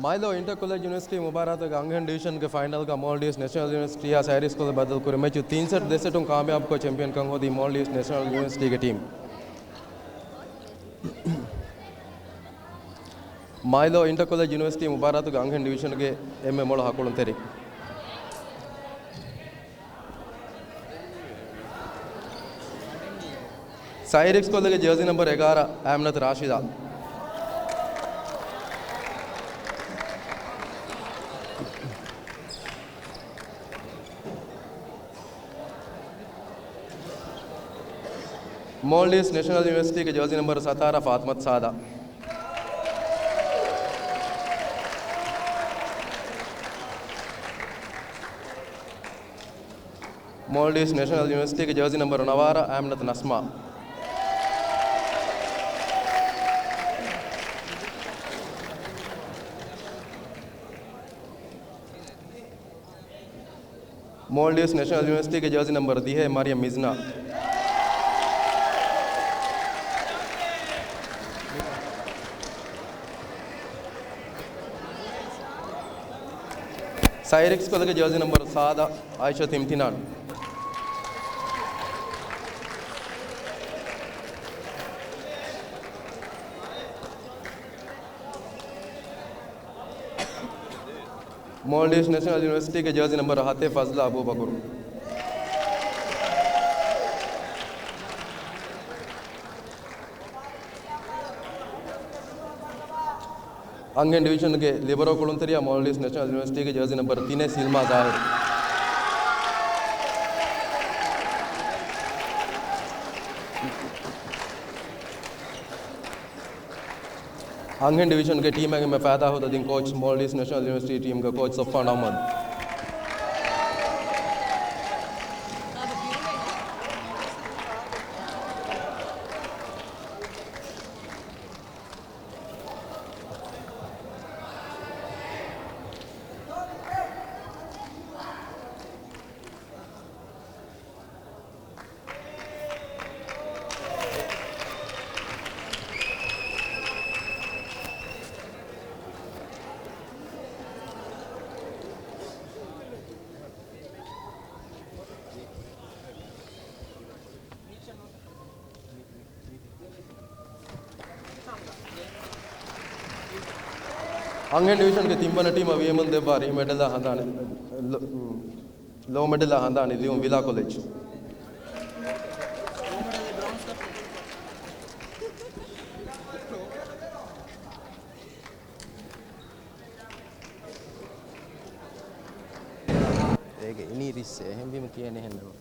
މައިލޯ އިންޓަރ ކޮލެޖް ޔުނިވަރސިޓީ މުބާރާތުގެ އަންހެން ޑިވިޝަންގެ ފައިނަލްގަ މޯލްޑިވްސް ނެޝަނަލް ޔުނިވަރސިޓީއާ ސައިރިޝް ކޮލެޖް ބަދަލުކުރި މެޗު ތިން ސެޓް ދެ ސެޓުން ކާމިޔާބުކޮށް ޗެމްޕިއަންކަން ހޯދީ މޯލްޑިވްސް ނެޝަނަލް ޔުނިވަރސިޓީގެ ޓީމް. މައިލޯ އިންޓަރ ކޮލެޖް ޔުނިވަރސިޓީ މުބާރާތުގެ އަންހެން ޑިވިޝަންގެ އެންމެ މޮޅު ހަކުޅުންތެރި. ސައިރިޝް ކޮލެޖްގެ ޖާސި ނަމްބަރު އެގާރަ އަމްނަތު ރާޝިދާ. މޯލްޑިވްސް ނެޝަނަލް ޔުނިވަރސިޓީގެ ޖާސި ނަމްބަރު ސަތާރަ ފާތިމަތު ސާދާ. މޯލްޑިވްސް ނެޝަނަލް ޔުނިވަރސިޓީގެ ޖާސި ނަމްބަރު ނަވާރަ އަމްނަތު ނަސްމާ. މޯލްޑިވްސް ނެޝަނަލް ޔުނިވަރސިޓީގެ ޖާސި ނަމްބަރު ދިހައެއް މަރިޔަމް މިޒްނާ. ސައިރިޝް ކޮލެޖްގެ ޖާސި ނަމްބަރު ސާދަ އައިޝަ ތިމްތިނާން. މޯލްޑިވްސް ނެޝަނަލް ޔުނިވަރސިޓީގެ ޖާސި ނަމްބަރު ހަތެއް ފަޒްލާ އަބޫބަކުރު. އަންހެން ޑިވިޝަންގެ ލިބަރޯ ކުޅުންތެރިޔާ މޯލްޑިވްސް ނެޝަނަލް ޔުނިވަރސިޓީގެ ޖާސި ނަމްބަރު ތިނެއް ސިލްމާ ޒާހިރު. އަންހެން ޑިވިޝަންގެ ޓީމަށް އެންމެ ފައިދާ ހޯދަ ދިން ކޯޗް މޯލްޑިވްސް ނެޝަނަލް ޔުނިވަރސިޓީ ޓީމްގެ ކޯޗް ސޮފްވާން އަޙްމަދު. އަންހެން ޑިވިޝަންގެ ތިންވަނަ ޓީމަށް ވީމުން ދެއްވާ ރިހި މެޑަލާ ހަނދާނީ، ލޯ، ލޯ މެޑަލާ ހަނދާނީ ލިޔުން ވިލާ ކޮލެޖް. އޭގެ އިނީ ރިއްސެއް އެހެންވީމަ ކިޔޭނެ އެހެންނަމަ.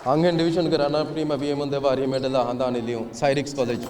އަންހެން ޑިވިޝަންގެ ރަނަރަޕް ޓީމަށް ވިޔަމުންދެއްވާ ރީމެޑަލާ ހަނދާން ނިލިއުން ސައިރިކްސް ކޮލެޖް.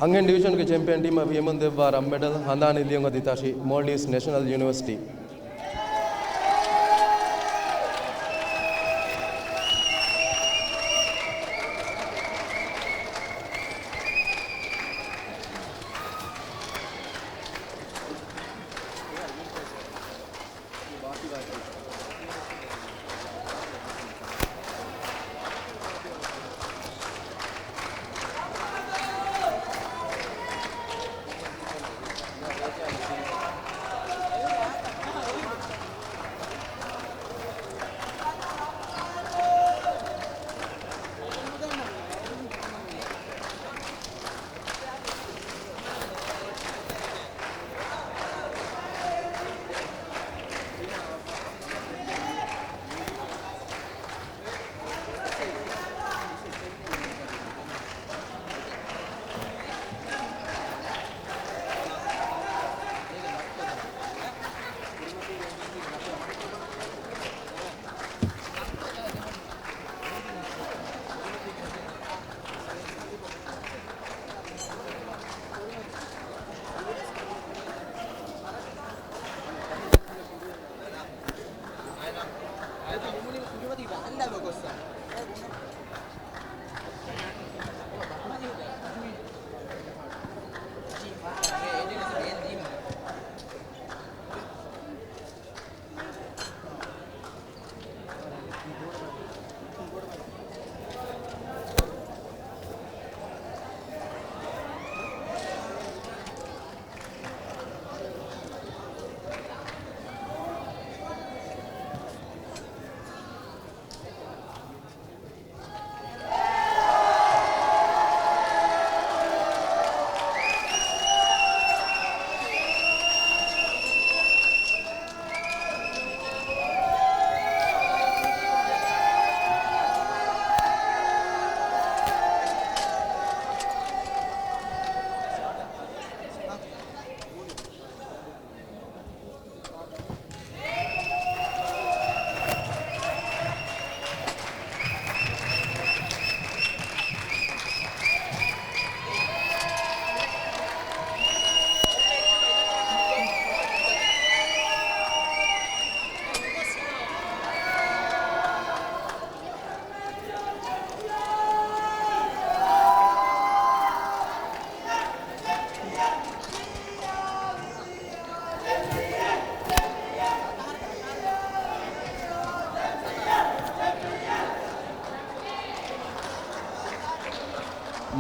އަންހެން ޑިވިޝަންގެ ޗެމްޕިއަން ޓީމަށް ވިޔަމުން ދެއްވާ ރަން މެޑަލް ހަނދާން ނިލިއުން އަދި ތަށި މޯލްޑިވްސް ނެޝަނަލް ޔުނިވަރސިޓީ.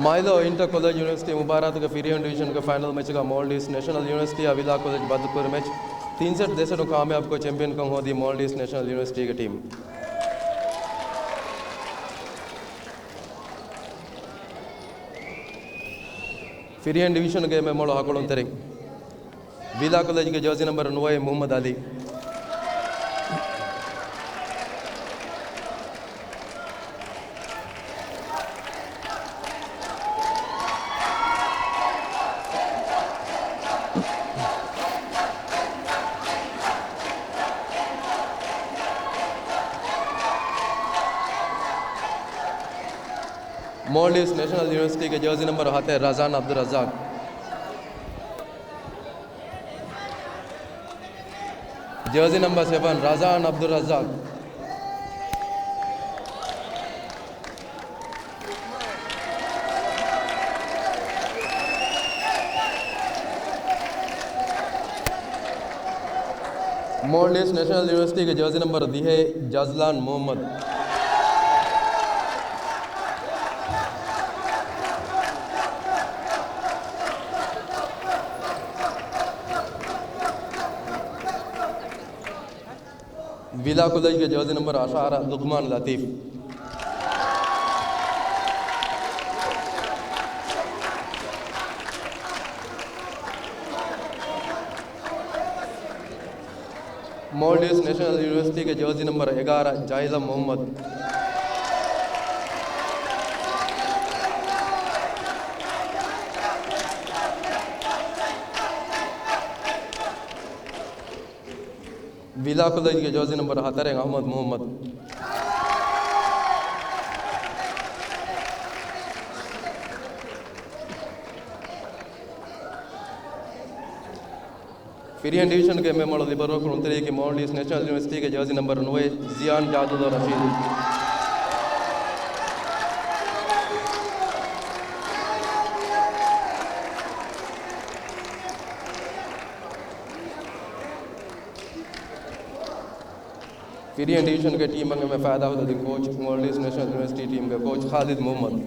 މައިލޯ އިންޓަ ކޮލެޖް ޔުނިވަރސިޓީ މުބާރާތުގެ ފިރިހެން ޑިވިޝަންގެ ފައިނަލް މެޗުގަ މޯލްޑިވްސް ނޭޝަނަލް ޔުނިވަރސިޓީއާ ވިލާ ކޮލެޖް ބައްދަލުކުރި މެޗް ތިން ސެޓް ދެ ސެޓުން ކާމިޔާބުކޮށް ޗެމްޕިއަންކަން ހޯދީ މޯލްޑިވްސް ނޭޝަނަލް ޔުނިވަރސިޓީގެ ޓީމް. ފިރިހެން ޑިވިޝަންގެ އެންމެ މޮޅު ހަކުޅުންތެރިން. ވިލާ ކޮލެޖްގެ ޖާޒީ ނަމްބަރު ނުވައެއް މުހައްމަދު އަލީ. މޯލްޑިވްސް ނޭޝަނަލް ޔުނިވަރސިޓީގެ ޖާޒީ ނަމްބަރު ހަތެއް ރަޒާން އަބްދުއްރައްޒާޤް. ޖާޒީ ނަމްބަރު ސެވަން ރަޒާން އަބްދުއްރައްޒާޤް. މޯލްޑިވްސް ނޭޝަނަލް ޔުނިވަރސިޓީގެ ޖާޒީ ނަމްބަރު ދިހައެއް ޖަޒްލާން މުހައްމަދު. ވިލާ ކޮލެޖްގެ ޖާޒީ ނަމްބަރު އަށާރަ ލުޤްމާން ލަތީފް. މޯލްޑިވްސް ނޭޝަނަލް ޔުނިވަރސިޓީގެ ޖާޒީ ނަމްބަރު އެގާރަ ޖައިލަމް މުހައްމަދު. ވިލާ ކޮލެޖްގެ ޖާޒީ ނަމްބަރު ހަތަރެއް އަޙްމަދު މުޙައްމަދު. ފިރިހެން ޑިވިޝަންގެ އެންމެ މޮޅު ލިބަރޯ ކުޅުންތެރިޔަކީ މޯލްޑިވްސް ނޭޝަނަލް ޔުނިވަރސިޓީގެ ޖާޒީ ނަމްބަރު ނުވައެއް ޒިޔާން ޖާދުލްލާ ރަޝީދު. ފިރިހެން ޑިވިޝަންގެ ޓީމަށް އެންމެ ފައިދާ ހޯދިން ކޯޗް، މޯލްޑިވްސް ނޭޝަނަލް ޔުނިވަރސިޓީ ޓީމްގެ ކޯޗް ޚާލިދް މުޙައްމަދު.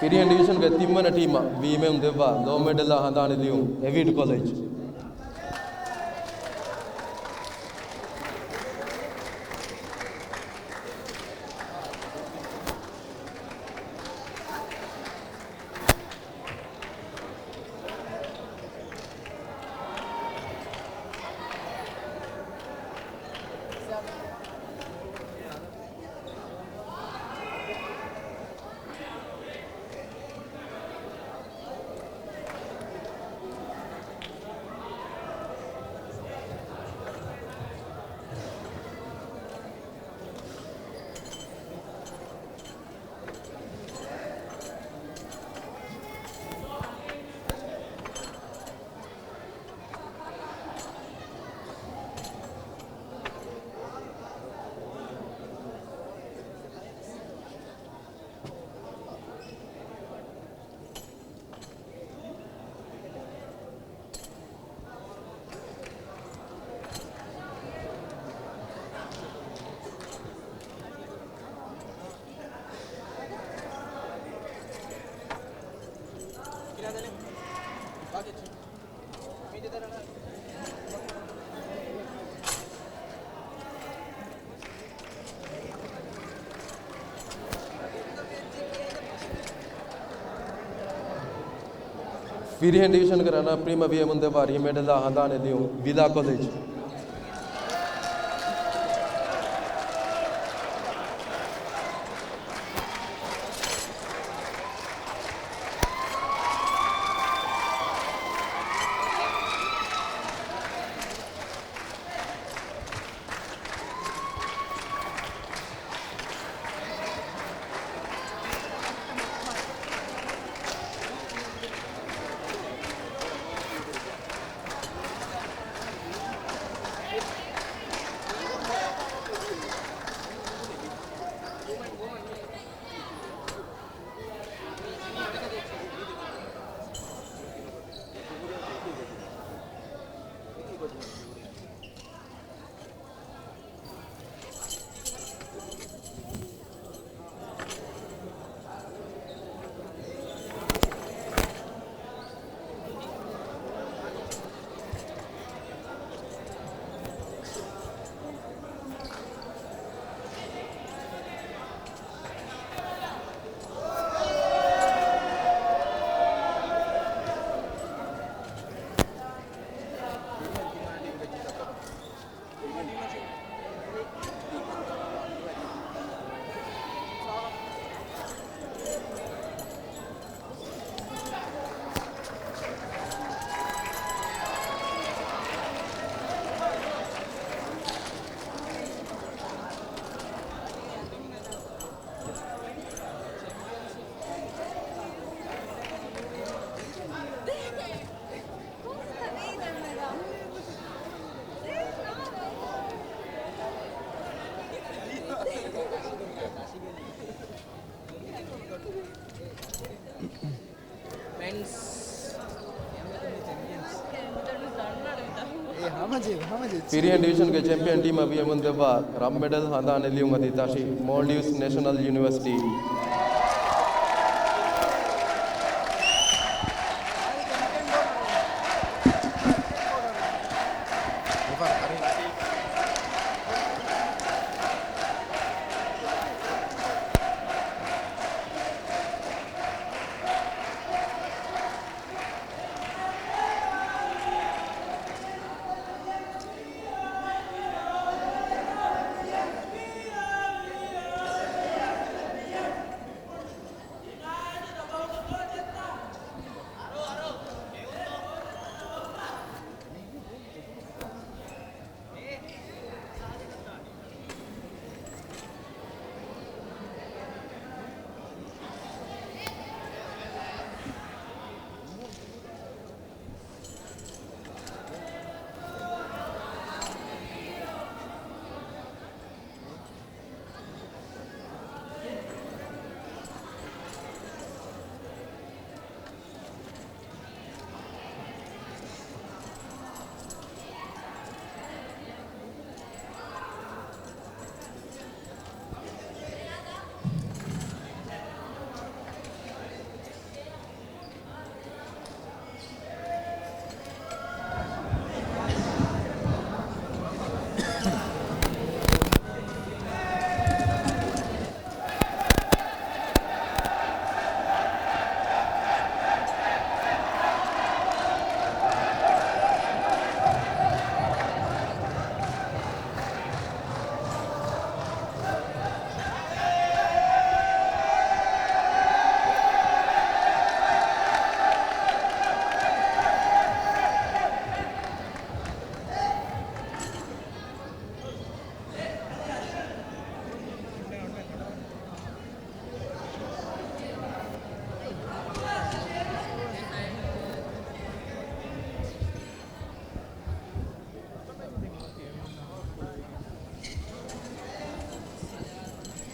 ފިރިހެން ޑިވިޝަންގެ ތިންވަނަ ޓީމަށް ވީމެން ދެއްވާ ލޯ މެޑަލާ ހަނދާން ލިޔުން އެވިޑް ކޮލެޖް. ފިރިހެން ޑިވިޝަންގެ ރަނަރަޕް ޓީމަށް ވީމެން ދެއްވާ ރީ މެޑަލާ ހަނދާނެއް ލިޔުން ވިލާ ކޮލެޖް. ފިރިހެން ޑިވިޝަންގެ ޗެމްޕިއަން ޓީމަށް ވިޔަމުން ދެއްވާ ރަށް މެޑަލް ހަނދާން އެލިޔުމަށް އަދި ތަށި މޯލްޑިވްސް ނޭޝަނަލް ޔުނިވަރސިޓީ.